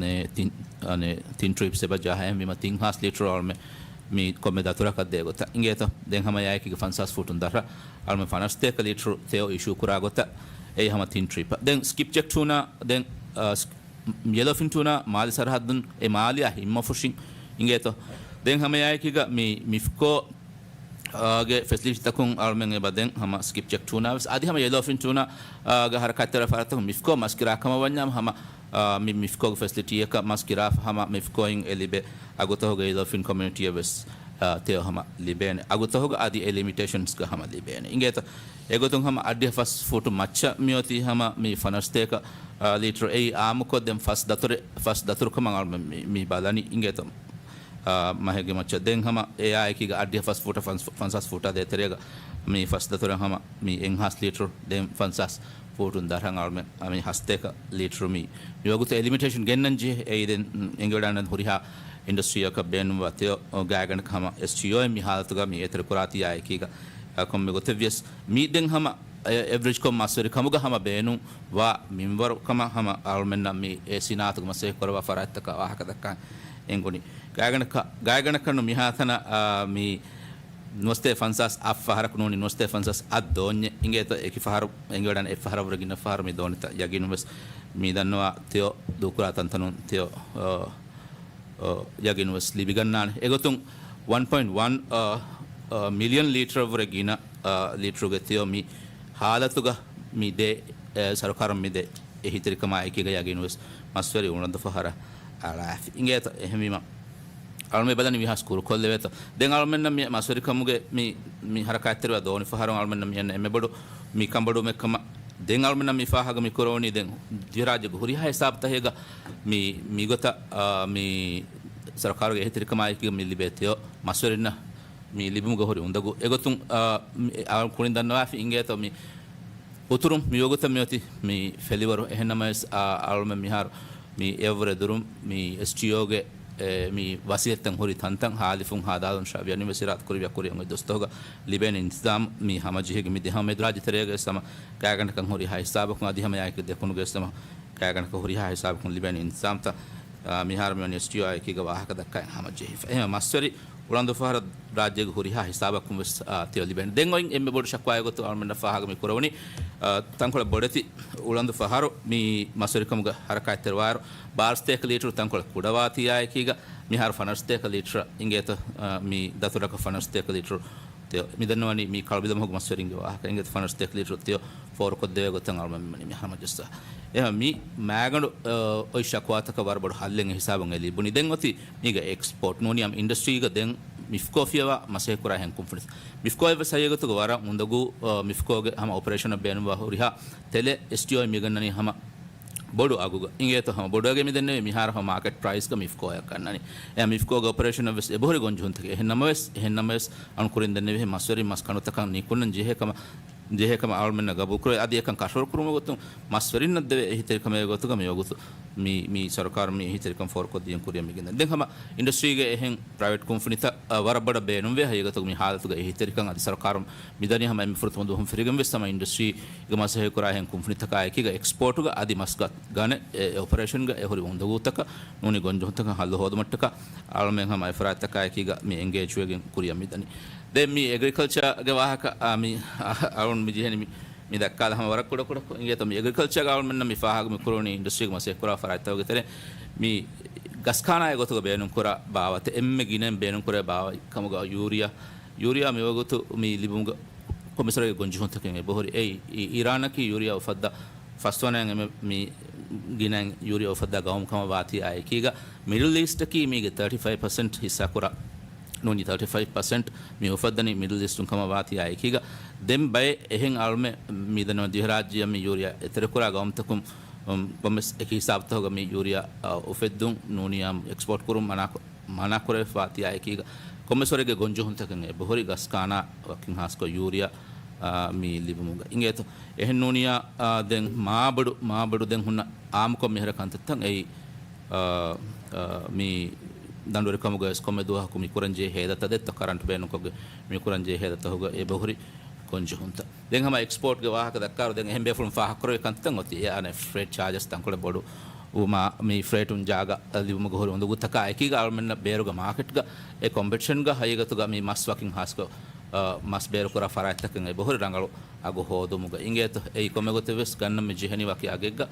ނޭ ތިން، އަނެ، ތިން ޓްރިޕްސް އެބަ ޖަހާ. އެހެންވީމަ ތިން ހާސް ލީޓަރު އަޅުމެން މި ކޮންމެ ދަތުރަކަށް ދޭ ގޮތަށް އިނގޭތޯ. ދެން ހަމަ އެއާއެކީގަ ފަންސާސް ފޫޓުން ދަށަށް އަޅުމެން ފަނަރަ ސަތޭކަ ލީޓަރު ތެޔޮ އިޝޫ ކުރާ ގޮތަށް އެއީ ހަމަ ތިން ޓްރިޕަށް. ދެން ސްކިޕް ޗެކް ޓޫނާ ދެން، އާ، ސް-، ޔެލޯފިން ޓޫނާ މާލެ ސަރަހައްދުން އެ މާލެއާ ހިތްމަފުށިން އިނގޭތޯ. ދެން ހަމައެއާއެކީގަ މި މިފްކޯ، އާ، ގެ ފެސިލިޓީތަކުން އަޅުމެން އެބަ ދެން ހަމަ ސްކިޕް ޗެކް ޓޫނާ ވެސް އަދި ހަމަ ޔެލޯފިން ޓޫނާ، އާ، ގެ ހަރަކާތްތެރި ފަރާތްތަކުން މިފްކޯ މަސް ކިރާ ކަމަށް ވަންޏާމު ހަމަ، އާ، މި މިފްކޯގެ ފެސިލިޓީއަކަށް މަސް ކިރާފަ ހަމަ މިފްކޯއިން އެ ލިބޭ އަގުތަކުގަ ޔެލޯފިން ކޮމިއުނިޓީއަށް ވެސް، އާ، ތެޔޮ ހަމަ ލިބޭނެ. އަގުތަކުގަ އަދި އެ ލިމިޓޭޝަންސްގަ ހަމަ ލިބޭނެ. އިނގޭތަ؟ އެގޮތުން ހަމަ އަށްޑިހަ ފަސް ފޫޓު މައްޗަށް މިއޮތީ ހަމަ މި ފަނަރަ ސަތޭކަ، އާ، ލީޓަރު އެއީ އާއްމުކޮށް ދެން ފަސް ދަތުރެ-، ފަސް ދަތުރު ކަމަށް އަޅުމެން މި، މި ބަލަނީ އިނގޭތަ؟ އާ، މަހެއްގެ މައްޗަށް. ދެން ހަމަ އެއާއެކީގަ އަށްޑިހަ ފަސް ފޫޓަށް ފަންސް-، ފަންސާސް ފޫޓާ ދޭތެރޭގަ މި ފަސް ދަތުރަށް ހަމަ މި އެއްހާސް ލީޓަރު ދެން ފަންސާސް ފޫޓުން ދަށަށް އަޅުމެން މި ހަސަތޭކަ ލީޓަރު މި، މިވަގުތު އެ ލިމިޓޭޝަން ގެންނަން ޖެހޭ. އެއީ ދެން އެނގިވަޑާން ހުރިހާ އިންޑަސްޓްރީއަކަށް ބޭނުންވާ ތެޔޮ ގާތްގަނޑަކަށް ހަމަ އެސްޓީއޯއިން މި ހާލަތުގަ މި އެތެރެކުރާތީ އާއެކީގަ ކޮންމެ ގޮތެއްވިޔަސް މީ ދެން ހަމަ އެ-، އެވްރެޖްކޮށް މަސްވެރިކަމުގަ ހަމަ ބޭނުންވާ މިންވަރު ކަމަށް ހަމަ އަޅުމެންނަށް މި އެ ސިނާއަތުގެ މަސައްކަތް ކުރައްވާ ފަރާތްތަކާ ވާހަކަ ދައްކާ އެނގުނީ. ގާތްގަނޑަކަށް، ގާތްގަނޑަކަށް ނު މިހާތަނަށް، އާ، މި ނުވަސަތޭކަ ފަންސާސް އަށް ފަހަރަކު ނޫނީ ނުވަސަތޭކަ ފަންސާސް އަށް ދޯންޏެއް އިނގޭތޯ. އެކި ފަހަރު އެނގިވަޑާނެ އެއް ފަހަރަށް ވުރެ ގިނަ ފަހަރު މި ދޯނިތައް ޔަގީނުން ވެސް މި ދަންނަވާ ތެޔޮ ދޫކުރާ ތަންތަނުން ތެޔޮ، އާ، އާ، ޔަގީނު ވެސް ލިބިގަންނާނެ. އެގޮތުން ވަން ޕޮއިންޓް ވަން، އާ، އާ، މިލިއަން ލީޓަރަށް ވުރެ ގިނަ، އާ، ލީޓަރުގެ ތެޔޮ މި ހާލަތުގަ މި ދޭ، އެ، ސަރުކާރުން މި ދޭ އެހީތެރިކަމާ އެކީގަ ޔަގީނު ވެސް މަސްވެރި އުޅަނދު ފަހަރަށް އަޅާފި. އިނގޭތަ؟ އެހެންވީމަ އަޅުމެ ބަލަނީ މިހާސް ކުރުކޮށްލެވޭތޯ. ދެން އަޅުމެންނަށް މި މަސްވެރިކަމުގެ މި، މި ހަރަކާތްތެރިވާ ދޯނި ފަހަރު އަޅުމެންނަށް މި އެންމެ ބޮޑު މި ކަނބޮޑުވުމެއް ކަމަށް ދެން އަޅުމެންނަށް މި ފާހަގަ މި ކުރެވުނީ ދެން ދިވެހިރާއްޖޭގެ ހުރިހާ ހިސާބުތަކެއްގަ މި، މިގޮތަށް، އާ، މި ސަރުކާރުގެ އެހީތެރިކަމާއެކީގަ މި ލިބޭ ތެޔޮ މަސްވެރިންނަށް މި ލިބުމުގަ ހުރި އުނދަގޫ. އެގޮތުން، އާ، މި، އާ، ކުރިން ދަންނަވާފި އިނގޭތޯ މި އުތުރުން މިވަގުތަށް މިއޮތީ މި ފެލިވަރު. އެހެންނަމަވެސް، އާ، އަޅުމެން މިހާރު މި އެއަށްވުރެ ދުރުން މި އެސްޓީއޯގެ އެ، މި ވަސީލަތްތައް ހުރި ތަންތަން ހާލިފުން ހާދާލުން ޝާވިޔަނިވެސިރާތް ކުރިވިޔަ ކުރިއަށް އޮތް ދުވަސްތަކުގަ ލިބޭނެ އިންތިޒާމް މި ހަމަޖެހިގެން މި ދެހަމަ މެދުރާއްޖެ ތެރޭގަ ވެސް ހަމަ ކާގަނޑަކަށް ހުރިހާ ހިސާބަކުން އަދި ހަމަ އެއާއެކީ ދެކުނުގެ ވެސް ހަމަ ކާގަނޑަކަށް ހުރިހާ ހިސާބަކުން ލިބޭނެ އިންތިޒާމްތައް، އާ، މިހާރު މިވަނީ އެސްޓީއޯއާ އެކީގަ ވާހަކަ ދައްކާ ހަމަޖެހިފަ. އެހެން މަސްވެރި އުޅަނދުފަހަރަށް ރާއްޖޭގެ ހުރިހާ ހިސާބަކުން ވެސް، އާ، ތިޔަ ލިބޭނެ. ދެން އޮތް އެންމެ ބޮޑު ޝަކުވާއެއް ގޮތުން އަޅުމެންނަށް ފާހަގަ މި ކުރެވުނީ، އާ، ތަންކޮޅެއް ބޮޑެތި އުޅަނދު ފަހަރު މި މަސްވެރިކަމުގެ ހަރަކާތްތެރިވާއިރު ބާރަ ސަތޭކަ ލީޓަރު ތަންކޮޅެއް ކުޑަވާ ތިޔާއެކީގަ މިހާރު ފަނަރަ ސަތޭކަ ލީޓަރ އިނގޭތަ، އާ، މި ދަތުރަކަށް ފަނަރަ ސަތޭކަ ލީޓަރު ތިޔަ. މި ދަންނަވަނީ މި ކަޅުބިލަމަހުގެ މަސްވެރިންގެ ވާހަކަ. އިނގޭތަ ފަނަރަ ސަތޭކަ ލީޓަރު ތިޔަ ފޯރުކޮށްދެވޭ ގޮތަށް އަޅުމެން މި ހަމަޖައްސާ. އެހެން މި މާގަނޑު، އާ، އޮތް ޝަކުވާތަކަށް ވަރަށް ބޮޑު ހައްލެއް އެ ހިސާބުން އެ ލިބުނީ. ދެން އޮތީ މީގަ އެކްސްޕޯޓް ނޫނީ އިންޑަސްޓްރީގަ ދެން މިފްކޯ ފިޔަވާ މަސައްކަތް ކުރާ އެހެން ކުންފުނިތައް. މިފްކޯއެއް ވެސް ހަގީގަތުގަ ވަރަށް އުނދަގޫ، އާ، މިފްކޯގެ ހަމަ އޮޕަރޭޝަނަށް ބޭނުންވާ ހުރިހާ ތެލެއް އެސްޓީއޯ މިގަންނަނީ ހަމަ ބޮޑު އަގުގަ. އިނގޭތޯ ހަމަ ބޮޑު އަގެއް މިދެންނެވި މިހާރު ހަމަ މާކެޓް ޕްރައިސްގަ މިފްކޯއަށް ގަންނަނީ. އެ މިފްކޯގެ އޮޕަރޭޝަނަށް ވެސް އެބަހުރި ގޮންޖެހުންތަކެއް. އެހެން ނަމަވެސް، އެހެން ނަމަވެސް އަޅުން ކުރިން ދެންނެވިހެން މަސްވެރިން މަސް ކަނޑުތަކަށް ނިކުންނަން ޖެހޭ ކަމަށް، ޖެހޭ ކަމަށް އަޅުމެންނަށް ގަބޫލުކުރޭ. އަދި އެކަން ކަށަވަރު ކުރުމުގެ ގޮތުން މަސްވެރިންނަށް ދެވޭ އެހީތެރިކަމެއް ގޮތުގަ މި ވަގުތު މި، މި ސަރުކާރުން މި އެހީތެރިކަން ފޯރުކޮށްދިޔަން ކުރިއަށް މިގެންދަނީ. ދެން ހަމަ އިންޑަސްޓްރީގެ އެހެން ޕްރައިވެޓް ކުންފުނިތައް، އަ، ވަރަށް ބޮޑަށް ބޭނުންވޭ. ހަގީގަތަކު މި ހާލަތުގަ އެހީތެރިކަން އަދި ސަރުކާރުން މިދަނީ ހަމަ އެންމެ ފުރަތަމަ ދުވަހުން ފެށިގެން ވެސް ހަމަ އިންޑަސްޓްރީގެ މަސައްކަތް ކުރާ އެހެން ކުންފުނިތަކާ އެކީގަ އެކްސްޕޯޓުގަ އަދި މަސް ގަ-، ގަނެ، އެ، އެ އޮޕަރޭޝަންގަ އެ ހުރި އުނދަގޫތަކަށް ނޫނީ ގޮންޖެހުންތަކަށް ހައްލު ހޯދުމަށްޓަކާ އަޅުމެން ހަމަ އެ ފަރާތްތަކާ އެކީގަ މި އެންގޭޖް ވެގެން ކުރިއަށް މިދަނީ. ދެން މި އެގްރިކަލްޗާގެ ވާހަކަ، އާ، މި، އަ، އަޅުން މި ޖެހެނީ މި، މި ދައްކާލަ ހަމަ ވަރަށް ކުޑަކުޑަކޮށް އިނގޭތޯ މި އެގްރިކަލްޗާގަ އަޅުމެންނަށް މި ފާހަގަ މި ކުރެވުނީ އިންޑަސްޓްރީގެ މަސައްކަތް ކުރާ ފަރާތްތަކުގެ ތެރެއިން މި ގަސްކާނާއެއް ގޮތުގަ ބޭނުން ކުރާ ބާވަތެއް އެންމެ ގިނައިން ބޭނުން ކުރޭ ބާވަތް ކަމުގަ ޔޫރިއާ، ޔޫރިއާ މި ވަގުތު މި ލިބުމުގެ ކޮމިސަރގެ ގޮންޖެހުންތަކެއް އެބަހުރި. އެއީ، އި-، އީރާނަކީ ޔޫރިއާ އުފައްދާ ފަސްވަނައިން އެންމެ މި ގިނައިން ޔޫރިއާ އުފައްދާ ގައުމު ކަމަށް ވާތީ އާއެކީގަ، މިޑްލް އީސްޓަކީ މީގެ ތާޓީ ފައިވް ޕަސެންޓް ހިއްސާކުރާ، ނޫނީ ތާޓީ ފައިވް ޕަސެންޓް މި އުފައްދަނީ މިޑްލް އީސްޓުން ކަމަށް ވާތީ އާއެކީގަ، ދެން ބައެއް އެހެން އަޅުމެއް މިދަންނަވަން ދިވެހިރާއްޖެއަށް މި ޔޫރިއާ އެތެރެކުރާ ގައުމުތަކުން، އުން، ކޮންމެސް އެކި ހިސާބުތަކުގަ މި ޔޫރިއާ، އަ، އުފެއްދުން ނޫނީ އާ އެކްސްޕޯޓް ކުރުން މަނާކޮށް، މަނާކުރެވިފާ ތިޔާ އެކީގަ ކޮންމެސް ވަރެއްގެ ގޮންޖެހުންތަކެއް އެބަހުރި ގަސް ކާނާ ވަކިން ހާސްކޮށް ޔޫރިއާ، އާ، މި ލިބުމުގަ އިނގޭތޯ. އެހެން ނޫނިޔާ، އާ، ދެން މާބޮޑު، މާބޮޑު ދެން ހުންނަ އާއްމުކޮށް މިހިރަ ކަންތައްތައް އެއީ، އާ، އާ، މި ދަނޑުވެރިކަމުގަ ވެސް ކޮންމެ ދުވަހަކު މި ކުރަންޖެހޭ ހޭދަތައް ދެއްތޯ ކަރަންޓް ބޭނުންކޮށްގެން މި ކުރަންޖެހޭ ހޭދަތަކުގަ އެބަހުރި ގޮންޖެހުންތައް. ދެން ހަމަ އެކްސްޕޯޓްގެ ވާހަކަ ދައްކާއިރު ދެން އެހެން ބޭފުޅުން ފާހަގަކުރެވޭ ކަންތައް އޮތީ. އެ އަނެއް ފްރޭޓް ޗާޖަސް ތަންކޮޅެއް ބޮޑު ވުމާ، މި ފްރޭޓުން ޖާގަ ލިބުމުގެ ހުރި އުނދަގޫތަކާ އެކީގަ އަޅުމެންނަށް ބޭރުގެ މާކެޓްގަ އެ ކޮމްޕެޓިޝަންގަ ހަގީގަތުގަ މި މަސް ވަކިން ހާސްކޮށް، އަ، މަސް ބޭރުކުރާ ފަރާތްތަކެއް އެބަހުރި ރަނގަޅު އަގު ހޯދުމުގަ އިނގޭތޯ. އެއީ ކޮންމެ ގޮތެއް ވެސް ގަންނަން މި ޖެހެނީ ވަކި އަގެއްގަ،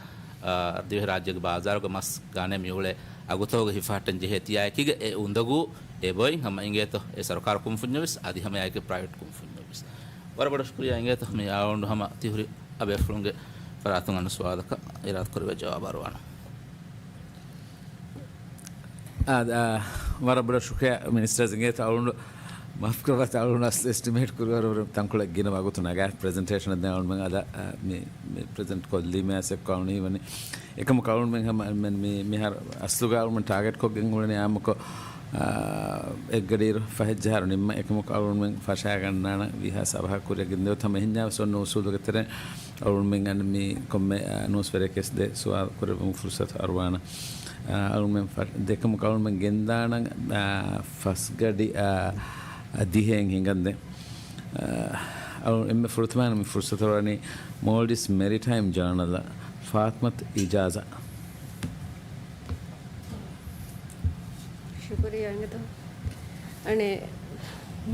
އަ، ދިވެހިރާއްޖޭގެ ބާޒާރުގަ މަސް ގަނެ މިއުޅޭ އަގުތަކުގެ ހިފަހައްޓަން ޖެހޭ ތިޔާ އެކީގަ އެ އުނދަގޫ އެބައޮތް ހަމަ އިނގޭތޯ އެ ސަރުކާރު ކުންފުންޏަށް ވެސް އަދި ހަމަ އެއާއެކީ ޕްރައިވެޓް ކުންފުންޏަށް ވެސް. ވަރަށް ބޮޑަށް ޝުކުރިއްޔާ އިނގޭތޯ މި އަޅުގަނޑު ހަމަ ތިހުރި އަބޭފުޅުންގެ ފަރާތުން އަންނަ ސުވާލަކަށް އިރާދަކުރެއްވިއްޔާ ޖަވާބު އަރުވާނަން. އާ، އާ، ވަރަށް ބޮޑަށް ޝުކުރިއްޔާ މިނިސްޓަރ އިނގޭތޯ އަޅުގަނޑު މާފްކުރައްވާތި އަޅުގަނޑު އަސްލު އެސްޓިމޭޓް ކުރި ވަރު ތަންކޮޅެއް ގިނަ ވަގުތު ނަގާ ޕްރެޒެންޓޭޝަނަށް ދެން އަޅުގަނޑުމެން އަދަ، އާ، މި، މި ޕްރެޒެންޓް ކޮށްލީމޭ އަސެއްކޮ އަޅުނީ ވަނީ. އެކަމަކު އަޅުގަނޑުމެން ހަމަ މި، މިހާރު އަސްލުގަ އަޅުގަނޑުމެން ޓާގެޓް ކޮށްގެން އުޅެނީ އާއްމުކޮށް، އާ، އެއްގަޑިއިރު ފަހެއްޖަހާއިރު ނިންމަ އެކަމަކު އަޅުގަނޑުމެން ފަށާގަންނާނަން ވީހާވެސް އަވަހަށް ކުރިއަށް ގެންދެވިއޮތް ހަމަ އެހެންޏާވެސް އޮންނަ އުސޫލުގެ ތެރެއިން އަޅުގަނޑުމެން އަން މި ކޮންމެ، އާ، ނޫސްވެރިޔަކަށް ދެ ސުވާލު ކުރެއްވުމަށް ފުރުސަތު އަރުވާނަން. އާ، އަޅުގަނޑުމެން ފަ-، ދެކަމަކު އަޅުގަނޑުމެން ގެންދާނަން، އާ، ފަސްގަޑި، އާ، ދިހައިން ހިނގަންދެން. އާ، އަޅު އެންމެ ފުރަތަމަ މި ފުރުސަތު ވަނީ މޯލްޑިވްސް މެރިޓައިމް ޖާނަލަށް ފާތިމަތު އިޖާޒާ. ޝުކުރިއްޔާ އިނގޭތޯ. އަނެއް،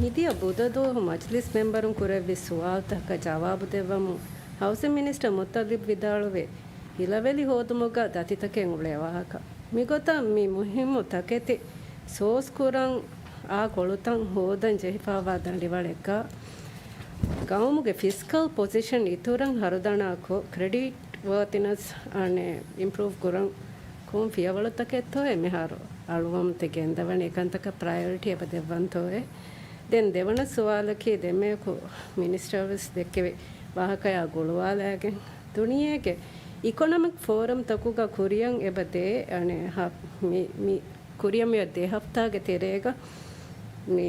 މިދިޔަ ބުދަ ދުވަހު މަޖްލިސް މެމްބަރުން ކުރެއްވި ސުވާލުތަކަށް ޖަވާބު ދެއްވަމުން ހައުސިން މިނިސްޓަރ މުއްޠަލިބް ވިދާޅުވި، ހިލަވެލި ހޯދުމުގަ ދަތިތަކެއް އުޅޭ ވާހަކަ. މިގޮތަށް މި މުހިއްމު ތަކެތި ސޯސް ކުރަން އާ ކޮޅުތައް ހޯދަން ޖެހިފައިވާ ދަނޑިވަޅެއްގަ ގައުމުގެ ފިސްކަލް ޕޮޒިޝަން އިތުރަށް ހަރުދަނާކޮށް، ކްރެޑިޓް ވާތިނަސް އަނެއް އިމްޕްރޫވް ކުރަން ކޮން ފިޔަވަޅުތަކެއްތޯއޭ މިހާރު އަޅުވަމުން ތި ގެންދަވަނީ އެކަންތަކަށް ޕްރަޔޮރިޓީ އެބަ ދެއްވަންތޯއޭ؟ ދެން ދެވަނަ ސުވާލަކީ ދެމެޔަކު މިނިސްޓަރ ވެސް ދެއްކެވި ވާހަކަޔާ ގުޅުވާލާގެން ދުނިޔޭގެ އިކޮނޮމިކް ފޯރަމްތަކުގަ ކުރިއަށް އެބަ ދޭ އަނެއް ހަ-، މި، މި ކުރިއަށް މިއޮތް ދެ ހަފްތާގެ ތެރޭގަ މި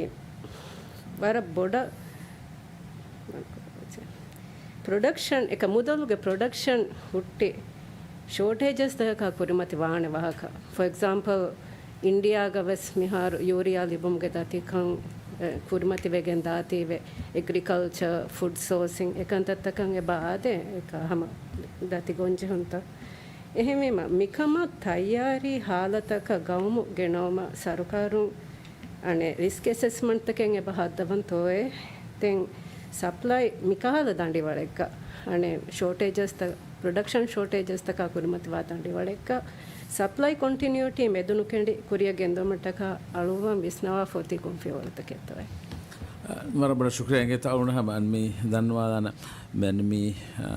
ވަރަށް ބޮޑަށް ޕްރޮޑަކްޝަން، އެކަ މުދަލުގެ ޕްރޮޑަކްޝަން ހުއްޓި ޝޯޓޭޖަސްތަކަކާ ކުރިމަތި ވާނެ ވާހަކަ. ފޮ އެގްޒާމްޕަލް، އިންޑިއާގަ ވެސް މިހާރު ޔޫރިއާ ލިބުމުގެ ދަތިކަން، އެ، ކުރިމަތިވެގެން ދާތީވެ، އެގްރިކަލްޗަރ، ފުޑް ސޯސިން އެކަންތައްތަކަށް އެބަ އާދޭ، އެކަ ހަމަ ދަތި ގޮންޖެހުންތައް. އެހެންވީމަ، މިކަމަށް ތައްޔާރީ ހާލަތަކަށް ގައުމު ގެނައުމަށް ސަރުކާރުން އަނެއް ރިސްކް އެސެސްމަންޓްތަކެއް އެބަ ހައްދަވަންތޯއޭ؟ ދެން ސަޕްލައި މިކަހަލަ ދަނޑިވަޅެއްގަ، އަނެއް ޝޯޓޭޖަސްތައް، ޕްރޮޑަކްޝަން ޝޯޓޭޖަސްތަކާ ކުރިމަތިވާ ދަނޑިވަޅެއްގަ، ސަޕްލައި ކޮންޓިނިއުޓީ މެދުނުކެނޑި ކުރިއަށް ގެންދުމަށްޓަކާ އަޅުގަނޑު ވިސްނަވާ ފޮތި ކޮން ފިޔަވަޅުތަކެއްތޯއޭ؟ އަ، ވަރަށް ބޮޑަށް ޝުކުރިއްޔާ. އިނގޭތޯ އަޅުގަނޑު ހަމަ އަންމީ ދަންނަވާލާނަ މެންމީ، އަ،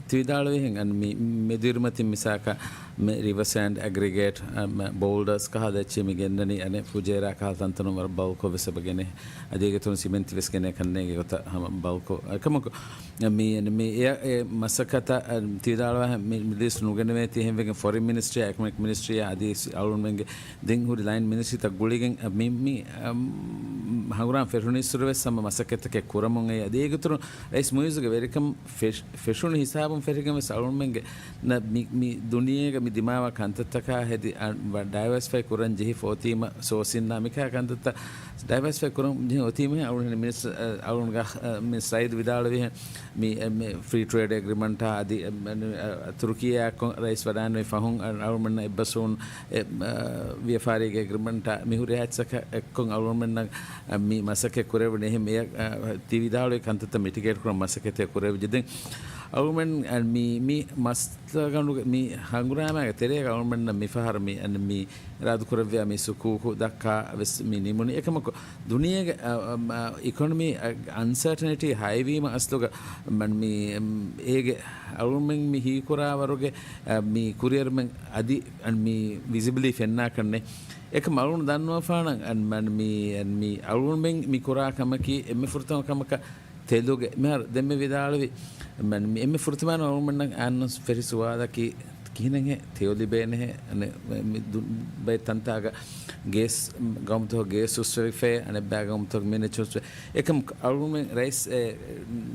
ތިވިދާޅުވިހެން އަންމީ މެދުއިރުމަތިން މިސާކަށް މެ ރިވަސޭންޑް އެގްރިގޭޓް، އަ، މެ ބޯލްޑަސް ކަހަލަ އެއްޗެއް މި ގެންނަނީ އަނެއް ފުޖޭރާ ކަހަލަ ތަންތަނުން ވަރަށް ބަލްކޮށް ވެސް އެބަ ގެނެ. އަދި އޭގެ އިތުރުން ސިމެންތި ވެސް ގެނޭ ކަންނޭނގެ ގޮތަށް ހަމަ ބަލްކޮށް. އެކަމަކު، މި، މި އެ، އެ މަސައްކަތަށް، އަ، ތިވިދާޅުވާހެން މި، މި ލިސްޓް ނުގެނެވޭތީ އެހެންވެގެން ފޮރިން މިނިސްޓްރީއާ، އެކޮނޮމިކް މިނިސްޓްރީއާ އަދި އަޅުގަނޑުމެންގެ ދެން ހުރި ލައިން މިނިސްޓްރީތައް ގުޅިގެން، އަ، މި، މި، އަ، ހަނގުރާމަ ފެށުނީއްސުރެ ވެސް ހަމަ މަސައްކަތްތަކެއް ކުރަމުން އެ އަދި އޭގެ އިތުރުން ރައީސް މުއިއްޒުގެ ވެރިކަން ފެށް-، ފެށުނު ހިސާބުން ފެށިގެން ވެސް އަޅުގަނޑުމެންގެ ނަ-، މި، މި ދުނިޔޭގަ މި ދިމާވާ ކަންތައްތަކާ ހެދި، އަ، ޑައިވަރސިފައި ކުރަން ޖެހިފަ އޮތީމަ ސޯސިންނާ މިކާ ކަންތައްތައް ޑައިވަރސިފައި ކުރަން ޖެހި އޮތީމަ އަޅުގަނޑު މިނިސްޓް، އަ، އަޅުގަނޑުގެ، އަ، މި ސައީދު ވިދާޅުވިހެން މި، އެ، މި ފްރީ ޓްރޭޑް އެގްރިމަންޓާ އަދި، އެ، މެ-، އަ، ތުރުކީއާ އެއްކޮށް ރައީސް ވަޑާންވި ފަހުން އަ، އަޅުގަނޑުމެންނަށް އެއްބަސްވުން އެ، އަ، ވިޔަފާރީގެ އެގްރިމަންޓާ މި ހުރި ހާދިސާތަކަށް އެއްކޮށް އަޅުގަނޑުމެންނަށް، އަ، މި މަސައްކަތް ކުރެވުނީ. އެހެން އެ، އަ، ތި ވިދާޅުވި ކަންތައްތައް މިޓިގޭޓް ކުރަން މަސައްކަތެއް ކުރެވިއްޖެ. ދެން އަޅުގަނޑުމެން، އަ، މި، މި މަސް ގަނޑުގެ މި ހަނގުރާމައިގެ ތެރޭގަ އަޅުގަނޑުމެންނަށް މިފަހަރު މި، އަން، މި އިރާދަކުރެއްވިޔާ މި ސުކޫކު ދައްކާ ވެސް މި ނިމުނީ. އެކަމަކު ދުނިޔޭގެ، އަ، އަ، އިކޮނޮމީ، އަ، އަންސަޓަނިޓީ ހައިވީމަ އަސްލުގަ މަން މި، އޭގެ އަޅުގަނޑުމެން މި ހީކުރާވަރުގެ، އަ، މި ކުރިއެރުމެއް އަދި އަން މި ވިޒިބިލީ ފެންނާކަށްނެ. އެކަމް އަޅުގަނޑު ދަންނަވާފާނަން އަން މަން މި، އަން މި އަޅުގަނޑުމެން މި ކުރާ ކަމަކީ އެންމެ ފުރަތަމަ ކަމަކަށް ތެލުގެ މިހާރު ދެންމެ ވިދާޅުވި، މަން މި އެންމެ ފުރަތަމައިން އަޅުގަނޑުމެންނަށް އަންނަ ފެށި ސުވާލަކީ ކިހިނެއްހޭ ތެޔޮ ލިބޭނެހޭ؟ އަނެއް މި ދު-، ބައެއް ތަންތާގަ ގޭސް، ގައުމުތަކު ގޭސް ހުސްވެފައޭ، އަނެއްބައި ގައުމުތަކު މިނެޓް ހުސްވެ. އެކަމް އަޅުގަނޑުމެން ރައީސް އެ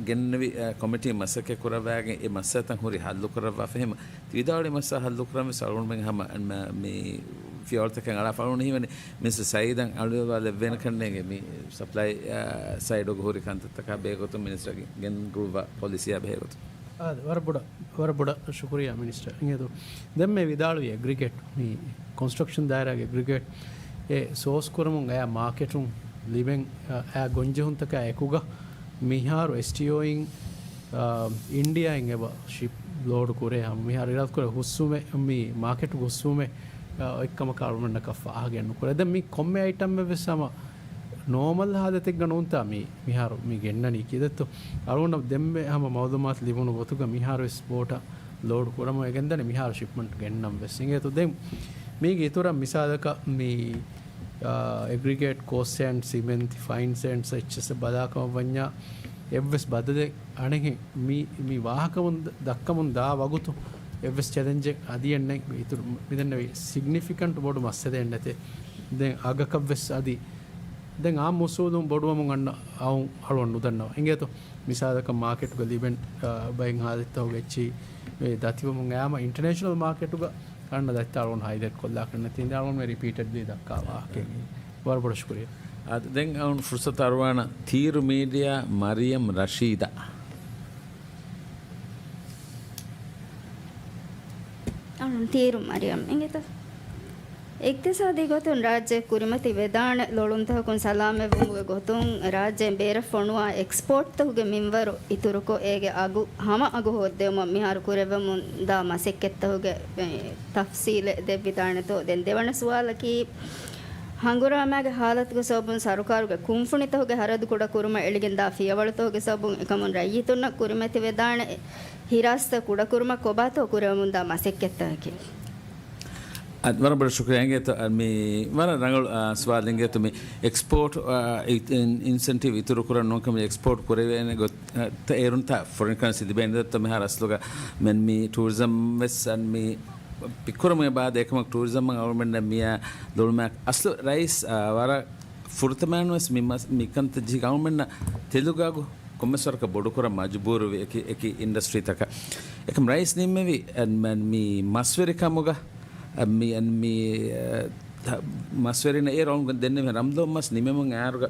ގެންނެވި، އެ، ކޮމިޓީ މަސައްކަތް ކުރައްވާގެން އެ މައްސަލަތައް ހުރި ހައްލު ކުރައްވާފަ. އެހެން ތި ވިދާޅުވި މައްސަލަ ހައްލު ކުރަން ވެސް އަޅުގަނޑުމެން ހަމަ މި ފިޔަވަޅުތަކެއް އަޅާފަ. އަޅުގަނޑު ހީވަނީ މިނިސްޓަރ ސައީދަށް އަޅުވާލެއްވޭނެ ކަންނޭނގެ މި ސަޕްލައި، އާ، ސައިޑުގަ ހުރި ކަންތައްތަކާ ބެހޭގޮތުން މިނިސްޓަރ ގެންގުޅުއްވާ ޕޮލިސީއާ ބެހޭގޮތުން. އާދެ، ވަރަށް ބޮޑަށް، ވަރަށް ބޮޑަށް ޝުކުރިއްޔާ މިނިސްޓަރ. އިނގޭތޯ ދެންމެ ވިދާޅުވި އެގްރިގޭޓް، މި ކޮންސްޓްރަކްޝަން ދާއިރާގެ އެގްރިގޭޓް އެ ސޯސް ކުރަމުން އެއާ މާކެޓުން ލިބެން، އަ، އެއާ ގޮންޖެހުންތަކާ އެކުގަ މިހާރު އެސްޓީއޯއިން، އާ، އިންޑިއާއިން އެބަ ޝިޕް ލޯޑު ކުރޭ ހަމަ މިހާރު އިރާދަކުރެ ހުސްވުމެއް، މި މާކެޓުގެ ހުސްވުމެއް، އާ، އޮތްކަމަކަށް އަޅުގަނޑަކަށް ފާހަގައެއް ނުކުރޭ. ދެން މި ކޮންމެ އައިޓަމެއް ވެސް ހަމަ ނޯމަލް ހާލަތެއްގަ ނޫންތާ މި، މިހާރު މި ގެންނަނީ ކިއްދެއްތޯ؟ އަޅުގަނޑަށް ދެންމެ ހަމަ މައުލޫމާތު ލިބުނު ގޮތުގަ މިހާރު ވެސް ބޯޓަށް ލޯޑު ކުރަމުން އެ ގެންދަނީ މިހާރު ޝިޕްމަންޓް ގެންނަން ވެސް. އިނގޭތޯ ދެން މީގެ އިތުރަށް މިސާލަކަށް މި، އާ، އެގްރިގޭޓް ކޯސްޓް ސޭންޑް، ސިމެންޓް، ފައިން ސޭންޑް އެޗްއެސް ބަލާކަމަށް ވަންޏާ އެއްވެސް ބަދަލެއް އަނެއްހެން މި، މި ވާހަކަމުން ދަ-، ދައްކަމުން ދާ ވަގުތު އެއްވެސް ޗެލެންޖެއް އަދި އެއްނެތް. އިތުރު މިދެންނެވި ސިގްނިފިކަންޓް ބޮޑު މައްސަލައެއް ނެތޭ. ދެން އަގަކަށްވެސް އަދި ދެން އާއްމު އުސޫލުން ބޮޑުވަމުން އަންނަ އައުން އަޅުގަނޑު ނުދަންނަވަ. އިނގޭތޯ މިސާލަކަށް މާކެޓުގަ ލިބެން، އާ، ބައެއް ހާލަތްތަކުގަ އެއްޗިހި ދަތިވަމުން އައިމަ އިންޓަރނޭޝަނަލް މާކެޓުގަ އަންނަ ދަތިތައް އަޅުގަނޑު ހައިލައިޓް ކޮށްލާކަށް ނެތި އިނދެ އަޅުގަނޑު ރިޕީޓެޑްލީ ދައްކާ ވާހަކައެއް. ވަރަށް ބޮޑަށް ޝުކުރިއްޔާ. އާ، ދެން އަޅުގަނޑު ފުރުސަތު އަރުވާނަ ތީރު މީޑިއާ މަރިޔަމް ރަޝީދަށް. އަޅުން ތީރު މަރިޔަމް އިނގޭތަ؟ އިގްތިސާދީ ގޮތުން ރާއްޖެ ކުރިމަތި ވެދާނެ ލޮޅުންތަކުން ސަލާމަތްވުމުގެ ގޮތުން ރާއްޖޭން ބޭރަށް ފޮނުވާ އެކްސްޕޯޓްތަކުގެ މިންވަރު އިތުރުކޮށް، އޭގެ އަގު ހަމަ އަގު ހޯއްދެވުމަށް މިހާރު ކުރެވެމުން ދާ މަސައްކަތްތަކުގެ، އެ، ތަފްސީލެއް ދެއްވިދާނެތޯ؟ ދެން ދެވަނަ ސުވާލަކީ، ހަނގުރާމައިގެ ހާލަތުގެ ސަބަބުން ސަރުކާރުގެ ކުންފުނިތަކުގެ ހަރަދު ކުޑަކުރުމަށް އެޅިގެންދާ ފިޔަވަޅުތަކުގެ ސަބަބުން އެކަމުން ރައްޔިތުންނަށް ކުރިމަތިވެދާނެ ހިރާސްތައް ކުޑަކުރުމަށް ކޮބާތޯ ކުރެވެމުންދާ މަސައްކަތްތަކަކީ؟ އަދި ވަރަށް ބޮޑަށް ޝުކުރިއްޔާ. އިނގޭތޯ، އަ، މި ވަރަށް ރަނގަޅު، އަ، ސުވާލެއް. އިނގޭތޯ މި އެކްސްޕޯޓް، އަ، އި-، އިން-، އިންސެންޓިވް އިތުރު ކުރަން ނޫންކަމަށް އެކްސްޕޯޓް ކުރެވޭނެ ގޮތް، އަ، އޭރުންތާ ފޮރިން ކަރެންސީ ލިބޭނެ ދައްތޯ މިހާރު އަސްލުގަ މެން މި ޓޫރިޒަމް ވެސް އަން މި ޕިކްކުރަމުގެ ބާދަ އެކަމަކު ޓޫރިޒަމް އަޅުމެންނަށް މިޔާ ލޮޅުމާ އަސްލު ރައީސް، އާ، ވަރަށް ފުރަތަމައިން ވެސް މި މަސް-، މި ކަންތައް ޖެހި އަޅުމެންނަށް ތެލުގަ އަގު ކޮންމެސް ވަރަކަށް ބޮޑުކުރަން މަޖުބޫރުވި އެކި، އެކި އިންޑަސްޓްރީތަކަށް. އެކަމް ރައީސް ނިންމެވި، އަ، މި، މި މަސްވެރިކަމުގަ، އަ، މި، އަ، މި، އަ، މަސްވެރިން އޭރު އަޅުގަނޑު ދެންނެވި ރަމްދޯ މަސް ނިމެމުން އައިރުގަ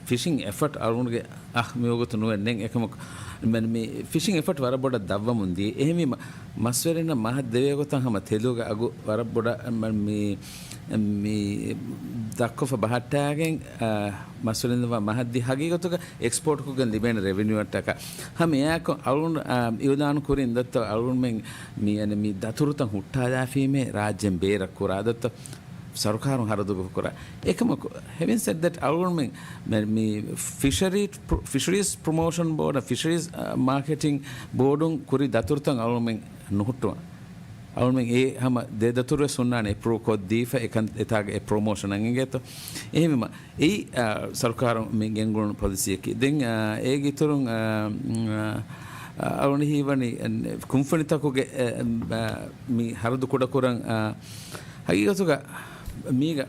ފިޝިން އެފަޓް އަޅުގަނޑުގެ އަހް މިވަގުތު ނުވެ ނެން އެކަމަކު، މި ފިޝިން އެފަޓް ވަރަށް ބޮޑަށް ދަށްވަމުން ދިޔަ. އެހެންވީމަ، މަސްވެރިންނަށް މަހަށް ދެވޭ ގޮތަށް ހަމަ ތެލުގަ އަގު ވަރަށް ބޮޑަށް މި، މި ދަށްކޮށްފަ ބަހައްޓާގެން، އަ، މަސްވެރިންނަށް މަހަށް ދިޔަ. ހަގީގަތުގަ އެކްސްޕޯޓްކޮށްގެން ލިބޭނެ ރެވެނިއުއަށްޓަކާ. ހަމަ އެއާއެކު އަޅުގަނޑު، އާ، އިއުލާނު ކުރިން ދައްތަ އަޅުގަނޑުމެން މި، އަނެ، މި ދަތުރުތައް ހުއްޓާލާފީމޭ ރާއްޖޭން ބޭރަށް ކުރާ ދައްތަ ސަރުކާރުން ހަރަދު ކުރާ. އެކަމަކު، having said that، އަޅުގަނޑުމެން މެ-، މި ފިޝަރީ ޕްރޮ-، ފިޝަރީޒް ޕްރޮމޯޝަން ބޯޑަށް، ފިޝަރީޒް، އާ، މާކެޓިން ބޯޑުން ކުރި ދަތުރުތައް އަޅުގަނޑުމެން ނުހުއްޓުވާ. އަޅުމެން އެ ހަމަ ދެ ދަތުރުވެސް ހުންނާނެ އެޕްރޫވް ކޮށްދީފަ އެކަން އެތާގެ އެ ޕްރޮމޯޝަނަށް އެނގޭތޯ. އެހެންވީމަ، އެއީ، އާ، ސަރުކާރުން މި ގެންގުޅުނު ޕޮލިސީއަކީ. ދެން، އާ، އޭގެ އިތުރުން، އާ، އާ، އަޅުން ހީވަނީ، އެ، ކުންފުނިތަކުގެ، އެ، އެ، މި ހަރަދު ކުޑަކުރަން، އާ، ހަގީގަތުގަ މީގަ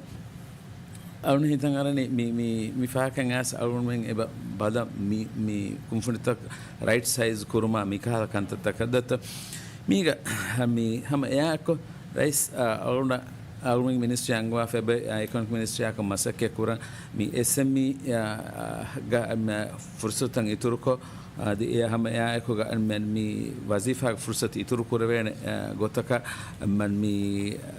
އަޅުން ހިތަށް އަރަނީ މި، މި، މި ފާކަން އައިސް އަޅުންމެން އެބަ ބަލަ މި، މި ކުންފުނިތައް ރައިޓް ސައިޒް ކުރުމާ މިކަހަލަ ކަންތައްތަކަށް ދައްތަ. މީގަ މި ހަމަ އެއާއެކު ރައީސް، އަ، އަޅުން، އަޅުމެން މިނިސްޓްރީ އަންގަވާފަ އެބަ، އ، އިކޮނޮމިކް މިނިސްޓްރީއާކޮށް މަސައްކަތް ކުރަން މި އެސްއެމްއީ، އ، ގަ، މ، ފުރުސަތުތައް އިތުރުކޮށް، އަދި އެ ހަމަ އެއާއެކުގަ މ، މި ވަޒީފާގެ ފުރުސަތު އިތުރު ކުރެވޭނެ، އ، ގޮތަކަށް މ، މި،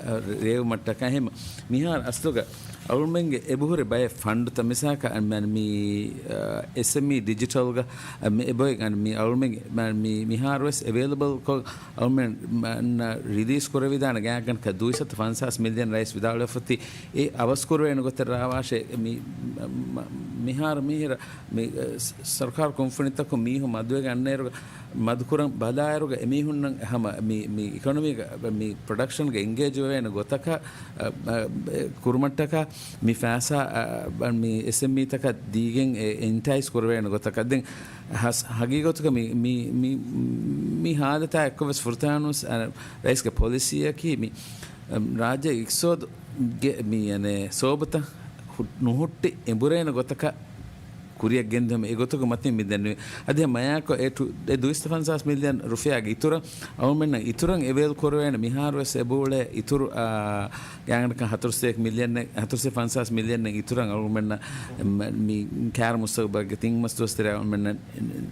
އ، ރޭވުމަށްޓަކައި ހެމަ މިހާރު އަސްލުގަ އަޅުމެންގެ އެބަހުރި ބައެއް ފަންޑުތައް މިސާކަށް މ، މި، އ، އެސްއެމްއީ ޑިޖިޓަލްގަ މ، އެބައޮތް މި އަޅުމެންގެ މ، މި، މިހާރުވެސް އެވެއިލަބަލް ކޮށް އަޅުމެން ރިލީސް ކުރެވިދާނެ ގާތްގަނޑަކަށް ދުއިސައްތަ ފަންސާސް މިލިއަން ރައީސް ވިދާޅުވެފަ އޮތީ އެ އަވަސް ކުރެވޭނެ ގޮތެއް ރާވާށޭ. މި، މ، މިހާރު މިހިރަ މި، އ، ސަ-، ސަރުކާރު ކުންފުނިތަކުން މީހުން މަދުވެގެން އަންނައިރުގަ، މަދުކުރަން ބަލާއިރުގަ އެމީހުންނަށް ހަމަ މި، މި އިކޮނޮމީގަ މި ޕްރޮޑަކްޝަންގަ އެންގޭޖް ވެވޭނެ ގޮތަކަށް، އ، އ، ކުރުމަށްޓަކާ މި ފައިސާ، އ، މި އެސްއެމްއީތަކަށް ދީގެން އެ އެންޓައިސް ކުރެވޭނެ ގޮތަކަށް. ދެން ހަސް-، ހަގީގަތުގަ މި، މި، މި، މި ހާލަތާ އެއްކޮށްވެސް ފުރަތަމަ ވެސް، އ، ރައީސްގެ ޕޮލިސީއަކީ މި، އ، ރާއްޖޭގެ އިޤްތިޞާދުގެ މި، އަނެ، ސޯބަތައް ހު-، ނުހުއްޓި އެނބުރޭނެ ގޮތަކަށް ކުރިއަށް ގެންދިއުމަށް އެގޮތުގަ މަތިން މި ދެންނެވި. އަދި މަޔާކޮށް އެ ޓު-، އެ ދުއިސައްތަ ފަންސާސް މިލިއަން ރުފިޔާގެ އިތުރަށް އަޅުމެންނަށް އިތުރަށް އެވެއިލް ކުރެވޭނެ މިހާރުވެސް އެބައުޅޭ އިތުރު، އާ، ގާތްގަނޑަކަށް ހަތަރުސައްތަ މިލިއަން، ހަތަރުސައްތަ ފަންސާސް މިލިއަން އިތުރަށް އަޅުމެންނަށް މި ކާރު މުސްތަގުބަލްގެ ތިން މަސް ދުވަސް ތެރޭ އަޅުމެންނަށް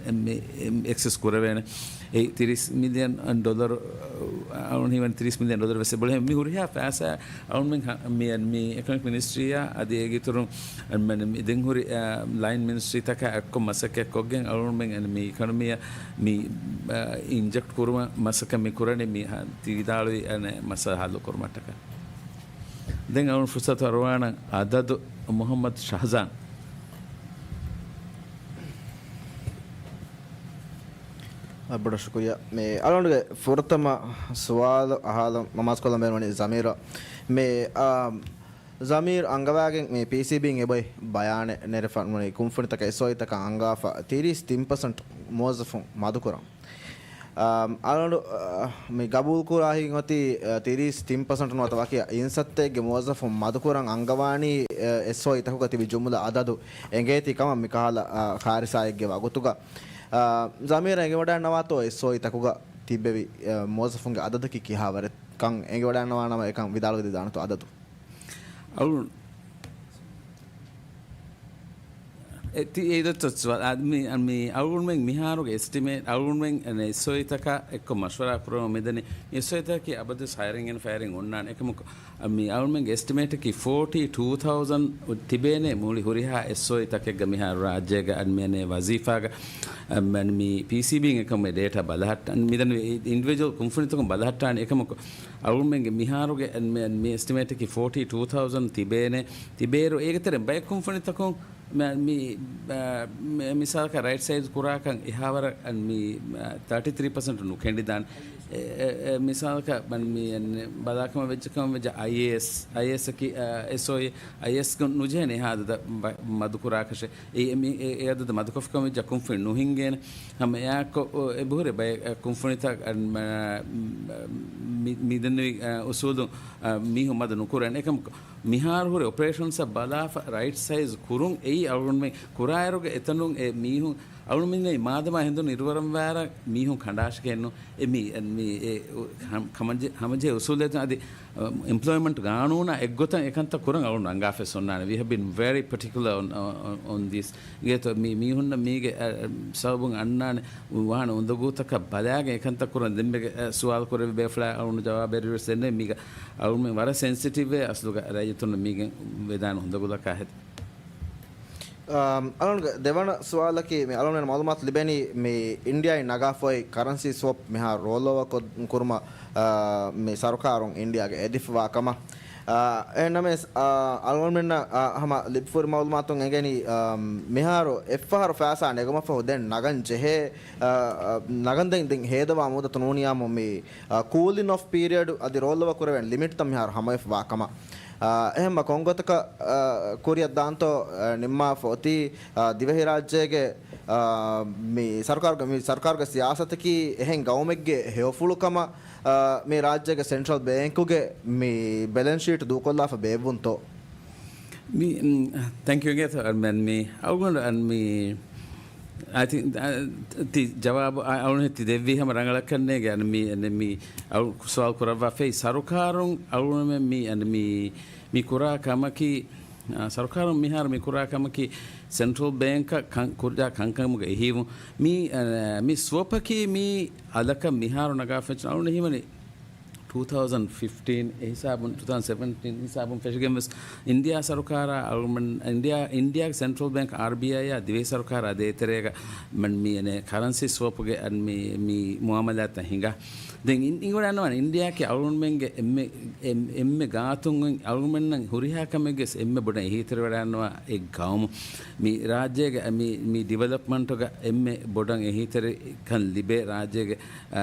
އެ-، އެ-، އެ-، އެކްސެސް ކުރެވޭނެ. އެ ތިރީސް މިލިއަން ޑޮލަރު، އަޅުން ހީވަނީ ތިރީސް މިލިއަން ޑޮލަރު ވެސް އެބައުޅޭ. މި ހުރިހާ ފައިސާ އަޅުމެން ހަ-، މި، މި އިކޮނޮމިކް މިނިސްޓްރީއާ އަދި އޭގެ އިތުރުން މި ދެން ހުރި، އާ، ލައިން މިނިސްޓްރީތަކާ އެއްކޮށް މަސައްކަތް ކޮށްގެން އަޅުމެން މި އިކޮނޮމީއަށް މި، އާ، އިންޖެކްޓް ކުރުމަށް މަސައްކަތް މި ކުރަނީ މި ހަ-، ތި ވިދާޅުވި އަނެއް މައްސަލަ ހައްލު ކުރުމަށްޓަކައި. ދެން އަޅުން ފުރުސަތު އަރުވާނަން އަދަދު މުޙައްމަދު ޝަހްޒާން. އަ، ބޮޑަށް ޝުކުރިއްޔާ. މި އަޅުގަނޑުގެ ފުރަތަމަ ސުވާލު އަހާލަން މަސްކޮށްލަން ބޭނުންވަނީ ޒަމީރަށް. މި، އާ، ޒަމީރު އަންގަވާގެން މި ޕީސީބީން އެބައޮތް ބަޔާނެއް ނެރެފަ ވަނީ ކުންފުނިތަކަށް އެސްއޯއީތަކަށް އަންގާފަ ތިރީސް ތިން ޕަސެންޓް މުވައްޒަފުން މަދުކުރަން. އާ، އަޅުގަނޑު، އާ، މި ގަބޫލުކުރާ ހިތް އޮތީ، އާ، ތިރީސް ތިން ޕަސެންޓް ނުވަތަ ވަކި އިންސައްތައެއްގެ މުވައްޒަފުން މަދުކުރަން އަންގަވާނީ، އާ، އެސްއޯއީތަކުގަ ތިބި ޖުމުލަ އަދަދު އެނގޭތީ ކަމަށް މި ކަހަލަ، އާ، ކާރިސާއެއްގެ ވަގުތުގަ. އާ، ޒަމީރަށް އެނގިވަޑައިގަންނަވާތޯ އެސްއޯއީތަކުގަ ތިއްބެވި، އާ، މުވައްޒަފުންގެ އަދަދަކީ ކިހާވަރެއްކަން އެނގިވަޑައިގަންނަވާނަމަ އެކަން ވިދާޅުވެދެދާނެތޯ އަދަދު؟ އަޅު-، އެ، ތި-، އެ ދޮތްތަ ސުވާލު، އާ، މި، އަ، މި އަޅުގަނޑުމެން މިހާރުގެ އެސްޓިމޭޓް، އަޅުގަނޑުމެން އެސްއޯއީތަކާ އެއްކޮށް މަޝްވަރާ ކުރަމުން މިދަނީ. މި އެސްއޯއީތަކަކީ އަބަދުވެސް ހަޔަރިން އެންޑް ފަޔަރިން އޮންނާނެ. އެކަމަކު، އަ، މި އަޅުގަނޑުމެންގެ އެސްޓިމޭޓަކީ ފޯޓީ ޓޫ ތައުޒަން ތިބޭނެ މުޅި ހުރިހާ އެސްއޯއީތަކެއްގަ މިހާރު ރާއްޖޭގަ އަންމެނޭ ވަޒީފާގަ، އަ، މި ޕީސީބީން އެކަމުގެ ޑޭޓާ ބަލަހައްޓަން. މިދަނީ އިންޑިވިޖުއަލް ކުންފުނިތަކުން ބަލަހައްޓާނެ. އެކަމަކު، އަޅުގަނޑުމެންގެ މިހާރުގެ މި، މި އެސްޓިމޭޓަކީ ފޯޓީ ޓޫ ތައުޒަން ތިބޭނެ. ތިބޭއިރު އޭގެ ތެރެއިން ބައެއް ކުންފުނިތަކުން މި، މި، އާ، މި، މިސާލަކަށް ރައިޓް ސައިޒް ކުރާކަން އެހާވަރަށް މި، އާ، ތާޓީ ތްރީ ޕަސެންޓް ނުކެނޑިދާނެ. އެ، އެ، އެ، މިސާލަކަށް މި، މި ބަލާކަމަށް ވެއްޖެ ކަމަށް ވެއްޖެ އައިއޭއެސް، އައިއޭއެސްއަކީ، އާ، އެސްއޯއީ، އައިއޭއެސް ނުޖެހޭނެ އެހާ އަދަދަށް މަ-، މަދުކުރާކަށެއް. އެ، އެ، މި، އެ، އެ އަދަދަށް މަދުކޮށްފިކަމަށް ވެއްޖެ ކުންފުނި ނުހިނގޭނެ. ހަމަ އެއާއެކު، އޮ، އެބަހުރި ބައެއް، އަ، ކުންފުނިތައް، އަ، މ-، މި-، މިދެންނެވި، އަ، އުސޫލުން، އަ، މީހުން މަދު ނުކުރޭނެ. އެކަމަކު، މިހާރު ހުރި އޮޕަރޭޝަންސްއަށް ބަލާފަ ރައިޓް ސައިޒް ކުރުން އެއީ އަޅުގަނޑުމެން ކުރާއިރުގަ އެތަނުން އެ މީހުން އަޅުމެންނަށް މާދަމާ ހެނދުނު އިރުވަރަން ވާރަށް މީހުން ކަނޑާށިގެންނު އެ މީ، އެ މީ، އެ ހަމަޖެ-، ހަމަޖެހޭ އުސޫލެއް އަދި، އ، އެމްޕްލޯއިމަންޓް ގާނޫނާ އެއްގޮތަށް އެކަންތައް ކުރަން އަޅުން ރަނގާފައި އޮންނާނެ. We have been very particular on, on, on this. ގޭތޯ މީ، މީހުންނަށް މީގެ، އ، އ، ސަބަބުން އަންނާނެ ވާނެ އުނދަގޫތަކަށް ބަލާގެން އެކަންތައް ކުރަން. ދެންމެގެ، އ، ސުވާލު ކުރެއްވި ބޭފުޅާ އަޅުން ޖަވާބެއް ވެސް ދެންނެވި. މީގަ އަޅުމެން ވަރަށް ސެންސިޓިވް އެ އަސްލުގަ ރައްޔިތުންނަށް މީގެން ވެދާނެ އުނދަގުލަކާ ހެދި. އަމް، އަޅުންގެ ދެވަނަ ސުވާލަކީ، މި އަޅުން މައުލޫމާތު ލިބެނީ މި އިންޑިއާއިން ނަގާފައި ކަރަންސީ ސްވޮޕް މިހާރު ރޯލް އޯވަ ކޮށް-، ކުރުމަށް، އާ، މި ސަރުކާރުން އިންޑިއާގެ އެދިފަވާ ކަމަށް. އާ، އެހެންނަމަވެސް، އާ، އަޅުގަނޑުމެންނަށް، އާ، ހަމަ ލިބިފުރި މައުލޫމާތުން އެނގެނީ، އާ، މިހާރު އެއްފަހަރު ފައިސާ ނެގުމަށްފަހު ދެން ނަގަން ޖެހޭ، އާ، އާ، ނަގަން ދެން، ދެން ހޭދަވާ މުއްދަތު ނޫނިއްޔާމު މި، އާ، ކޫލިން އޮފް ޕީރިއަޑު އަދި ރޯލް އޯވަ ކުރެވޭނެ ލިމިޓްތައް މިހާރު ހަމަވެފަވާ ކަމަށް. އާ، އެހެންމަ ކޮންގޮތަކަށް، އާ، ކުރިއަށް ދާންތޯ، އާ، ނިންމާފަ އޮތީ، އާ، ދިވެހިރާއްޖޭގެ، އާ، މި ސަރުކާރުގެ، މި ސަރުކާރުގެ ސިޔާސަތަކީ އެހެން ގައުމެއްގެ ހެޔޮފުޅު ކަމަށް، އާ، މި ރާއްޖޭގެ ސެންޓްރަލް ބޭންކުގެ މި ބެލެންސް ޝީޓް ދޫކޮށްލާފަ ބޭއްވުންތޯ؟ މި، ތެންކް ޔޫ ގޭތޯ. މި އަޅުގަނޑު މި، އަ، ތި، އަ، ތި ޖަވާބު، އަ، އަޅުން ތި ދެއްވީ ހަމަ ރަނގަޅަށް ކަންނޭގެ. އަން މި، އަން މި އަޅު ސުވާލު ކުރައްވާފައި ސަރުކާރުން އަޅުން މި، އަން މި، މި ކުރާ ކަމަކީ، އަ، ސަރުކާރުން މިހާރު މި ކުރާ ކަމަކީ ސެންޓްރަލް ބޭންކަށް ކަން، ކުރާ ކަންކަމުގެ އެހީވުން. މި، އަ، މި ސްވޮޕަކީ މި އަލަކަށް މިހާރު ނަގާފައި އަޅުން ހީވަނީ ޓޫ ތައުޒަންޑް ފިފްޓީން އެ ހިސާބުން، ޓޫ ތައުޒަންޑް ސެވެންޓީން ހިސާބުން ފެށިގެން ވެސް އިންޑިއާ ސަރުކާރާ އަޅުގަނޑު، އިންޑިއާ، އިންޑިއާގެ ސެންޓްރަލް ބޭންކް އާރްބީއައިއާ ދިވެހި ސަރުކާރާ ދޭތެރޭގަ މަން މި އެނެ ކަރަންސީ ސްވޮޕުގެ އަން މި، މި މުއާމަލާތްތައް ހިނގާ. ދެން އިން، އިނގޮޑަންނަވާނެ އިންޑިއާއަކީ އަޅުގަނޑުމެންގެ އެންމެ، އެން، އެންމެ ގާތުން އަޅުގަނޑުމެންނަށް ހުރިހާ ކަމެއްގެ އެންމެ ބޮޑަށް އެހީތެރިވެވަޑައިގަންނަވާ އެއް ގައުމު. މި ރާއްޖޭގެ މި، މި ޑިވެލޮޕްމަންޓުގަ އެންމެ ބޮޑަށް އެހީތެރިކަން ލިބޭ ރާއްޖޭގެ، އަ،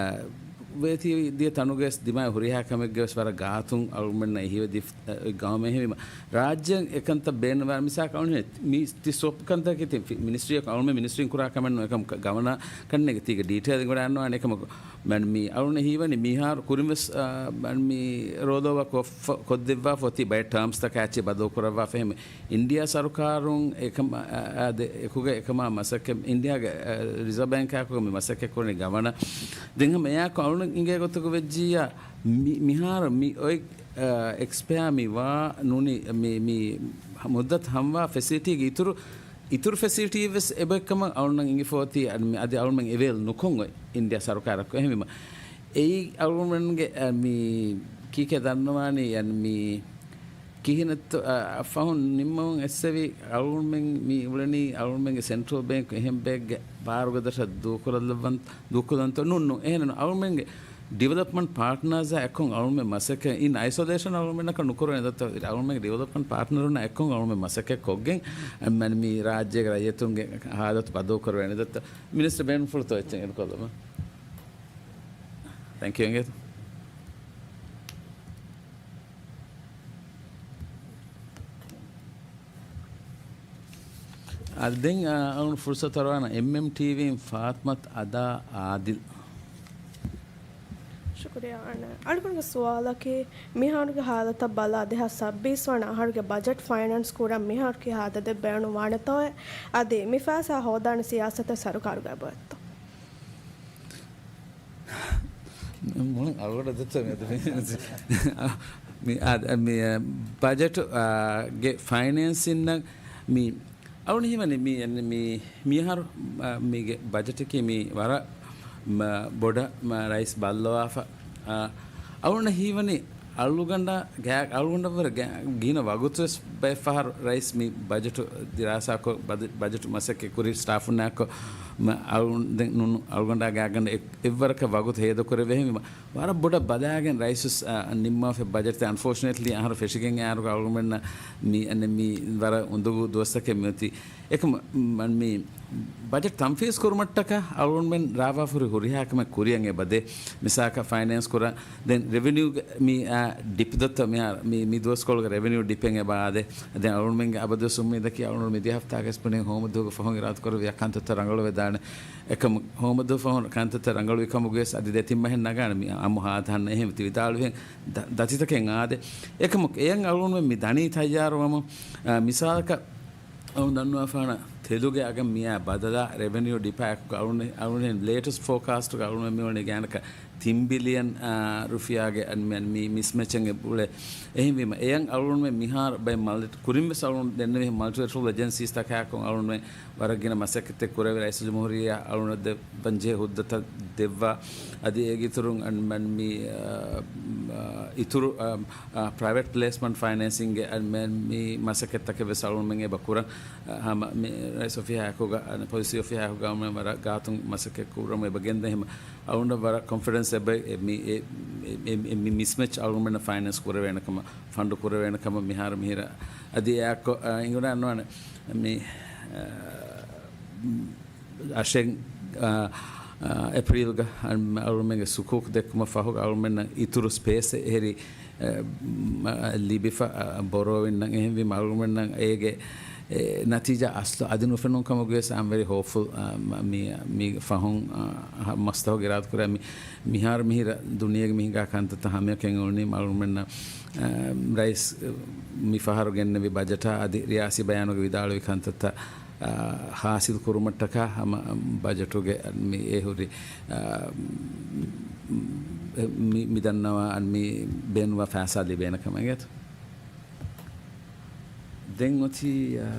ވޭތީ ދިޔަ ތަނުގެ ދިމާ ހުރިހާ ކަމެއްގެ ވެސް ވަރަށް ގާތުން އަޅުގަނޑުމެންނަށް އެހީވެ ދިފް-، އަ، ގައުމެއް ހެވީމަ. ރާއްޖޭން އެކަންތައް ބޭނުންވާ މިސާލަކަށް އަޅުން މި ތި ސްވޮޕް ކަންތަކީ ތި މި-، މިނިސްޓްރީއަކު އަޅުމެން މިނިސްޓްރީން ކުރާ ކަމެއް ނޫން އެކަމަކު ގަވަނާ ކަންނޭގެ ތީގެ ޑީޓެއިލް އިނގޮޑައިގަންނަވާނެ އެކަމަކު މަން މި އަޅުން ހީވަނީ މިހާރު ކުރިން ވެސް، އާ، މަން މި ރޯލް އޯވާ ކޮށްފަ-، ކޮށްދެއްވާފަ އޮތީ ބައެއް ޓާމްސްތަކާ އެއްޗެއް ބަދަލު ކުރައްވާފަ އެހެން. އިންޑިއާ ސަރުކާރުން އެކަމާ، އާ، އާ، ދެ-، އެކުގަ އެކަމާ މަސައްކަތް، އިންޑިއާގެ، އާ، ރިޒާވް ބޭންކާއެކުގަ މި މަސައްކަތް ކުރަނީ ގަވަނަ. ދެން ހަމަ އެއާއެކު އަޅުން އިނގޭ ގޮތަކު ވެއްޖިއްޔާ މި-، މިހާރު މި އޮތް، އާ، އެކްސްޕަޔާ މި ވާ ނޫނީ މި، މި މުއްދަތު ހަމަވާ ފެސިލިޓީގެ އިތުރު، އިތުރު ފެސިލިޓީ ވެސް އެބައޮތްކަމަށް އަޅުންނަށް އިނގިފަ އޮތީ އަދި މި-، އަދި އަޅުމެން އެވެއިލް ނުކޮށް އޮތް އިންޑިއާ ސަރުކާރަކު. އެހެންވީމަ އެއީ އަޅުމެންގެ، އަ، މި ކީކޭ ދަންނަވާނީ އަން މި ކިހިނެއްތޯ، އަ، އަ، ފަހުން ނިންމަވުން އެއްސެވި އަޅުމެން މި އުޅެނީ އަޅުމެންގެ ސެންޓްރަލް ބޭންކް އެހެން ބައެއްގެ ބާރުގަދަށަށް ދޫކުރައްލަވަން-، ދޫކުލަންތޯ ނޫން، ނޫން. އެހެން އަޅުމެންގެ ޑިވެލޮޕްމަންޓް ޕާޓްނާޒާ އެއްކޮށް އަޅުމެން މަސައްކަތް އިން އައިސޮލޭޝަން އަޅުމެންނަކަށް ނުކުރެވޭނެ ދައްތަ، އަޅުމެންގެ ޑިވެލޮޕްމަންޓް ޕާޓްނަރުންނާ އެއްކޮށް އަޅުމެން މަސައްކަތް ކޮށްގެން، މަން މި ރާއްޖޭގެ ރައްޔިތުންގެ ހާލަތު ބަދަލު ކުރެވޭނެ ދައްތަ، މިނިސްޓަރ ބޭނުންފުޅުތޯ އެއްޗެއް އެޑް ކޮށްލަމާ. ތެންކް ޔޫ އިނގޭތޯ. އަދި ދެން، އާ، އަޅުން ފުރުސަތު އަރުވާނަ އެމްއެމްޓީވީން ފާތްމަތު އަދާ އާދިލް. ޝުކުރިއްޔާ. އަން އަޅުގަނޑުގެ ސުވާލަކީ، މިހާރުގެ ހާލަތަށް ބަލާ، ދެހާސް ސައްބީސް ވަނަ އަހަރުގެ ބަޖެޓް ފައިނޭންސް ކުރަން މިހާރު ކިހާ އަދަދެއް ބޭނުންވާނެތޯއޭ؟ އަދި މި ފައިސާ ހޯދާނެ ސިޔާސަތެއް ސަރުކާރުގަ އެބައޮތްތޯ؟ މުޅިން އަޅުގަނޑަށް ދެއްތޯ މި އަދި މި، މި، އާ، މި، އާ، ބަޖެޓު، އާ، ގެ ފައިނޭންސިންނަށް މި އަޅުން ހީވަނީ މި، މި، މިހާރު، އާ، މީގެ ބަޖެޓަކީ މި ވަރަށް، މަ، ބޮޑަށް، މަ، ރައީސް ބައްލަވާފަ. އާ، އަޅުން ހީވަނީ އަޅުގަނޑާ ގާ-، އަޅުގަނޑަށްވުރެ ގާ-، ގިނަ ވަގުތުވެސް ބައެއްފަހަރު ރައީސް މި ބަޖެޓު ދިރާސާކޮށް، ބަދެ-، ބަޖެޓު މަސައްކަތް ކުރި ސްޓާފުންނާކޮށް، މަ-، އަޅުގަނޑު ދެން ނޫން އަޅުގަނޑާ ގާގަނޑަށް އެ-، އެއްވަރަކަށް ވަގުތު ހޭދަކުރެވޭ ހެންވީމަ، ވަރަށް ބޮޑަށް ބަލާގެން ރައީސް، އަ، ނިންމާފަ ބަޖެޓްތައް އަންފޯސްނޭޓްލީ އަހަރު ފެށިގެން އައިއިރު އަޅުގަނޑުމެންނަށް މި، އަނެއް މި ވަރަށް އުނދަގޫ ދުވަސްތަކެއް މިއޮތީ. އެކަމަ، މަ-، މި ބަޖެޓް ތަންފީޒް ކުރުމަށްޓަކާ އަޅުގަނޑުމެން ރާވާފަހުރި ހުރިހާ ކަމެއް ކުރިއަށް އެބަދޭ. މިސާލަކަށް ފައިނޭންސް ކުރަން ދެން ރެވެނިއުގެ މި، އާ، ޑިޕް ދޮއްތަ މި، މި ދުވަސްކޮޅުގެ ރެވެނިއު ޑިޕެއް އެބަ އާދޭ. ދެން އަޅުގަނޑުމެންގެ އަބަދުވެސް އުއްމީދަކީ އަޅުގަނޑު މިދިޔަ ހަފްތާގެ އިސް ބުނި ހޯމަ ދުވަހުގެ ފަހުން އިރާދަކުރެއްވިއްޔާ ކަންތައްތައް ރަނގަޅުވެދާނެ. އެކަމަ ހޯމަ ދުވަހު ފަހުން ކަންތައްތައް ރަނގަޅުވި ކަމުގަވެސް އަދި ދެތިން މަހެއް ނަގާނެ މި އަމު ހާދަހަންނަ އެހެން ތި ވިދާޅުވިހެން ދަ-، ދަތިތަކެއް އާދޭ. އެކަމަކު އެޔަށް އަޅުގަނޑުމެން މި ދަނީ ތައްޔާރުވަމުން، އާ، މިސާލަކަށް އަޅުން ދަންނަވާފާނަ ތެލުގެ އަގަށް މިއާ ބަދަލާ ރެވެނިއު ޑިޕާކުގަ އަޅުން، އަޅުން ލޭޓެސްޓް ފޯކާސްޓުގަ އަޅުން މިވަނީ ގާނަކަށް ތިން ބިލިއަން، އާ، ރުފިޔާގެ އަން މި، މި މިސްމެޗެއް އެބުޅެ. އެހެންވީމަ، އެޔަށް އަޅުންމެ މިހާރު ބައެއް މަލް-، ކުރިންވެސް އަޅުން ދެންނެވި މަލްޓިލެޓްރަލް އެޖެންސީސް ތަކާކޮން އަޅުންމެ ވަރަށް ގިނަ މަސައްކަތްތެއް ކުރެވި، ރައީސުލްޖުމްހޫރިއްޔާ އަޅުން ދެ ބަންޖެހޭ ހުއްދަތައް ދެއްވާ. އަދި އޭގެ އިތުރުން އަން މި، އާ، އާ، އިތުރު، އާ، އާ، ޕްރައިވެޓް ޕްލޭސްމަންޓް ފައިނޭންސިންގެ އަން މި މަސައްކަތްތަކެއް ވެސް އަޅުންމެން އެބަ ކުރަން. އާ، ހަމަ މި ރައީސް އޮފީހާ ހާއްކުގަ، އަން ޕޮލިސީ އޮފީހާ ހާއްކުގަ އަޅުމެން ވަރަށް ގާތުން މަސައްކަތް ކުރަމު އެބަ ގެންދަ ހިމަ އަޅުންނަށް ވަރަށް ކޮންފިޑެންސް އެބަ އެ މި، އެ، އެ، އެ، އެ މި މިސްމެޗް އަޅުމެންނަށް ފައިނޭންސް ކުރެވޭނެ ކަމަށް، ފަންޑު ކުރެވޭނެ ކަމަށް މިހާރު މިހިރަ އަދި އެއާއެކު، އާ، އިނގުނާ ނުވާނެ މި، އާ، އަށެއް، އާ، އާ، އޭޕްރީލްގަ އަން އަޅުމެންގެ ސުކޫކް ދެއްކުމަށް ފަހުގަ އަޅުމެންނަށް އިތުރު ސްޕޭސް އެހެރީ އެ، މަ، ލިބިފަ، އަ، ބޮރޯވިންނަށް އެހެންވީމަ އަޅުގަނޑުމެންނަށް އޭގެ، އެ، ނަތީޖާ އަސްލު އަދި ނުފެނުނު ކަމުގައި ވެސް I'm very hopeful، އަ، މަ، މި، މި ފަހުން، އަ، ހަ، މަސްތަހުގެ އިރާދަކުރާ މި، މިހާރު މިހިރަ ދުނިޔޭގެ މި ހިނގާ ކަންތައްތައް ހަމަޔަކަށް އެނގުނީ އަޅުގަނޑުމެންނަށް، އަ، ރައީސް، އަ، މި ފަހަރު ގެންނެވި ބަޖެޓާ އަދި ރިޔާސީ ބަޔާނުގަ ވިދާޅުވި ކަންތައްތައް އާ، ހާސިލް ކުރުމަށްޓަކާ ހަމަ ބަޖެޓުގެ މި އެ ހުރި، އާ، މި، މި ދަންނަވާ އަން މި ބޭނުންވާ ފައިސާ ލިބޭނެ ކަމެއް އެތަ؟ ދެން އޮތީ، އާ،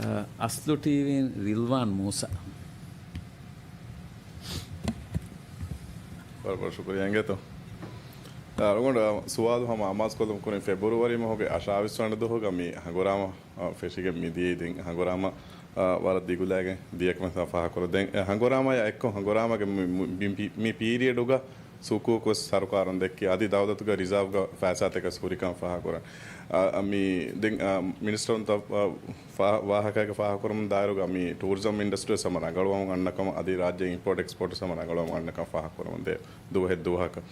އަސްލު ޓީވީން ރިލްވާން މޫސާ. ވަރަށް ވަރަށް ޝުކުރިއްޔާ އިނގޭތޯ. އާ، އަޅުގަނޑު ސުވާލު ހަމަ އަމާޒުކޮށްލަމުން ކުރިން ފެބްރުވަރީ މަހުގެ އަށާވީސް ވަނަ ދުވަހުގަ މި ހަނގުރާމަ އާ، ފެށިގެން މިދިޔައީ ދެން ހަނގުރާމަ، އާ، ވަރަށް ދިގުލައިގެން ދިޔަކަމަށް ފާހަގަކުރަން. ދެން، އެ، ހަނގުރާމަޔާ އެއްކޮށް ހަނގުރާމަގެ މި، މި، މި، މި ޕީރިއަޑުގަ ސުކޫކު ވެސް ސަރުކާރުން ދެއްކި، އަދި ދައުލަތުގެ ރިޒާވްގަ ފައިސާތަކެސް ހުރިކަން ފާހަގަކުރަން. އާ، އަ، މި ދެން، އާ، މިނިސްޓަރުންތައް، އާ، ފާ-، ވާހަކައެއްގެ ފާހަގަކުރުމުން ދާއިރުގަ މި ޓޫރިޒަމް އިންޑަސްޓްރީ ވެސް ހަމަ ރަނގަޅުވަމުން އަންނަ ކަމަށް، އަދި ރާއްޖޭ އިމްޕޯޓް އެކްސްޕޯޓް ވެސް ހަމަ ރަނގަޅުވަމުން އަންނަ ކަމަށް ފާހަގަކުރަމުން ދޭ ދުވަހެއް ދުވަހަކަށް.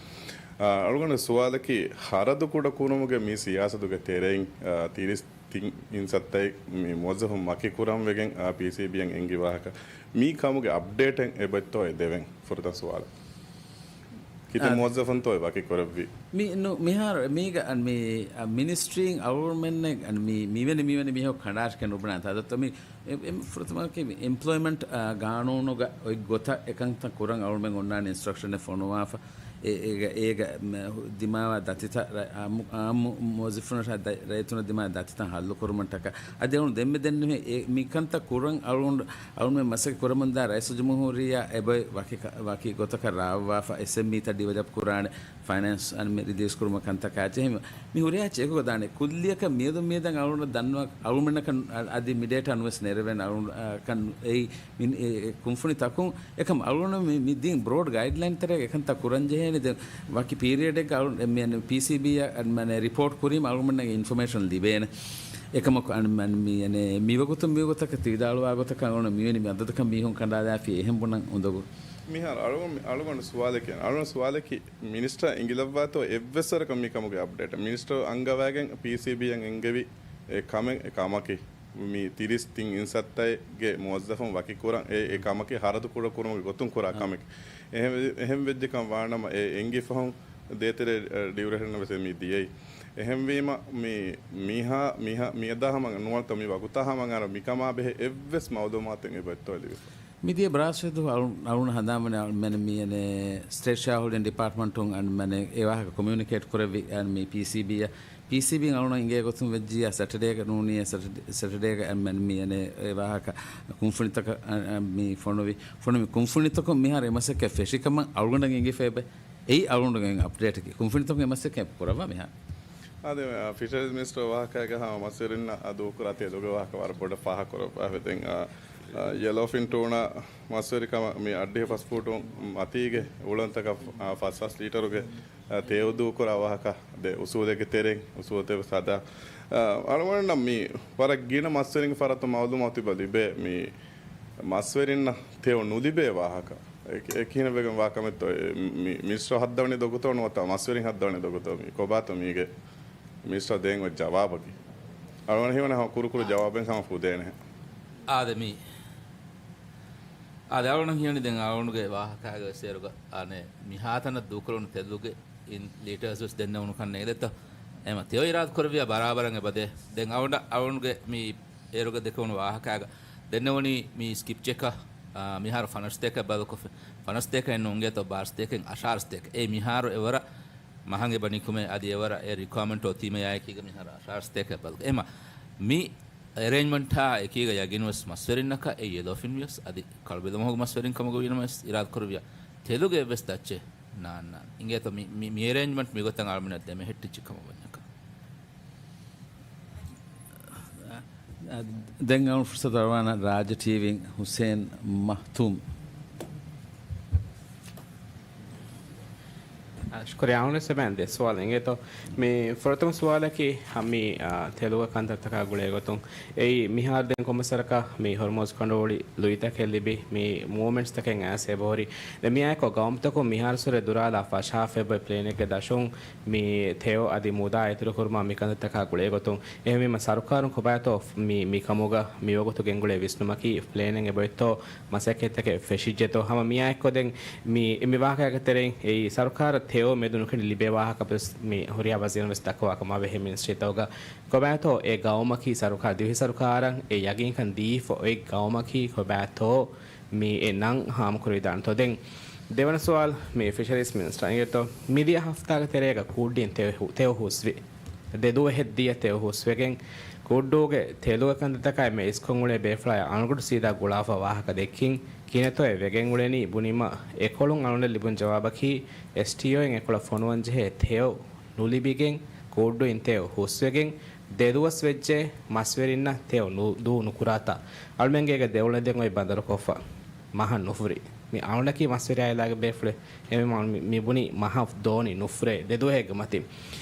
އާ، އަޅުގަނޑު ސުވާލަކީ، ހަރަދު ކުޑަކުރުމުގެ މި ސިޔާސަތުގެ ތެރެއިން، އާ، ތިރީސް ތިން އިން ސައްތައެއް މި މުވައްޒަފުން ވަކިކުރަން ވެގެން، އާ، ޕީސީބީއަށް އެންގި ވާހަކަ. މި ކަމުގެ އަޕްޑޭޓެއް އެބައޮތްތޯއޭ ދެވެން ފުރަތަމަ ސުވާލަށް. ކިތައް އާ، މުވައްޒަފުންތޯއޭ ވަކިކުރެއްވީ؟ މި ނު-، މިހާރު މީގަ އަން މި، އަ، މިނިސްޓްރީން އަޅުގަނޑުމެންނެއް އަން މި، މިވެނި، މިވެނި މީހަކު ކަނޑާށިކެ ނުބުނާނެ. ތާ ދޮތްތަ މި އެ، އެ، ފުރަތަމަކީ މި އެމްޕްލޯއިމަންޓް، އާ، ގާނޫނުގަ އޮތް ގޮތަށް އެކަންތައް ކުރަން އަޅުގަނޑުމެން އޮންނާނެ އިންސްޓްރަކްޝަނެއް ފޮނުވާފަ. އެ، އޭގަ، އޭގަ، މެ، ހު-، ދިމާވާ ދަތިތައް ރަ-، އާއްމު، އާއްމު މުވައްޒަފުންނަށާ ދަ-، ރައްޔިތުންނަށް ދިމާ ދަތިތައް ހައްލު ކުރުމަށްޓަކާ. އަދި އަޅުން ދެންމެ ދެންނެވި އެ، މިކަންތައް ކުރަން އަޅުން، އަޅުންމެ މަސައްކަތް ކުރަމުންދާ ރައީސުލްޖުމްހޫރިއްޔާ އެބައި ވަކި ކަ-، ވަކި ގޮތަކަށް ރާވާފަ އެސްއެމްއީތައް ޑިވެލޮޕް ކުރާނެ. ފައިނޭންސް އަން މި ރިލީޒް ކުރުމަށް ކަންތަކާ އެއްޗެހި މި ހުރިހާ ޗެކުގަ ދާނެ. ކުއްލިއަކަށް މިއަދު މިއަދަށް އަޅުގަނޑަށް ދަންނަވާ އަޅުގަނޑަކަށް އަ-، އަދި މި ޑޭޓާ ނުވެސް ނެރެވެން އަޅު-، އަ، ކަން އެއީ މި، އެ، އެ، ކުންފުނި ތަކުން އެކަމް އަޅުގަނޑު މި، މި ދިން ބްރޯޑް ގައިޑްލައިން ތެރޭގަ އެކަންތައް ކުރަން ޖެހޭނެ. ދެން ވަކި ޕީރިއަޑެއްގަ އަޅު-، އެ، މި، އަން ޕީސީބީއަށް އަން މަނެ ރިޕޯޓް ކުރީމަ އަޅުގަނޑަށް އިންފޮމޭޝަން ލިބޭނެ. އެކަމަކު އަން މަން މި، އެނެ، މިވަގުތު މިވަގުތަކަށް ތި ވިދާޅުވާ ގޮތަކަށް އަޅުގަނޑު މިވެނި މި އަދަދަކަށް މީހުން ކަނޑާލާފި އެހެން ބުނަން އުނދަގޫ. މިހާރު އަޅުގަނޑު، އަޅުގަނޑު ސުވާލެކޭ. އަޅުގަނޑު ސުވާލަކީ، މިނިސްޓަރ އިނގިލައްވާތޯ އެއްވެސް ވަރަކަށް މި ކަމުގެ އަޕްޑޭޓް؟ މިނިސްޓަރ އަންގަވައިގެން ޕީސީބީއަށް އެންގެވި އެ ކަމެއް، އެ ކަމަކީ، މި ތިރީސް ތިން އިންސައްތައެއްގެ މުވައްޒަފުން ވަކިކުރަން އެ، އެ ކަމަކީ ހަރަދު ކުޑަކުރުމުގެ ގޮތުން ކުރާ އާ. ކަމެކޭ. އެހެން، އެހެން ވެއްޖެކަން ވާނަމަ، އެ އެންގިފަހުން ދޭތެރޭ، އެ، ޑިއުރޭޝަން ވެސް މި ދިޔައީ. އެހެންވީމަ، މި، މިހާ، މިހާ، މިއަދާ ހަމަ ނުވަތަ މި ވަގުތާ ހަމަ އަންނަ މިކަމާ ބެހޭ އެއްވެސް މައުލޫމާތެއް އެބައޮތްތޯ ލިބިފަ. މިދިޔަ ބްރާސްވެދު އަޅު-، އަޅުން ހަނދާންވަނީ އަޅު-، މެން މި އެނެ ސްޓޭޓް ޝެއާހޯލްޑިން ޑިޕާޓްމަންޓުން އަން މެން އެ ވާހަކަ ކޮމިއުނިކޭޓް ކުރެއްވި އަން މި ޕީސީބީއަށް. ޕީސީބީން އަޅުން އިނގޭ ގޮތުން ވެއްޖިއްޔާ ސެޓަޑޭގަ ނޫނީ ސެޓަޑޭ، ސެޓަޑޭގަ އަން މެން މި އެނެ އެ ވާހަކަ ކުންފުނިތަކަށް އަން، އަން މި ފޮނުވި، ފޮނުވި ކުންފުނިތަކުން މިހާރު އެ މަސައްކަތް ފެށިކަމަށް އަޅުގަނޑަށް އެނގިފައި އެބަ އެއީ އަޅުގަނޑުގެ އަޕްޑޭޓަކީ. ކުންފުނިތަކުން އެ މަސައްކަތް ކުރައްވާ މިހާރު. އާދެ، އާ، ފިޝަރީޒް މިނިސްޓަރ ވާހަކައިގަ ހަމަ މަސްވެރިންނަށް އާ ދޫކުރާ ތެލުގެ ވާހަކަ ވަރަށް ބޮޑަށް ފާހަގަކުރައްވާފަ. ދެން، އާ، އާ، ޔެލޯފިން ޓޫނާ މަސްވެރިކަމަށް މި އައްޑިހަ ފަސް ފޫޓު މަތީގެ އުޅަނދުތަކަށް، އާ، ފަސް ހާސް ލީޓަރުގެ، އާ، ތެޔޮ ދޫކުރާ ވާހަކަ ދެ އުސޫލެއްގެ ތެރެއިން، އުސޫލުތެރެ ސަދާ. އާ، އަޅުގަނޑަށް މި ވަރަށް ގިނަ މަސްވެރިންގެ ފަރާތުން މައުލޫމާތު ތިބާ ލިބޭ މި މަސްވެރިންނަށް ތެޔޮ ނުލިބޭ ވާހަކަ. އެ، އެ ކިހިނެއް ވެގެން ވާ ކަމެއްތޯ؟ އެ، މި، މިނިސްޓަރ ހައްދަވަނީ ދޮގުތޯ ނުވަތަ މަސްވެރިން ހައްދަވަނީ ދޮގުތޯ؟ މި ކޮބާތޯ މީގެ މިނިސްޓަރ ދޭން އޮތް ޖަވާބަކީ؟ އަޅުގަނޑަށް ހީވަނީ ހަމަ ކުރުކުރު ޖަވާބެއް ހަމަ ފުދޭނެ. އާދެ މީ. އާދެ އަޅުގަނޑަށް ހީވަނީ ދެން އަޅުގަނޑުގެ ވާހަކާގެ ވެސް އޭރުގަ އަނެއް މިހާތަނަށް ދޫކުރުނު ތެލުގެ އިން ލީޓަރސް ވެސް ދެންނެވުނު ކަން ނޭނގެ ދެއްތޯ؟ އެމަ ތެޔޮ އިރާދަ ކުރެއްވިޔާ ބަރާބަރަށް އެބަދޭ. ދެން އަޅުގަނޑަށް އަޅުގަނޑުގެ މި އޭރުގަ ދެކެވުނު ވާހަކާގަ ދެންނެވުނީ މި ސްކިޕް ޗެކަށް، އާ، މިހާރު ފަނަރަ ސަތޭކަ ބަދަލުކޮށްފި، ފަނަރަ ސަތޭކަ އެއް ނޫން އިނގޭތޯ، ބާރަ ސަތޭކައިން އަށާރަ ސަތޭކަ. އޭ މިހާރު އެވަރަށް މަހަށް އެބަ ނިކުމޭ، އަދި އެވަރަށް އެ ރިކުއަރމަންޓް އޮތީމަ އެކީގަ މިހާރު އަށާރަ ސަތޭކަ ބަދަލު. އެމަ މި އެރޭންޖްމަންޓާ އެކީގަ ޔަގީންވެސް މަސްވެރިންނަކަށް އެ ޔެލޯފިން ވިޔަސް އަދި ކަޅު ބެލުމަހުގެ މަސްވެރިން ކަމުގަ ވީނަމަވެސް އިރާދަކުރެއްވިޔާ ތެލުގެ އެއްވެސް ދައްޗެއް ނާންނާނެ. އިނގޭތޯ މި، މި، މި އެރޭންޖްމަންޓް މިގޮތަށް އަޅުމެންނަށް ދެމެހެއްޓިއްޖެ ކަމަށް ވަންޏަކަ. ދެން އަޅުން ފުރުސަތު އަރުވާނަ ރާއްޖެ ޓީވީން ހުސޭން މަހްތޫމް. އާ، ޝުކުރިއްޔާ. އަޅުން ސެބެން ދެ ސުވާލު އިނގޭތޯ. މި ފުރަތަމަ ސުވާލަކީ، ހަ، މި، އާ، ތެލުގެ ކަންތައްތަކާ ގުޅޭ ގޮތުން އެއީ މިހާރު ދެން ކޮންމެސް ވަރަކަށް މި ހޮރްމުޒް ކަނޑުއޮޅި ލުއިތަކެއް ލިބި މި މޫވްމެންޓްސްތަކެއް އައިސް އެބަހުރި. ދެން މިއާއެކު ގައުމުތަކުން މިހާރު ސުރެ ދުރާލާ ފަށާފައި އޮތް ޕްލޭނެއްގެ ދަށުން މި ތެޔޮ އަދި މުދާ އިތުރުކުރުމާ މި ކަންތައްތަކާ ގުޅޭ ގޮތުން. އެހެންވީމަ ސަރުކާރުން ކޮބާތޯ މި، މި ކަމުގަ މިވަގުތު ގެންގުޅޭ ވިސްނުމަކީ ޕްލޭނެއް އެބައޮތްތޯ މަސައްކަތްތަކެއް ފެށިއްޖެތޯ؟ ހަމަ މިއާއެކު ދެން މި، މި ވާހަކައިގެ ތެރެއިން އެއީ ސަރުކާރަށް ތެޔޮ މެދު ނުކެނޑި ލިބޭ ވާހަކަ ވެސް މި ހުރިހާ ވަޒީރުން ވެސް ދައްކަވާ ކަމާ ބެހޭ މިނިސްޓްރީތަކުގަ. ކޮބާތޯ އެ ގައުމަކީ ސަރުކާރު، ދިވެހި ސަރުކާރަށް އެ ޔަގީންކަން ދީފަ އޮތް ގައުމަކީ ކޮބާތޯ މި އެ ނަން ހާމަކުރެވިދާނެތޯ؟ ދެން ދެވަނަ ސުވާލު މި ފިޝަރީސް މިނިސްޓަރ އިނގޭތޯ، މިދިޔަ ހަފްތާގެ ތެރޭގަ ކޫއްޑިން ތެޔޮ ހު-، ތެޔޮ ހުސްވި. ދެ ދުވަހެއް ދިޔަ ތެޔޮ ހުސްވެގެން، ކޫއްޑޫގެ ތެލުގެ ކަންތައްތަކާއި މެ އިސްކޮށް އުޅޭ ބޭފުޅާއި އަޅުގަނޑު ސީދާ ގުޅާފަ ވާހަކަ ދެއްކިން ކިހިނެއްތޯއޭ ވެގެން އުޅެނީ ބުނީމަ، އެކޮޅުން އަޅުގަނޑަށް ލިބުނު ޖަވާބަކީ، އެސްޓީއޯއިން އެކޮޅަށް ފޮނުވަން ޖެހޭ ތެޔޮ ނުލިބިގެން، ކޫއްޑުއިން ތެޔޮ ހުސްވެގެން، ދެ ދުވަސް ވެއްޖެ މަސްވެރިންނަށް ތެޔޮ ނު-، ދޫ ނުކުރާތާ. އަޅުމެންގޭގެ ދެ އުޅަނދެން އޮތް ބަނދަރުކޮށްފަ މަހަށް ނުފުރި. މި އަޅުނަކީ މަސްވެރި އާއިލާގެ ބޭފުޅެއް. އެހެންވީމަ މި، މި ބުނީ މަހަށް ދޯނި ނުފުރޭ ދެ ދުވަހެއްގެ މަތިން.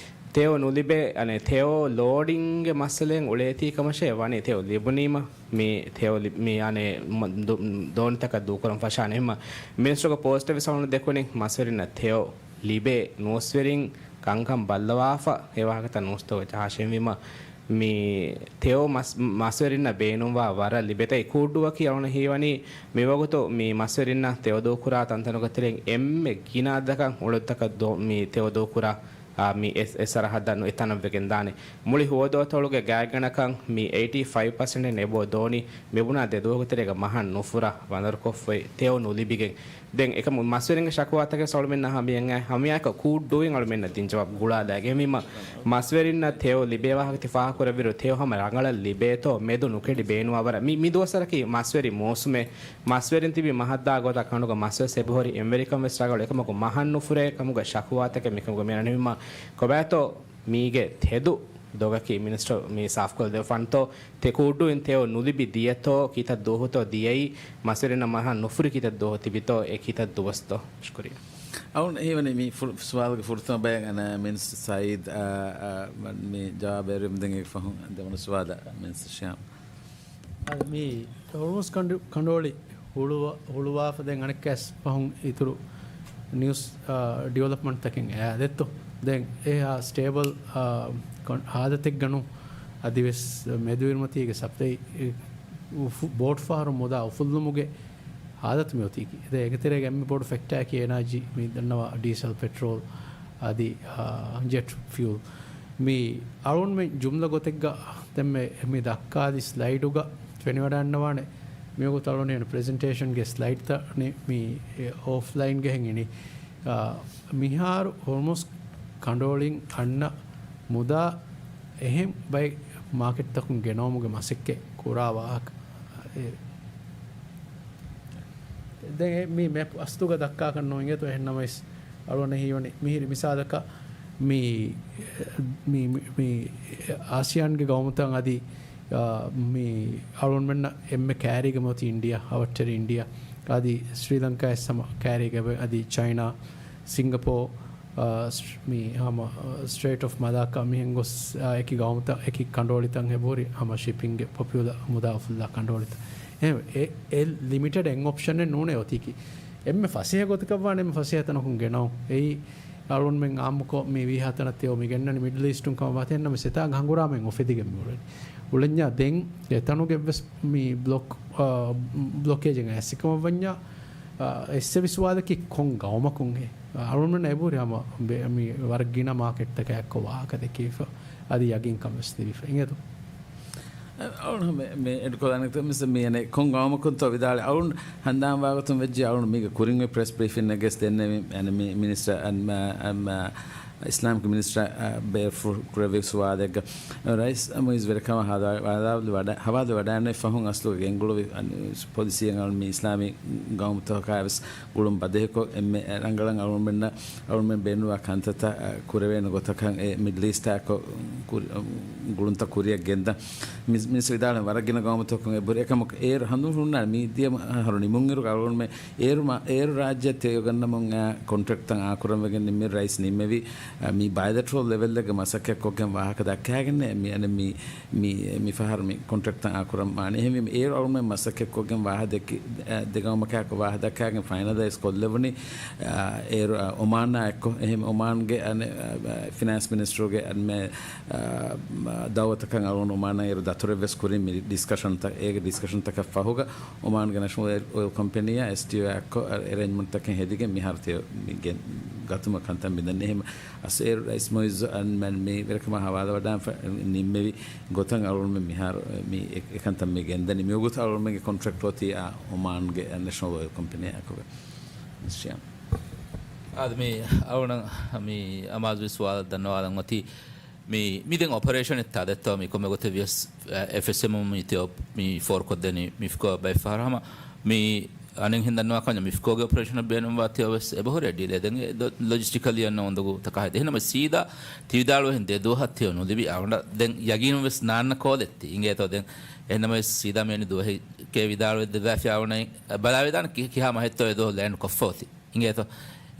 ތެޔޮ ނުލިބޭ، އަނެއް ތެޔޮ ލޯޑިންގެ މައްސަލައެއް އުޅޭތީ ކަމަށޭ ވަނީ ތެޔޮ ލިބުނީމަ މި ތެޔޮ ލި-، މި އަނެއް މަ-، ދު-، ދޯނިތަކަށް ދޫކުރަން ފަށާނެ. އެހެންވީމަ މިނިސްޓަރުގެ ޕޯސްޓެއް ވެސް އަޅުން ދެކުނީ މަސްވެރިންނަށް ތެޔޮ ލިބޭ ނުވަސްވެރިން ކަންކަން ބައްލަވާފަ އެ ވާހަކަތައް ނޫސްތޯ ޖަހާށޭ. އެހެންވީމަ މި ތެޔޮ މަސް-، މަސްވެރިންނަށް ބޭނުންވާ ވަރަށް ލިބޭތަ. އެ ކޫއްޑޫއަކީ އަޅުން ހީވަނީ މިވަގުތު މި މަސްވެރިންނަށް ތެޔޮ ދޫކުރާ ތަންތަނުގެ ތެރެއިން އެންމެ ގިނަ އަދަދަކަށް އުޅަނދުތަކަށް ދޯ-، މި ތެޔޮ ދޫކުރާ، އާ، މި އެ، އެ ސަރަހައްދަށް ނު-، އެތަނަށް ވެގެން ދާނެ. މުޅި ހުވަދުއަތޮޅުގެ ގާތްގަނޑަކަށް މި އެއިޓީ ފައިވް ޕަސެންޓެއް އެބޯ ދޯނި މިބުނާ ދެ ދުވަހުގެ ތެރޭގަ މަހަށް ނުފުރާ ބަނދަރުކޮށްފައި ތެޔޮ ނުލިބިގެން. ދެން އެކަމު މަސްވެރިންގެ ޝަކުވާތަކެއް އަޅުމެންނަށް ހަމަޔަށް އައި ހަމަޔަކަށް ކޫއްޑޫއިން އަޅުމެންނަށް ދިން ޖަވާބު ގުޅާލައިގެން. އެހެންވީމަ މަސްވެރިންނަށް ތެޔޮ ލިބޭ ވާހަކަ ތި ފާހަގަކުރެއްވިއިރު ތެޔޮ ހަމަ ރަނގަޅަށް ލިބޭތޯ މެދު ނުކެނޑި ބޭނުވާވަރަށް. މި، މި ދުވަސްވަރަކީ މަސްވެރި މޫސުމެއް. މަސްވެރިން ތިބި މަހަށްދާ ގޮތަށް ކަނޑުގަ މަސްވެސް އެބަހުރި އެންވެރިކަން ވެސް ރަނގަޅު. އެކަމަކު މަހަށް ނުފުރޭ ކަމުގެ ޝަކުވާތަކެއް މިކަމުގަ މިއަންނަނީމަ ކޮބާތޯ މީގެ ތެދު ދޮގަކީ މިނިސްޓަރު މި ސާފުކޮށް ދެއްވާނެތޯ؟ ތެ ކޫއްޑޫއިން ތެޔޮ ނުލިބި ދިޔަތޯ ކިތައް ދުވަހުތޯ ދިޔައީ؟ މަސްވެރިންނަށް މަހަށް ނުފުރި ކިތައް ދުވަހު ތިބިތޯ އެ ކިތައް ދުވަސްތޯ؟ ޝުކުރިއްޔާ. އަޅުން ހީވަނީ މި ފު-، ސުވާލުގެ ފުރަތަމަ ބަޔަށް އަންނަ މިނިސްޓަރ ސައީދް، އާ، އާ، މި ޖަވާބު އެރިވަމުން ދެން އޭގެ ފަހުން ދެވަނަ ސުވާލަށް މިނިސްޓަރ ޝިހާމް. އަދި މި ހޮރްމުޒް ކަނޑު-، ކަނޑުއޮޅި ހުޅުވާ-، ހުޅުވާފަ ދެން އަނެއްކާސް ފަހުން އިތުރު ނިއުސް، އާ، ޑިވެލޮޕްމަންޓްތަކެއް އައިދެއްތޯ؟ ދެން އެހާ ސްޓޭބަލް، އާ، ކޮން-، ހާލަތެއްގަނޫ އަދިވެސް މެދުއިރުމަތީގެ ސަޕްލައި އުފު-، ބޯޓް ފަހަރު މުދާ އުފުއްލުމުގެ ހާލަތު މިއޮތީކީ. ދެން އޭގެ ތެރޭގަ އެންމެ ބޮޑު ފެކްޓާއަކީ އެނާޖީ، މި ދަންނަވާ ޑީސަލް، ޕެޓްރޯލް އަދި، އާ، ޖެޓް ފިއުލް. މި އަޅުންމެން ޖުމްލަ ގޮތެއްގަ ދެންމެ މި ދައްކާ އަދި ސްލައިޑުގަ ފެނިވަޑައިންނަވާނެ. މިވަގުތު އަޅުން ހިން ޕްރެޒެންޓޭޝަންގެ ސްލައިޑްތައް ނި-، މި އޮފްލައިންގަ ހެން އިނީ. އާ، މިހާރު ހޮރްމުޒް ކަނޑުއޮޅިން އަންނަ މުދާ އެހެން ބައެއް މާކެޓްތަކުން ގެނައުމުގެ މަސައްކަތް ކުރާ ވާހަކަ އެ ދެން އެ މި މެޕް އަސްލުގަ ދައްކާކަށް ނޯން އިނގޭތޯ. އެހެން ނަމަވެސް އަޅުގަނޑަށް ހީވަނީ މިހިރި މިސާލަކަށް މި، މި، މި، މި އާސިޔާންގެ ގައުމުތައް އަދި، އާ، މި އަޅުގަނޑުމެންނަށް އެންމެ ކައިރީގަ މިއޮތީ އިންޑިއާ، އަވަށްޓެރި އިންޑިއާ އަދި ސްރީލަންކާ ވެސް ހަމަ ކައިރީގަ އަދި ޗައިނާ، ސިންގަޕޯ، އާ، ސް-، މި ހަމަ، އާ، ސްޓްރޭޓް އޮފް މަލާކާ މިހެން ގޮސް، އާ، އެކި ގައުމުތައް، އެކި ކަނޑުއޮޅިތައް ހެބުރި ހަމަ ޝިޕިންގެ ޕޮޕިއުލަ މުދާ އުފުއްލާ ކަނޑުއޮޅިތައް. އެ، އެ، އެ ލިމިޓެޑް އެއް އޮޕްޝަނެއް ނޫނޭ އޮތީކީ. އެންމެ ފަސޭހަ ގޮތަކަށް ވާނެ އެންމެ ފަސޭހަ ތަނަކުން ގެނައު. އެއީ އަޅުންމެން އާއްމުކޮށް މި ވީހާ ތަނަށް ތެޔޮ މި ގެންނަނީ މިޑްލް އީސްޓުން ކަމަށް ވާތީ އެންނަމަ ސެތާގަ ހަނގުރާމައިން އުފެދިގެން މިއުޅެނީ. އުޅެންޏާ ދެން އެތަނުގެ ވެސް މި ބްލޮކް، އާ، ބްލޮކޭޖެއް އައިސް ކަމަށް ވަންޏާ، އާ، އެއްސެވި ސުވާލަކީ ކޮން ގައުމަކުންހޭ؟ އަޅުންމެން އެބުރި ހަމަ ބެ-، މި ވަރަށް ގިނަ މާކެޓްތަކާ އެއްކޮށް ވާހަކަ ދެކެވިފަ އަދި ޔަގީންކަން ވެސް ލިބިފަ އިނގޭތޯ. އަޅުން މި، މި އެޑްކޮލާނެ މިސް މި އަނެ ކޮން ގައުމަކުންތޯ ވިދާޅެ އަޅުން ހަނދާން ވާގޮތުން ވެއްޖެ އަޅުން މީގެ ކުރިން އޮތް ޕްރެސް ބްރީފިންއެއްގެސް ދެންނެވި އަނެ މި މިނިސްޓަރ އަން، އަން، އިސްލާމިކް މިނިސްޓަރ ބޭފު ކުރެއްވި ސުވާލެއްގަ ރައީސް މުއިއްޒު ވެރިކަމަށް ހަވާލު ވަޑަ، ހަވާލު ވަޑައިން ފަހުން އަސްލުގެ ގެންގުޅުވި އަން ޕޮލިސީއެއް އަޅުން މި އިސްލާމީ ގައުމުތަކާވެސް ގުޅުން ބަދަހިކޮށް އެންމެ ރަނގަޅަށް އަޅުމެންނަށް، އަޅުމެން ބޭނުންވާ ކަންތައްތައް ކުރެވޭނެ ގޮތަކަށް އެ މިޑްލީސްޓާއެކޮށް ކުރި، ގުޅުންތައް ކުރިއަށް ގެންދަން މި، މިސް ވިދާޅުވެ ވަރަށް ގިނަ ގައުމުތަކުން އެބުރި އެކަމަކު އޭރު ހަނދުން ހުންނާނެ މި ދިޔަ އަހަރު ނިމުންއިރު އަޅުގަނޑުމެ އޭރު މަ، އޭރު ރާއްޖެ ތެޔޮގަންނަމުން ކޮންޓްރެކްޓްތައް އާކުރަން ވެގެން ނިންމި ރައީސް ނިންމެވި މި ބައިލެޓްރަލް ލެވެލްއެއްގެ މަސައްކަތްކޮށްގެން ވާހަކަ ދައްކާގެން މި އަނެ މި މި، މި ފަހަރު މި ކޮންޓްރެކްޓްތައް އާކުރަން ވާނެ. އެހެންވީމަ އޭރު އަޅުމެން މަސައްކަތްކޮށްގެން ވާހަ ދެއްކި، އެ، ދެގައުމަކާއެކު ވާހަ ދައްކާގެން ފައިނަލައިޒް ކޮށްލެވުނީ، އެ، އޭރު، އަ، އޮމާނާއެކު. އެހެން އޮމާންގެ އަނެ، އަ، ފިނޭންސް މިނިސްޓަރުގެ އަންމެ، އަ، ދައުވަތަކަށް އަޅުން އޮމާނާ އޭރު ދަތުރެއްވެސް ކުރިން މި ޑިސްކަޝަންތައް، އޭގެ ޑިސްކަޝަންތަކަށް ފަހުގަ އޮމާންގެ ނެޝަނަލް އޮއިލް ކޮމްޕެނީއާ އެސްޓީއޯއާއެކު އެރޭންޖްމަންޓްތަކެއް ހެދިގެން މިހާރު ތެޔޮ މި ގެން ގަތުމަށް ކަންތައް މިދަނީ. އެހެން އަސް އޭރު ރައީސް މުއިއްޒު އަންމެން މި ވެރިކަމަށް ހަވާލުވަޑާން ނިންމެވި ގޮތަށް އަޅުގަނޑުމެން މިހާރު މި އެ، އެކަންތައް މި ގެންދަނީ. މިވަގުތު އަޅުގަނޑުމެންގެ ކޮންޓްރެކްޓް އޮތީ އާ އޮމާންގެ ނެޝަނަލް އޮއިލް ކޮމްޕެނީއާއެކުގަ. އާދެ، މި އަޅުގަނޑަށް މި އަމާޒުވި ސުވާލަށް ދަންނަވާލަން އޮތީ، މި، މި ދެން އޮޕަރޭޝަނެއް ތާ ދެއްތޯ މި ކޮންމެ ގޮތެއް ވިޔަސް، އެފްއެސްއެމުން މި ތެޔޮ މި ފޯރުކޮށްދެނީ މިފްކޯ ބައެއް ފަހަރު ހަމަ މި އަނެއްހެން ދަންނަވާ ކަންޏަށް މިފްކޯގެ އޮޕަރޭޝަނަށް ބޭނުންވާ ތެޔޮވެސް އެބަހުރޭ ޑިލޭ. ދެން އެ ލޮ، ލޮޖިސްޓިކަލީ އަންނަ އުނދަގޫ ތަކާހެދި. އެހެންނަމަ ސީދާ ތި ވިދާޅުވެހެން ދެ ދުވަހަށް ތެޔޮ ނުލިބި އަވަނޑަ ދެން ޔަގީނުން ވެސް ނާންނަ ކޯލެއް ތި އިނގޭތޯ ދެން. އެހެންނަމަވެސް ސީދާ މިއަނި ދުވަހެއް ކޭ ވިދާޅުވެ ދެއްވާފި އަވަނައި ބަލާވެދާނެ ކި، ކިހާ މަހެއްތޯ އެ ދުވަހު ލޭންޑް ކޮށްފަ އޮތީ. އިނގޭތޯ؟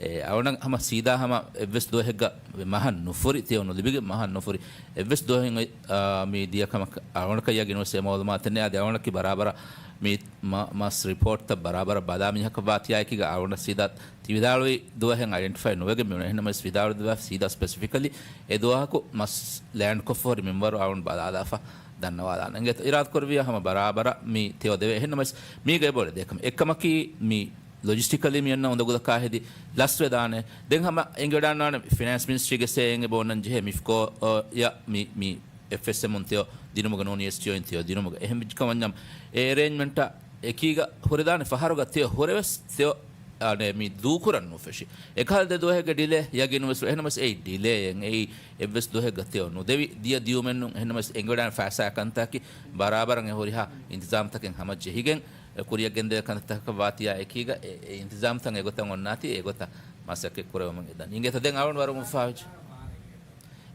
އެ، އަވަނަ ހަމަ ސީދާ ހަމަ އެއްވެސް ދުވަހެއްގަ މަހަށް ނުފުރި، ތެޔޮ ނުލިބިގެން މަހަށް ނުފުރި. އެއްވެސް ދުވަހެއް އޮތް، އާ، މި ދިޔަ ކަމަކަށް އަވަނަކަށް ޔަގީން ވެސް އެ މައުލޫމާތެއް ނެތް. އަދި އަވަނަކީ ބަރާބަރަށް މި މަ، މަސް ރިޕޯޓްތައް ބަރާބަރަށް ބަލާ މީހަކަށް ވާތިޔާއެކީގަ އަވަނަ ސީދާ ތި ވިދާޅުވި ދުވަހެއް އައިޑެންޓިފައި ނުވެގެން މިއުޅެ. އެހެންނަމަވެސް ވިދާޅުވި ދުވަހަށް ސީދާ ސްޕެސިފިކަލީ އެ ދުވަހަކު މަސް ލޭންޑް ކޮށްފަ ހުރި މިންވަރު އަވަން ބަލާލާފަ ދަންނަވާލާނެ. އިނގޭތޯ؟ އިރާދަކުރެއްވިޔާ ހަމަ ބަރާބަރަށް މި ތެޔޮ ދެވޭ. އެހެންނަމަވެސް މީގަ އެބައުޅޭ ދެ ކަމެއް. އެއްކަމަކީ މި ލޮޖިސްޓިކަލީ މި އަންނަ އުނދަގުލަކާ ހެދި ލަސްވެދާނެ. ދެން ހަމަ އެނގިވަޑާންވާނެ ފިނޭންސް މިނިސްޓްރީގެ ސޭ އެނގެ ބޯނަން ޖެހޭ މިފްކޯ، އަ، ޔަ މި، މި އެފްއެސްއެމުން ތެޔޮ ދިނުމުގެ ނޫނީ އެސްޓީއޯއިން ތެޔޮ ދިނުމުގެ. އެހެން ވެއްޖެ ކަމަންޏާ އެ އެރޭންޖްމަންޓާ އެކީގަ ހުރެދާނެ ފަހަރުގަ ތެޔޮ ހުރެވެސް ތެޔޮ، އަ، މި ދޫކުރަން ނުފެށި. އެކަހަލަ ދެ ދުވަހެއްގެ ޑިލޭ ޔަގީނު ވެސް. އެހެންނަމަވެސް އެއީ ޑިލޭއެއް. އެއީ އެއްވެސް ދުވަހެއްގަ ތެޔޮ ނުދެވި ދިޔަ ދިޔުމެއްނޫން. އެހެންނަމަވެސް އެނގިވަޑާނެ ފައިސާ ކަންތަކަކީ ބަރާބަރަށް އެ ހުރިހާ އިންތިޒާމްތަކެއް ހަމަ ޖެހިގެން އެ ކުރިއަށް ގެންދެވޭ ކަންތައްތަކަށް ވާތިޔާ އެކީގަ އެ، އެ އިންތިޒާމްތައް އެގޮތަށް އޮންނާތީ އެގޮތަށް މަސައްކަތް ކުރެވެމުން އެދަނީ. އިނގޭތަ ދެން އަޅުން ވަރުން އުފާވެއްޖެ.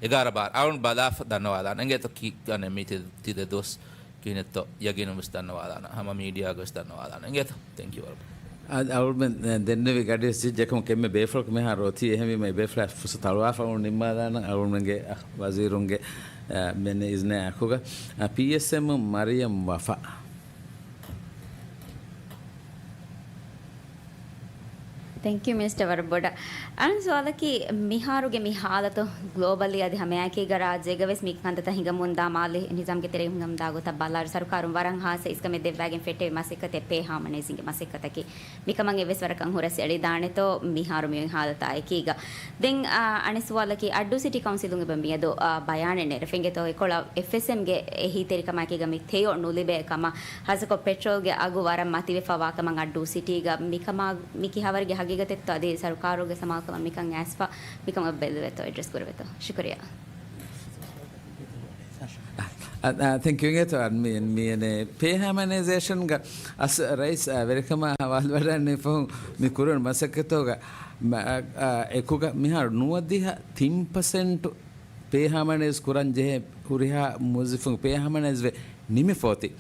އެގާރަ ބާރަ. އަޅުން ބަލާފަ ދަންނަވާލާނަ. އިނގޭތަ ކީ، އަނެ މީ ތި، ތި ދެ ދުވަސް ކިހިނެއްތޯ ޔަގީނުން ވެސް ދަންނަވާލާނަ. ހަމަ މީޑިއާގަ ވެސް ދަންނަވާލާނަ. އިނގޭތަ؟ ތެންކް ޔޫ ވަރު. އަ، އަޅުމެން ދެންނެވި ގަޑިވެސް ޖިއްޖެކަމު ކެއްމެ ބޭފުޅަކު މިހާރު އޮތީ. އެހެންވީމަ އެ ބޭފުޅާ ފުރުސަތު އަޅުވާފަ އަޅުން ނިންމާލާނަ. އަޅުމެންގެ، އަ، ވަޒީރުންގެ، އަ، މެން އިޒްނާ އެކުގަ، އަ، ޕީއެސްއެމް މަރިޔަމް ވަފާ. ތެންކް ޔޫ މިނިސްޓަރ ވަރަށް ބޮޑަށް. އަން ސުވާލަކީ މިހާރުގެ މި ހާލަތު ގްލޯބަލީ އަދި ހަމައެކީގަ ރާއްޖޭގަ ވެސް މި ކަންތައްތައް ހިނގަމުންދާ މާލީ ނިޒާމްގެ ތެރެއިން ހިނގަމުންދާ ގޮތަށް ބަލާއިރު ސަރުކާރުން ވަރަށް ހާއްސަ އިސްކަމެއް ދެއްވާގެން ފެއްޓެވި މަސައްކަތެއް ޕޭ ހާމަނައިޒިންގެ މަސައްކަތަކީ. މިކަމަށް އެއްވެސް ވަރަކަށް ހުރަސް އެޅިދާނެތޯ މިހާރު މި ހާލަތާ އެކީގަ. ދެން، އާ، އަނެއް ސުވާލަކީ އައްޑޫ ސިޓީ ކައުންސިލުން އެބަ މިއަދު، އާ، ބަޔާނެއް ނެރެފަ އިނގޭތޯ އެކޮޅަށް އެފްއެސްއެމްގެ އެހީތެރިކަމާއެކީގަ މި ތެޔޮ ނުލިބޭ ކަމަށް ހާއްސަކޮށް ޕެޓްރޯލްގެ އަގު ވަރަށް މަތިވެފަ ވާކަމަށް އައްޑޫ ސިޓީގަ މިކަމާ، މި ކިހާވަރުގެ ހަގީގަތެއްތޯ އަދި ސަރުކާރުގެ ސަމާލުކަމަށް މިކަން އައިސްފަ މިކަމަށް ބެލުވޭތޯ އެޑްރެސް ކުރެވޭތޯ. ޝުކުރިއްޔާ. އަ، އަ، ތެންކް ޔޫ އިނގޭތޯ މި، މި، މި ޕޭ ހާމަނައިޒޭޝަންގަ އަސް ރައީސް، އަ، ވެރިކަމާ ހަވާލުވަޑައިގެން ފަހުން މި ކުރުނު މަސައްކަތުގަ، މަ، އަ، އަ، އެކުގަ މިހާރު ނުވަދިހަ ތިން ޕަސެންޓު ޕޭ ހާމަނައިޒް ކުރަން ޖެހޭ ހުރިހާ މުވައްޒަފުން ޕޭ ހާމަނައިޒް ވެ ނިމިފަ އޮތީ.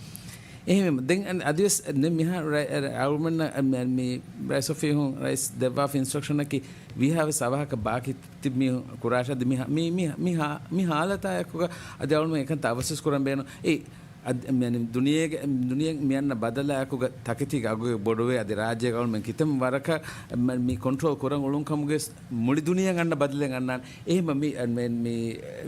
އެހެންވީމަ، ދެން އަ، އަދިވެސް ދެން މިހާރު ރަ، އަ، އަޅުމެންނަށް މި، މި ރައީސް އޮފީހުން ރައީސް ދެއްވާފަ އިންސްޓްރަކްޝަނަކީ ވީހާވެސް އަވަހަކަށް ބާކީ ތިބި މީހުން ކުރާށާ ދި މި، މި، މި، މި ހާ، މި ހާލަތާ އެކުގަ އަދި އަޅުމެން އެކަންތައް އަވަސްވެސް ކުރަން ބޭނުން. އެ، އަދި، މި، ދުނިޔޭގެ، ދުނިޔެ މި އަންނަ ބަދަލާ އެކުގަ ތަކެތީގެ އަގު ބޮޑުވޭ އަދި ރާއްޖޭގަ އަޅުމެން ކިތަންމެ ވަރަކަށް މި ކޮންޓްރޯލް ކުރަން އުޅުން ކަމުގެ މުޅި ދުނިޔެ އަންނަ ބަދަލެއް އަންނާނެ. އެހެން މި، މި، މި،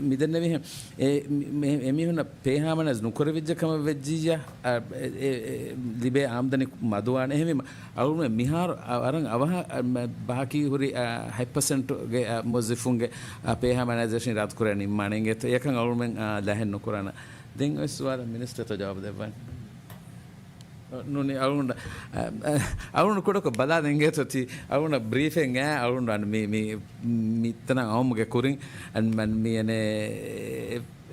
މި ދެންނެވިހެން އެ، މި، މި، އެމީހުންނަށް ޕޭ ހާމަނައިޒް ނުކުރެވިއްޖެ ކަމަށް ވެއްޖިއްޔާ، އަ، އެ، އެ، އެ، ލިބޭ އާމްދަނީ މަދުވާނެ. އެހެންވީމަ، އަޅުމެން މިހާރު، އަ، ވަރަށް އަވަހަށް، އަ، މަ، ބާކީ ހުރި، އަ، ހަތް ޕަސެންޓުގެ، އަ، މުވައްޒަފުންގެ، އަ، ޕޭ ހާމަނައިޒޭޝަން އިރާދަކުރާ ނިންމާނެ އިނގޭތޯ. އެކަން އަޅުމެން، އަ، ލަހެއް ނުކުރާނަ. ދެން އޮތް ސުވާލަށް މިނިސްޓަރތޯ ޖަވާބު ދެއްވާނެ. ނޫނީ އަޅުގަނޑަށް، އަ، އަ، އަޅުގަނޑު ކުޑަކޮށް ބަލާލަން އިނގޭތޯ ތި އަޅުގަނޑަށް ބްރީފެއް އަ، އަޅުގަނޑު އަން މި، މި، މިތަނަށް އައުމުގެ ކުރިން އަން މަން މި އަނެ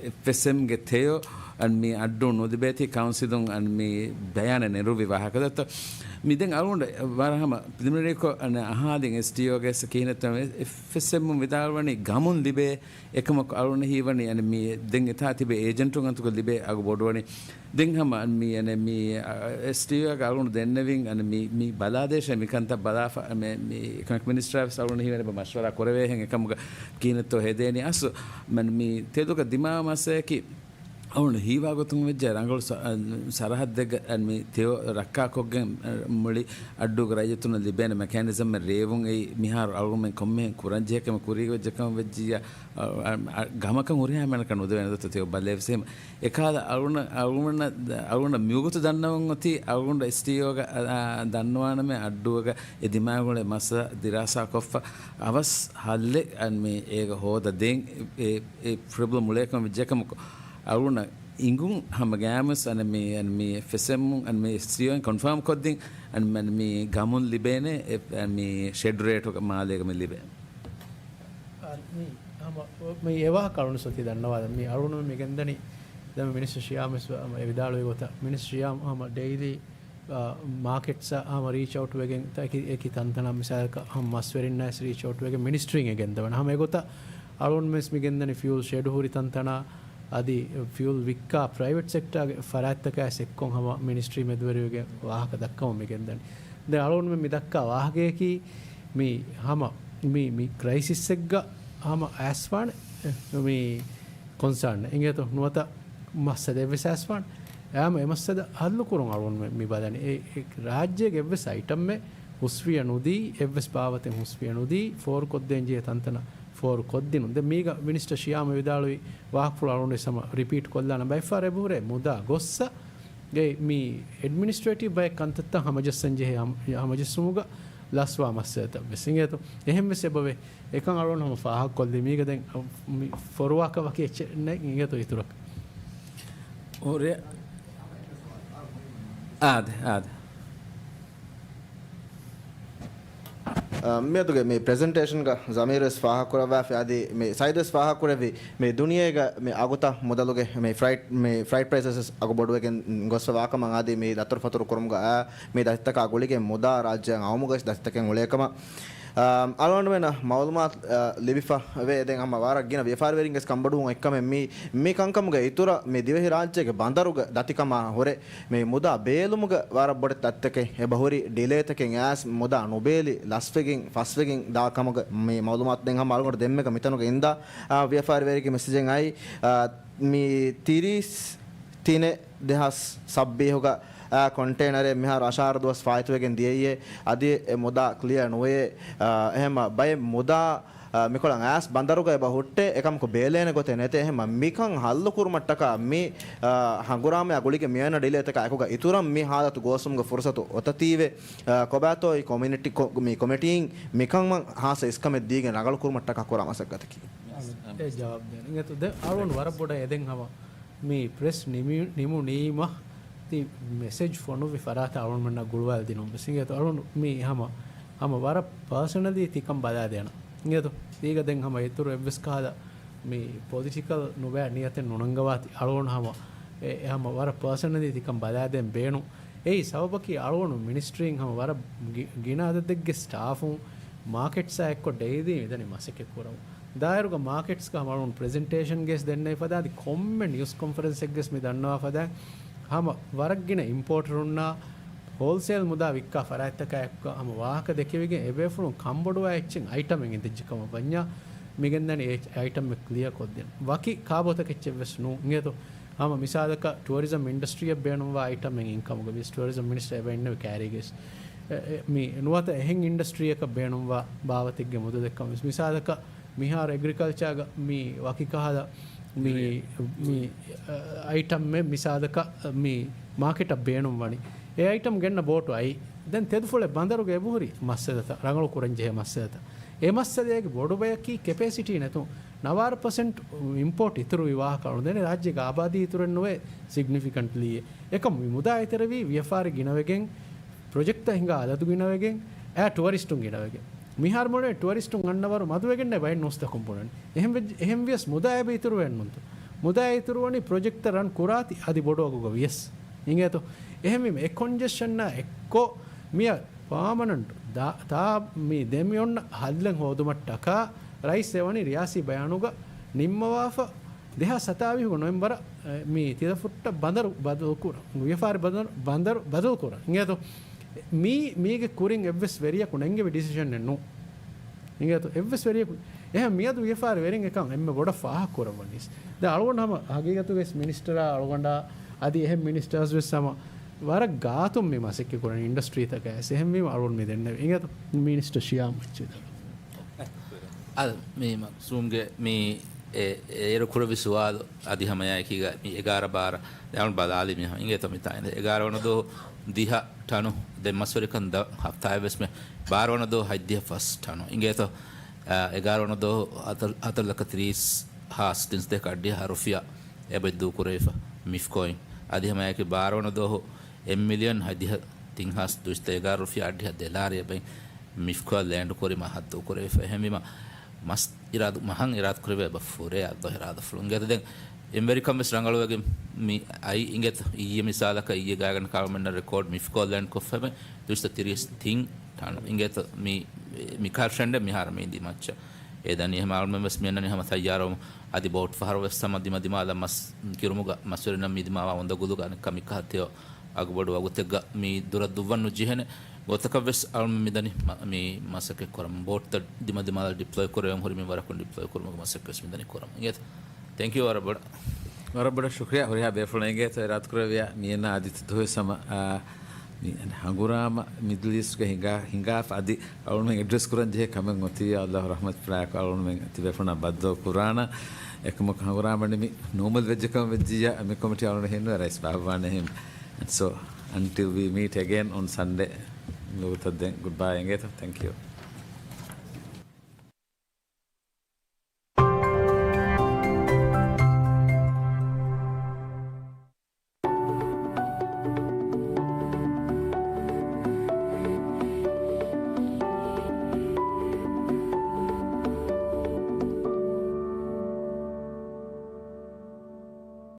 އެފްއެސްއެމްގެ ތެޔޮ އަން މި އައްޑޫ ނުލިބޭތީ ކައުންސިލުން އަން މި ބަޔާނެއް ނެރުއްވި ވާހަކަ ދައްތޯ. މި ދެން އަޅުގަނޑު ވަރަށް ހަމަ ޕްރިލިމިނަރީކޮށް އަނެ އަހާލިން އެސްޑީއޯގެ ކިހިނެއްތަ އެފްއެސްއެމް ވިދާޅުވަނީ ގަމުން ލިބޭ އެކަމަކު އަޅުގަނޑަށް ހީވަނީ އަނެ މި ދެން އެތާ ތިބޭ އޭޖެންޓުން އަތުގަ ލިބޭ އަގު ބޮޑުވަނީ. ދެން ހަމަ މި އަނެ މި، އަ، އެސްޑީއޯގެ އަޅުގަނޑު ދެންނެވިން އަނެ މި، މި ބަލާދޭށޭ މިކަންތައް ބަލާފަ، މެ، މި އިކޮނޮމިކް މިނިސްޓަރ ވެސް އަޅުގަނޑަށް ހީވަނީ ބަ މަޝްވަރާ ކުރެވޭހެން އެކަމުގަ ކިހިނެއްތޯ ހެދޭނީ. އަސް މަން މި ތެދުގަ ދިމާވާ މައްސަލަޔަކީ އަޅުގަނޑު ހީވާ ގޮތުން ވެއްޖެ ރަނގަޅު ސަ-، އަ، ސަރަހައްދެއްގަ އަން މި ތެޔޮ ރައްކާކޮށްގެން، އަ، މުޅި އައްޑޫގެ ރައްޔިތުންނަށް ލިބޭނެ މެކޭނިޒަމެއް ރޭވުން އެއީ މިހާރު އަޅުގަނޑުމެން ކޮންމެހެން ކުރަންޖެހޭ ކަމެއް ކުރީގަ ވެއްޖެ ކަމަށް ވެއްޖިއްޔާ، އަ، އަ، އަ، ގަމަކަށް ހުރިހާ މީހަކަށް ނުދެވޭނެ ދޯ ތެޔޮ ބަލައި ވެސް އެހެން. އެކަހަލަ އަޅުގަނޑަށް، އަޅުގަނޑަށް، އަޅުގަނޑަށް މިވަގުތު ދަންނަވަން އޮތީ އަޅުގަނޑު އެސްޑީއޯގަ، އަ، އަ، ދަންނަވާނަމޭ އައްޑޫގަ އެ ދިމާގުޅޭ މައްސަލަ ދިރާސާކޮށްފަ އަވަސް ހައްލެއް އަން މި އޭގަ ހޯދަ ދޭން އެ، އެ ޕްރޮބްލަމް އުޅޭކަމަށް ވެއްޖެކަމަކު އަޅުގަނޑަށް އިނގުން ހަމަ ގައިމުވެސް އަން މި، އަން މި އެފްއެސްއެމުން އަން މި އެސްޑީއޯއިން ކޮންފާމް ކޮށްދިން އަން މި، އަން މި ގަމުން ލިބޭނެ އެ، އަން މި ޝެޑް ރޭޓުގަ މާލޭގަ މި ލިބޭ. އާ، މި ހަމަ މި އެވާހަކަ އަޅުގަނޑު ސޮތީ ދަންނަވާލަން. މި އަޅުގަނޑު މި ގެންދަނީ ދެން މިނިސްޓަރ ޝިޔާމް ވެސް ހަމަ އެ ވިދާޅުވި ގޮތަށް މިނިސްޓަރ ޝިޔާމް ހަމަ ޑެއިލީ، އާ، މާކެޓްސްއަށް ހަމަ ރީޗް އައުޓް ވެގެން ތަކި އެކި ތަންތަނަށް މިސާލަކަށް ހަމަ މަސްވެރިންނާ ވެސް ރީޗް އައުޓް ވެގެން މިނިސްޓްރީން އެ ގެންދަވަން. ހަމަ އެގޮތަށް އަޅުގަނޑު ވެސް މި ގެންދަނީ ފިއުލް ޝެޑް ހުރި ތަންތަނާ އަދި ފިއުލް ވިއްކާ ޕްރައިވެޓް ސެކްޓާގެ ފަރާތްތަކާ ވެސް އެއްކޮށް ހަމަ މިނިސްޓްރީ މެދުވެރިވެގެން ވާހަކަ ދައްކަމުން މި ގެންދަނީ. ދެން އަޅުގަނޑުމެން މި ދައްކާ ވާހަކަޔަކީ މި ހަމަ މި، މި ކްރައިސިސްއެއްގަ ހަމަ އައިސްފާނެ މި ކޮންސާން އިނގޭތޯ ނުވަތަ މައްސަލަ އެއްވެސް އައިސްފާނެ. އާމަ އެ މައްސަލަ ހައްލު ކުރުން އަޅުގަނޑުމެން މި ބަލަނީ. އެ، އެ ރާއްޖޭގެ އެއްވެސް އައިޓަމެއް ހުސްވިޔަ ނުދީ، އެއްވެސް ބާވަތެއް ހުސްވިޔަ ނުދީ، ފޯރުކޮށްދޭން ޖެހޭ ތަންތަނަށް ފޯރު ކޮށްދިނުން. ދެން މީގަ މިނިސްޓަރ ޝިޔާމް ވިދާޅުވި ވާހަކަފުޅު އަޅުގަނޑު ވެސް ހަމަ ރިޕީޓް ކޮށްލާނަން. ބައެއްފަހަރު އެބަހުރޭ މުދާ ގޮއްސަ ގެ މި އެޑްމިނިސްޓްރޭޓިވް ބައެއް ކަންތައްތައް ހަމަޖައްސަން ޖެހޭ ހަމަ-، ހަމަޖެއްސުމުގަ ލަސްވާ މައްސަލަތައް ވެސް އިނގޭތޯ. އެހެން ވެސް އެބަވޭ. އެކަން އަޅުގަނޑު ހަމަ ފާހަގަކޮށްލީ. މީގަ ދެން މި ފޮރުވާކަށް ވަކި އެއްޗެއް ނެތް އިނގޭތޯ އިތުރަކަށް. އާދެ، އާދެ. އަ، މިއަދުގެ މި ޕްރެޒެންޓޭޝަންގަ ޒަމީރު ވެސް ފާހަގަކުރައްވާފި އަދި މި ސައިދު ވެސް ފާހަގަކުރެއްވި މި ދުނިޔޭގަ މި އަގުތައް މުދަލުގެ މި ފްރައިޓް، މި ފްރައިޓް ޕްރައިސަސް ވެސް އަގު ބޮޑުވެގެން ގޮސްފަ ވާކަމަށް އަދި މި ދަތުރުފަތުރު ކުރުމުގަ އާ މި ދަތިތަކާ ގުޅިގެން މުދާ ރާއްޖެއަށް އައުމުގަ ވެސް ދަތިތަކެއް އުޅޭކަމަށް، އަ، އަޅުގަނޑުމެންނަށް މައުލޫމާތު، އަ، ލިބިފަ ވޭ. ދެން ހަމަ ވަރަށް ގިނަ ވިޔަފާރިވެރިންގެ ކަންބޮޑުވުން އޮތްކަމެއް މި، މި ކަންކަމުގެ އިތުރަށް މި ދިވެހިރާއްޖޭގެ ބަނދަރުގެ ދަތިކަމާ ހުރެ މި މުދާ ބޭލުމުގެ ވަރަށް ބޮޑެތި ދަތިތަކެއް އެބަހުރި ޑިލޭތަކެއް އައިސް މުދާ ނުބޭލި ލަސްވެގެން ފަސްވެގެން ދާ ކަމުގެ މި މައުލޫމާތު ދެން ހަމަ އަޅުގަނޑު ދެންމެގަ މިތަނުގަ އިންދާ، އާ، ވިޔަފާރިވެރިގެ މެސެޖެއް އައި، އާ، މި ތިރީސް ތިނެއް ދެހާސް ސައްބީސްގަ، އާ، ކޮންޓޭނަރެއް މިހާރު އަށާރަ ދުވަސް ފާއިތުވެގެން ދިޔައީ އަދި އެ މުދާ ކްލިއަރ ނުވޭ، އާ، އެހެންމަ ބައެއް މުދާ އާ، މިކޮޅަށް އައިސް ބަނދަރުގަ އެބަ ހުއްޓޭ، އެކަމަކު ބޭލޭނެ ގޮތެއް ނެތޭ. އެހެންމަ މިކަން ހައްލު ކުރުމަށްޓަކާ މި، އާ، ހަނގުރާމަޔާ ގުޅިގެން މިއޮންނަ ޑިލޭތަކާ އެކުގަ އިތުރަށް މި ހާލަތު ގޯސްވުމުގެ ފުރުސަތު އޮތަތީވެ، އާ، ކޮބާތޯ އެ ކޮމިއުނިޓީ ކޮ-، މި ކޮމިޓީން މިކަން ހާއްސަ އިސްކަމެއް ދީގެން ރަނގަޅު ކުރުމަށްޓަކާ ކުރާ މަސައްކަތަކީ. އެ ޖަވާބު ދޭން. އިނގޭތޯ ދެން އަޅުގަނޑު ވަރަށް ބޮޑަށް އެދެން ހަމަ މި ޕްރެސް ނިމި-، ނިމުނީމަ ތި މެސެޖް ފޮނުއްވި ފަރާތަށް އަޅުގަނޑުމެންނަށް ގުޅުވާލަ ދިނުން ވެސް އިނގޭތޯ. އަޅުގަނޑު މި ހަމަ، ހަމަ ވަރަށް ޕާސަނަލީ ތިކަން ބަލާދޭނަން އިނގޭތޯ. ތީގަ ދެން ހަމަ އިތުރު އެއްވެސް ކަހަލަ މި ޕޮލިޓިކަލް ނުބައި ނިޔަތެއް ނުނަންގަވާތި. އަޅުގަނޑު ހަމަ އެ، އެ ހަމަ ވަރަށް ޕާސަނަލީ ތިކަން ބަލާދޭން ބޭނުން. އެއީ ސަބަބަކީ އަޅުގަނޑު މިނިސްޓްރީން ހަމަ ވަރަށް ގި-، ގިނަ އަދަދެއްގެ ސްޓާފުން މާކެޓްސާ އެއްކޮށް ޑެއިލީ މިދަނީ މަސައްކަތް ކުރަމުން. ދާއިރުގަ މާކެޓްސްގަ ހަމަ އަޅުގަނޑު ޕްރެޒެންޓޭޝަންގެސް ދެންނެވި ފަދަ އަދި ކޮންމެ ނިއުސް ކޮންފަރެންސެއްގެސް މި ދަންނަވާ ފަދަ ހަމަ ވަރަށް ގިނަ އިމްޕޯޓަރުންނާ ހޯލްސޭލް މުދާ ވިއްކާ ފަރާތްތަކާ އެއްކޮށް ހަމަ ވާހަކަ ދެކެވިގެން އެބޭފުޅުން ކަންބޮޑުވާ އެއްޗެއް އައިޓަމެއް އިނދެއްޖެ ކަމަށް ވަންޏާ މިގެންދަނީ އެ އައިޓަމެއް ކްލިއަރ ކޮށްދިން. ވަކި ކާބޯތަކެއްޗެއް ވެސް ނޫން އިނގޭތޯ. ހަމަ މިސާލަކަށް ޓުއަރިޒަމް އިންޑަސްޓްރީއަށް ބޭނުންވާ އައިޓަމެއް އިންކަމުގަ ވިޔަސް ޓުއަރިޒަމް މިނިސްޓަރ އެބަ އިންނެވި ކާރީގެސް އެ، އެ، މި ނުވަތަ އެހެން އިންޑަސްޓްރީއަކަށް ބޭނުންވާ ބާވަތެއްގެ މުދަލެއްކަން ވެސް. މިސާލަކަށް މިހާރު އެގްރިކަލްޗާގަ މި ވަކި ކަހަލަ މި، މި، އަ، އައިޓަމެއް މިސާލަކަށް މި މާކެޓަށް ބޭނުންވަނީ. އެ އައިޓަމް ގެންނަ ބޯޓު އައި. ދެން ތެދުފުޅެއް ބަނދަރުގަ އެބަހުރި މައްސަލަތައް، ރަނގަޅު ކުރަންޖެހޭ މައްސަލަތައް. އެ މައްސަލައިގެ ބޮޑު ބަޔަކީ ކެޕޭސިޓީ ނެތުން. ނަވާރަ ޕަސެންޓް އިމްޕޯޓް އިތުރު ވި ވާހަކަ އަޅުގަނޑު ދެން ރާއްޖޭގެ އާބާދީ އިތުރެއް ނުވޭ ސިގްނިފިކަންޓްލީ. އެކަމު މި މުދާ އެތެރެވީ ވިޔަފާރި ގިނަވެގެން، ޕްރޮޖެކްޓްތައް ހިނގާ އަދަދު ގިނަވެގެން، އައި ޓުއަރިސްޓުން ގިނަވެގެން. މިހާރު މޮޅޭ ޓުއަރިސްޓުން އަންނަވަރު މަދުވެގެންނޭ ބައެއް ނޫސްތަކުން ބުނަނީ. އެހެން ވެއްޖެ، އެހެން ވިޔަސް މުދާ އެބަ އިތުރުވެއެއްނުންތޯ. މުދާ އިތުރުވަނީ ޕްރޮޖެކްޓްތައް ރަން ކުރާތި އަދި ބޮޑު އަގުގަ ވިޔަސް. އިނގޭތޯ؟ އެހެންވީމަ އެ ކޮންޖެޝަންއާ އެއްކޮށް މިއަށް ޕާމަނަންޓް ދާ، ތާ މި ދެމިއޮންނަ ހައްލެއް ހޯދުމަށްޓަކާ ރައީސް އެވަނީ ރިޔާސީ ބަޔާނުގަ ނިންމަވާފަ ދެހާސް ސަތާވީހުގެ ނޮވެމްބަރަށް، އެ، މި ތިލަފުއްޓަށް ބަނދަރު ބަދަލުކުރަން، ވިޔަފާރި ބަނދަރު، ބަނދަރު ބަދަލުކުރަން. އިނގޭތޯ؟ މީ، މީގެ ކުރިން އެއްވެސް ވެރިޔަކު ނެންގެވި ޑިސިޝަނެއް ނޫން. އިނގޭތޯ؟ އެއްވެސް ވެރިޔަކު. އެހެން މިއަދު ވިޔަފާރި ވެރިން އެކަން އެންމެ ބޮޑަށް ފާހަގަ ކުރައްވަނީސް. ދެން އަޅުގަނޑު ހަމަ ހަގީގަތުގައި މިނިސްޓަރާ އަޅުގަނޑާ އަދި އެހެން މިނިސްޓާސް ވެސް ހަމަ ވަރަށް ގާތުން މި މަސައްކަތް ކުރަނީ އިންޑަސްޓްރީތަކަށް ވެސް. އެހެންވީމަ އަޅުގަނޑު މި ދެންނެވި. އިނގޭތޯ؟ މިނިސްޓަރ ޝިޔާމް އެޗް. އަދި މި މަގްސޫމްގެ މި އެ، އޭރު ކުރެއްވި ސުވާލު އަދި ހަމައެކީގަ މި އެގާރަ ބާރަ ދެ އަޅުން ބަލާލި މި އިނގޭތޯ މިތާ އިނދެ އެގާރަ ވަނަ ދުވަހު ދިހަ ޓަނު ދެ މަސްވެރިކަން ދަ ހަފްތާއެއް ވެސް މެ ބާރަ ވަނަ ދުވަހު ހަތްދިހަ ފަސް ޓަނު އިނގޭތޯ. އަ، އެގާރަ ވަނަ ދުވަހު ހަތަރު، ހަތަރު ލަކަ ތިރީސް ހާސް ތިންސަތޭކަ އަށްޑިހަ ރުފިޔާ އެބައި ދޫކުރެވިފަ މިފްކޯއިން. އަދި ހަމައެކި ބާރަ ވަނަ ދުވަހު އެއް މިލިއަން ހަތްދިހަ ތިން ހާސް ދުއިސައްތަ އެގާރަ ރުފިޔާ އަށްޑިހަ ދެލާރި އެބައި މިފްކޯ ލޭންޑް ކުރިމަ ހައްދު ކުރެވިފަ. އެހެންވީމަ މަސް އިރާދު، މަހަށް އިރާދު ކުރެވޭ އެބަ ފުރޭ އަށް ދޯ އިރާދަފުޅު. އިނގޭތަ ދެން އެންވެރިކަން ވެސް ރަނގަޅުވެގެން މި އައި އިނގޭތަ އިއްޔެ މިސާލަކަށް އިއްޔެ ގާތްގަނޑަކަށް އަޅުމެންނަށް ރެކޯޑް މިފްކޯ ލޭންޑް ކޮށްފައި ދުއިސައްތަ ތިރީސް ތިން ޓަނު. އިނގޭތަ މި، މި ކާރި ޓްރެންޑެއް މިހާރު މި ދިމައްޗަށް. އެ ދަނީ ހަމަ އަޅުމެން ވެސް މި އަންނަނީ ހަމަ ތައްޔާރުވަމުން. އަދި ބޯޓް ފަހަރު ވެސް ހަމަ ދިމަ ދިމާލަށް މަސް ކިރުމުގަ މަސްވެރިންނަށް މި ދިމާވާ އުނދަގުލުގަ އަނެއްކާ މިކަހަލަ ތެޔޮ އަގުބޮޑު ވަގުތެއްގަ މި ދުރަށް ދުއްވަން ނުޖެހޭނެ ގޮތަކަށް ވެސް އަޅުމެން މިދަނީ މަ-، މި މަސައްކަތް ކުރަމުން. ބޯޓްތައް ދިމަ ދިމާލަށް ޑިޕްލޮއި ކުރެވެން ހުރި މިންވަރަކުން ޑިޕްލޮއި ކުރުމުގެ މަސައްކަތް ވެސް މިދަނީ ކުރަމުން. އިނގޭތަ؟ ތެންކް ޔޫ ވަރަށް ބޮޑަށް. ވަރަށް ބޮޑަށް ޝުކްރިޔާ. ހުރިހާ ބޭފުޅުން އިނގޭތޯ އިރާދަކުރެއްވިޔާ މިއަންނަ އަދި ދުވަހު ވެސް ހަމަ، އާ، މި ހަނގުރާމަ މިޑްލް އީސްޓްގަ ހިނގާ، ހިނގާފަ އަދި އަޅުގަނޑުމެން އެޑްރެސް ކުރަން ޖެހޭ ކަމެއް އޮތީ އައްލާހު ރަޙްމަތު ފުރާއެކު އަޅުގަނޑުމެން ތިބޭފުޅުންނާ ބައްދަލު ކުރާނަ. އެކަމަކު ހަނގުރާމަ މި ނޯމަލް ވެއްޖެކަމަށް ވެއްޖިއްޔާ މި ކޮމިޓީ އަޅުގަނޑު ހެންނުވެ ރައީސް ބާއްވާނެ ހެން. So, until we meet again on Sunday. ނުވަތަ ދެން ގުޑްބައި އިނގޭތޯ. Thank you.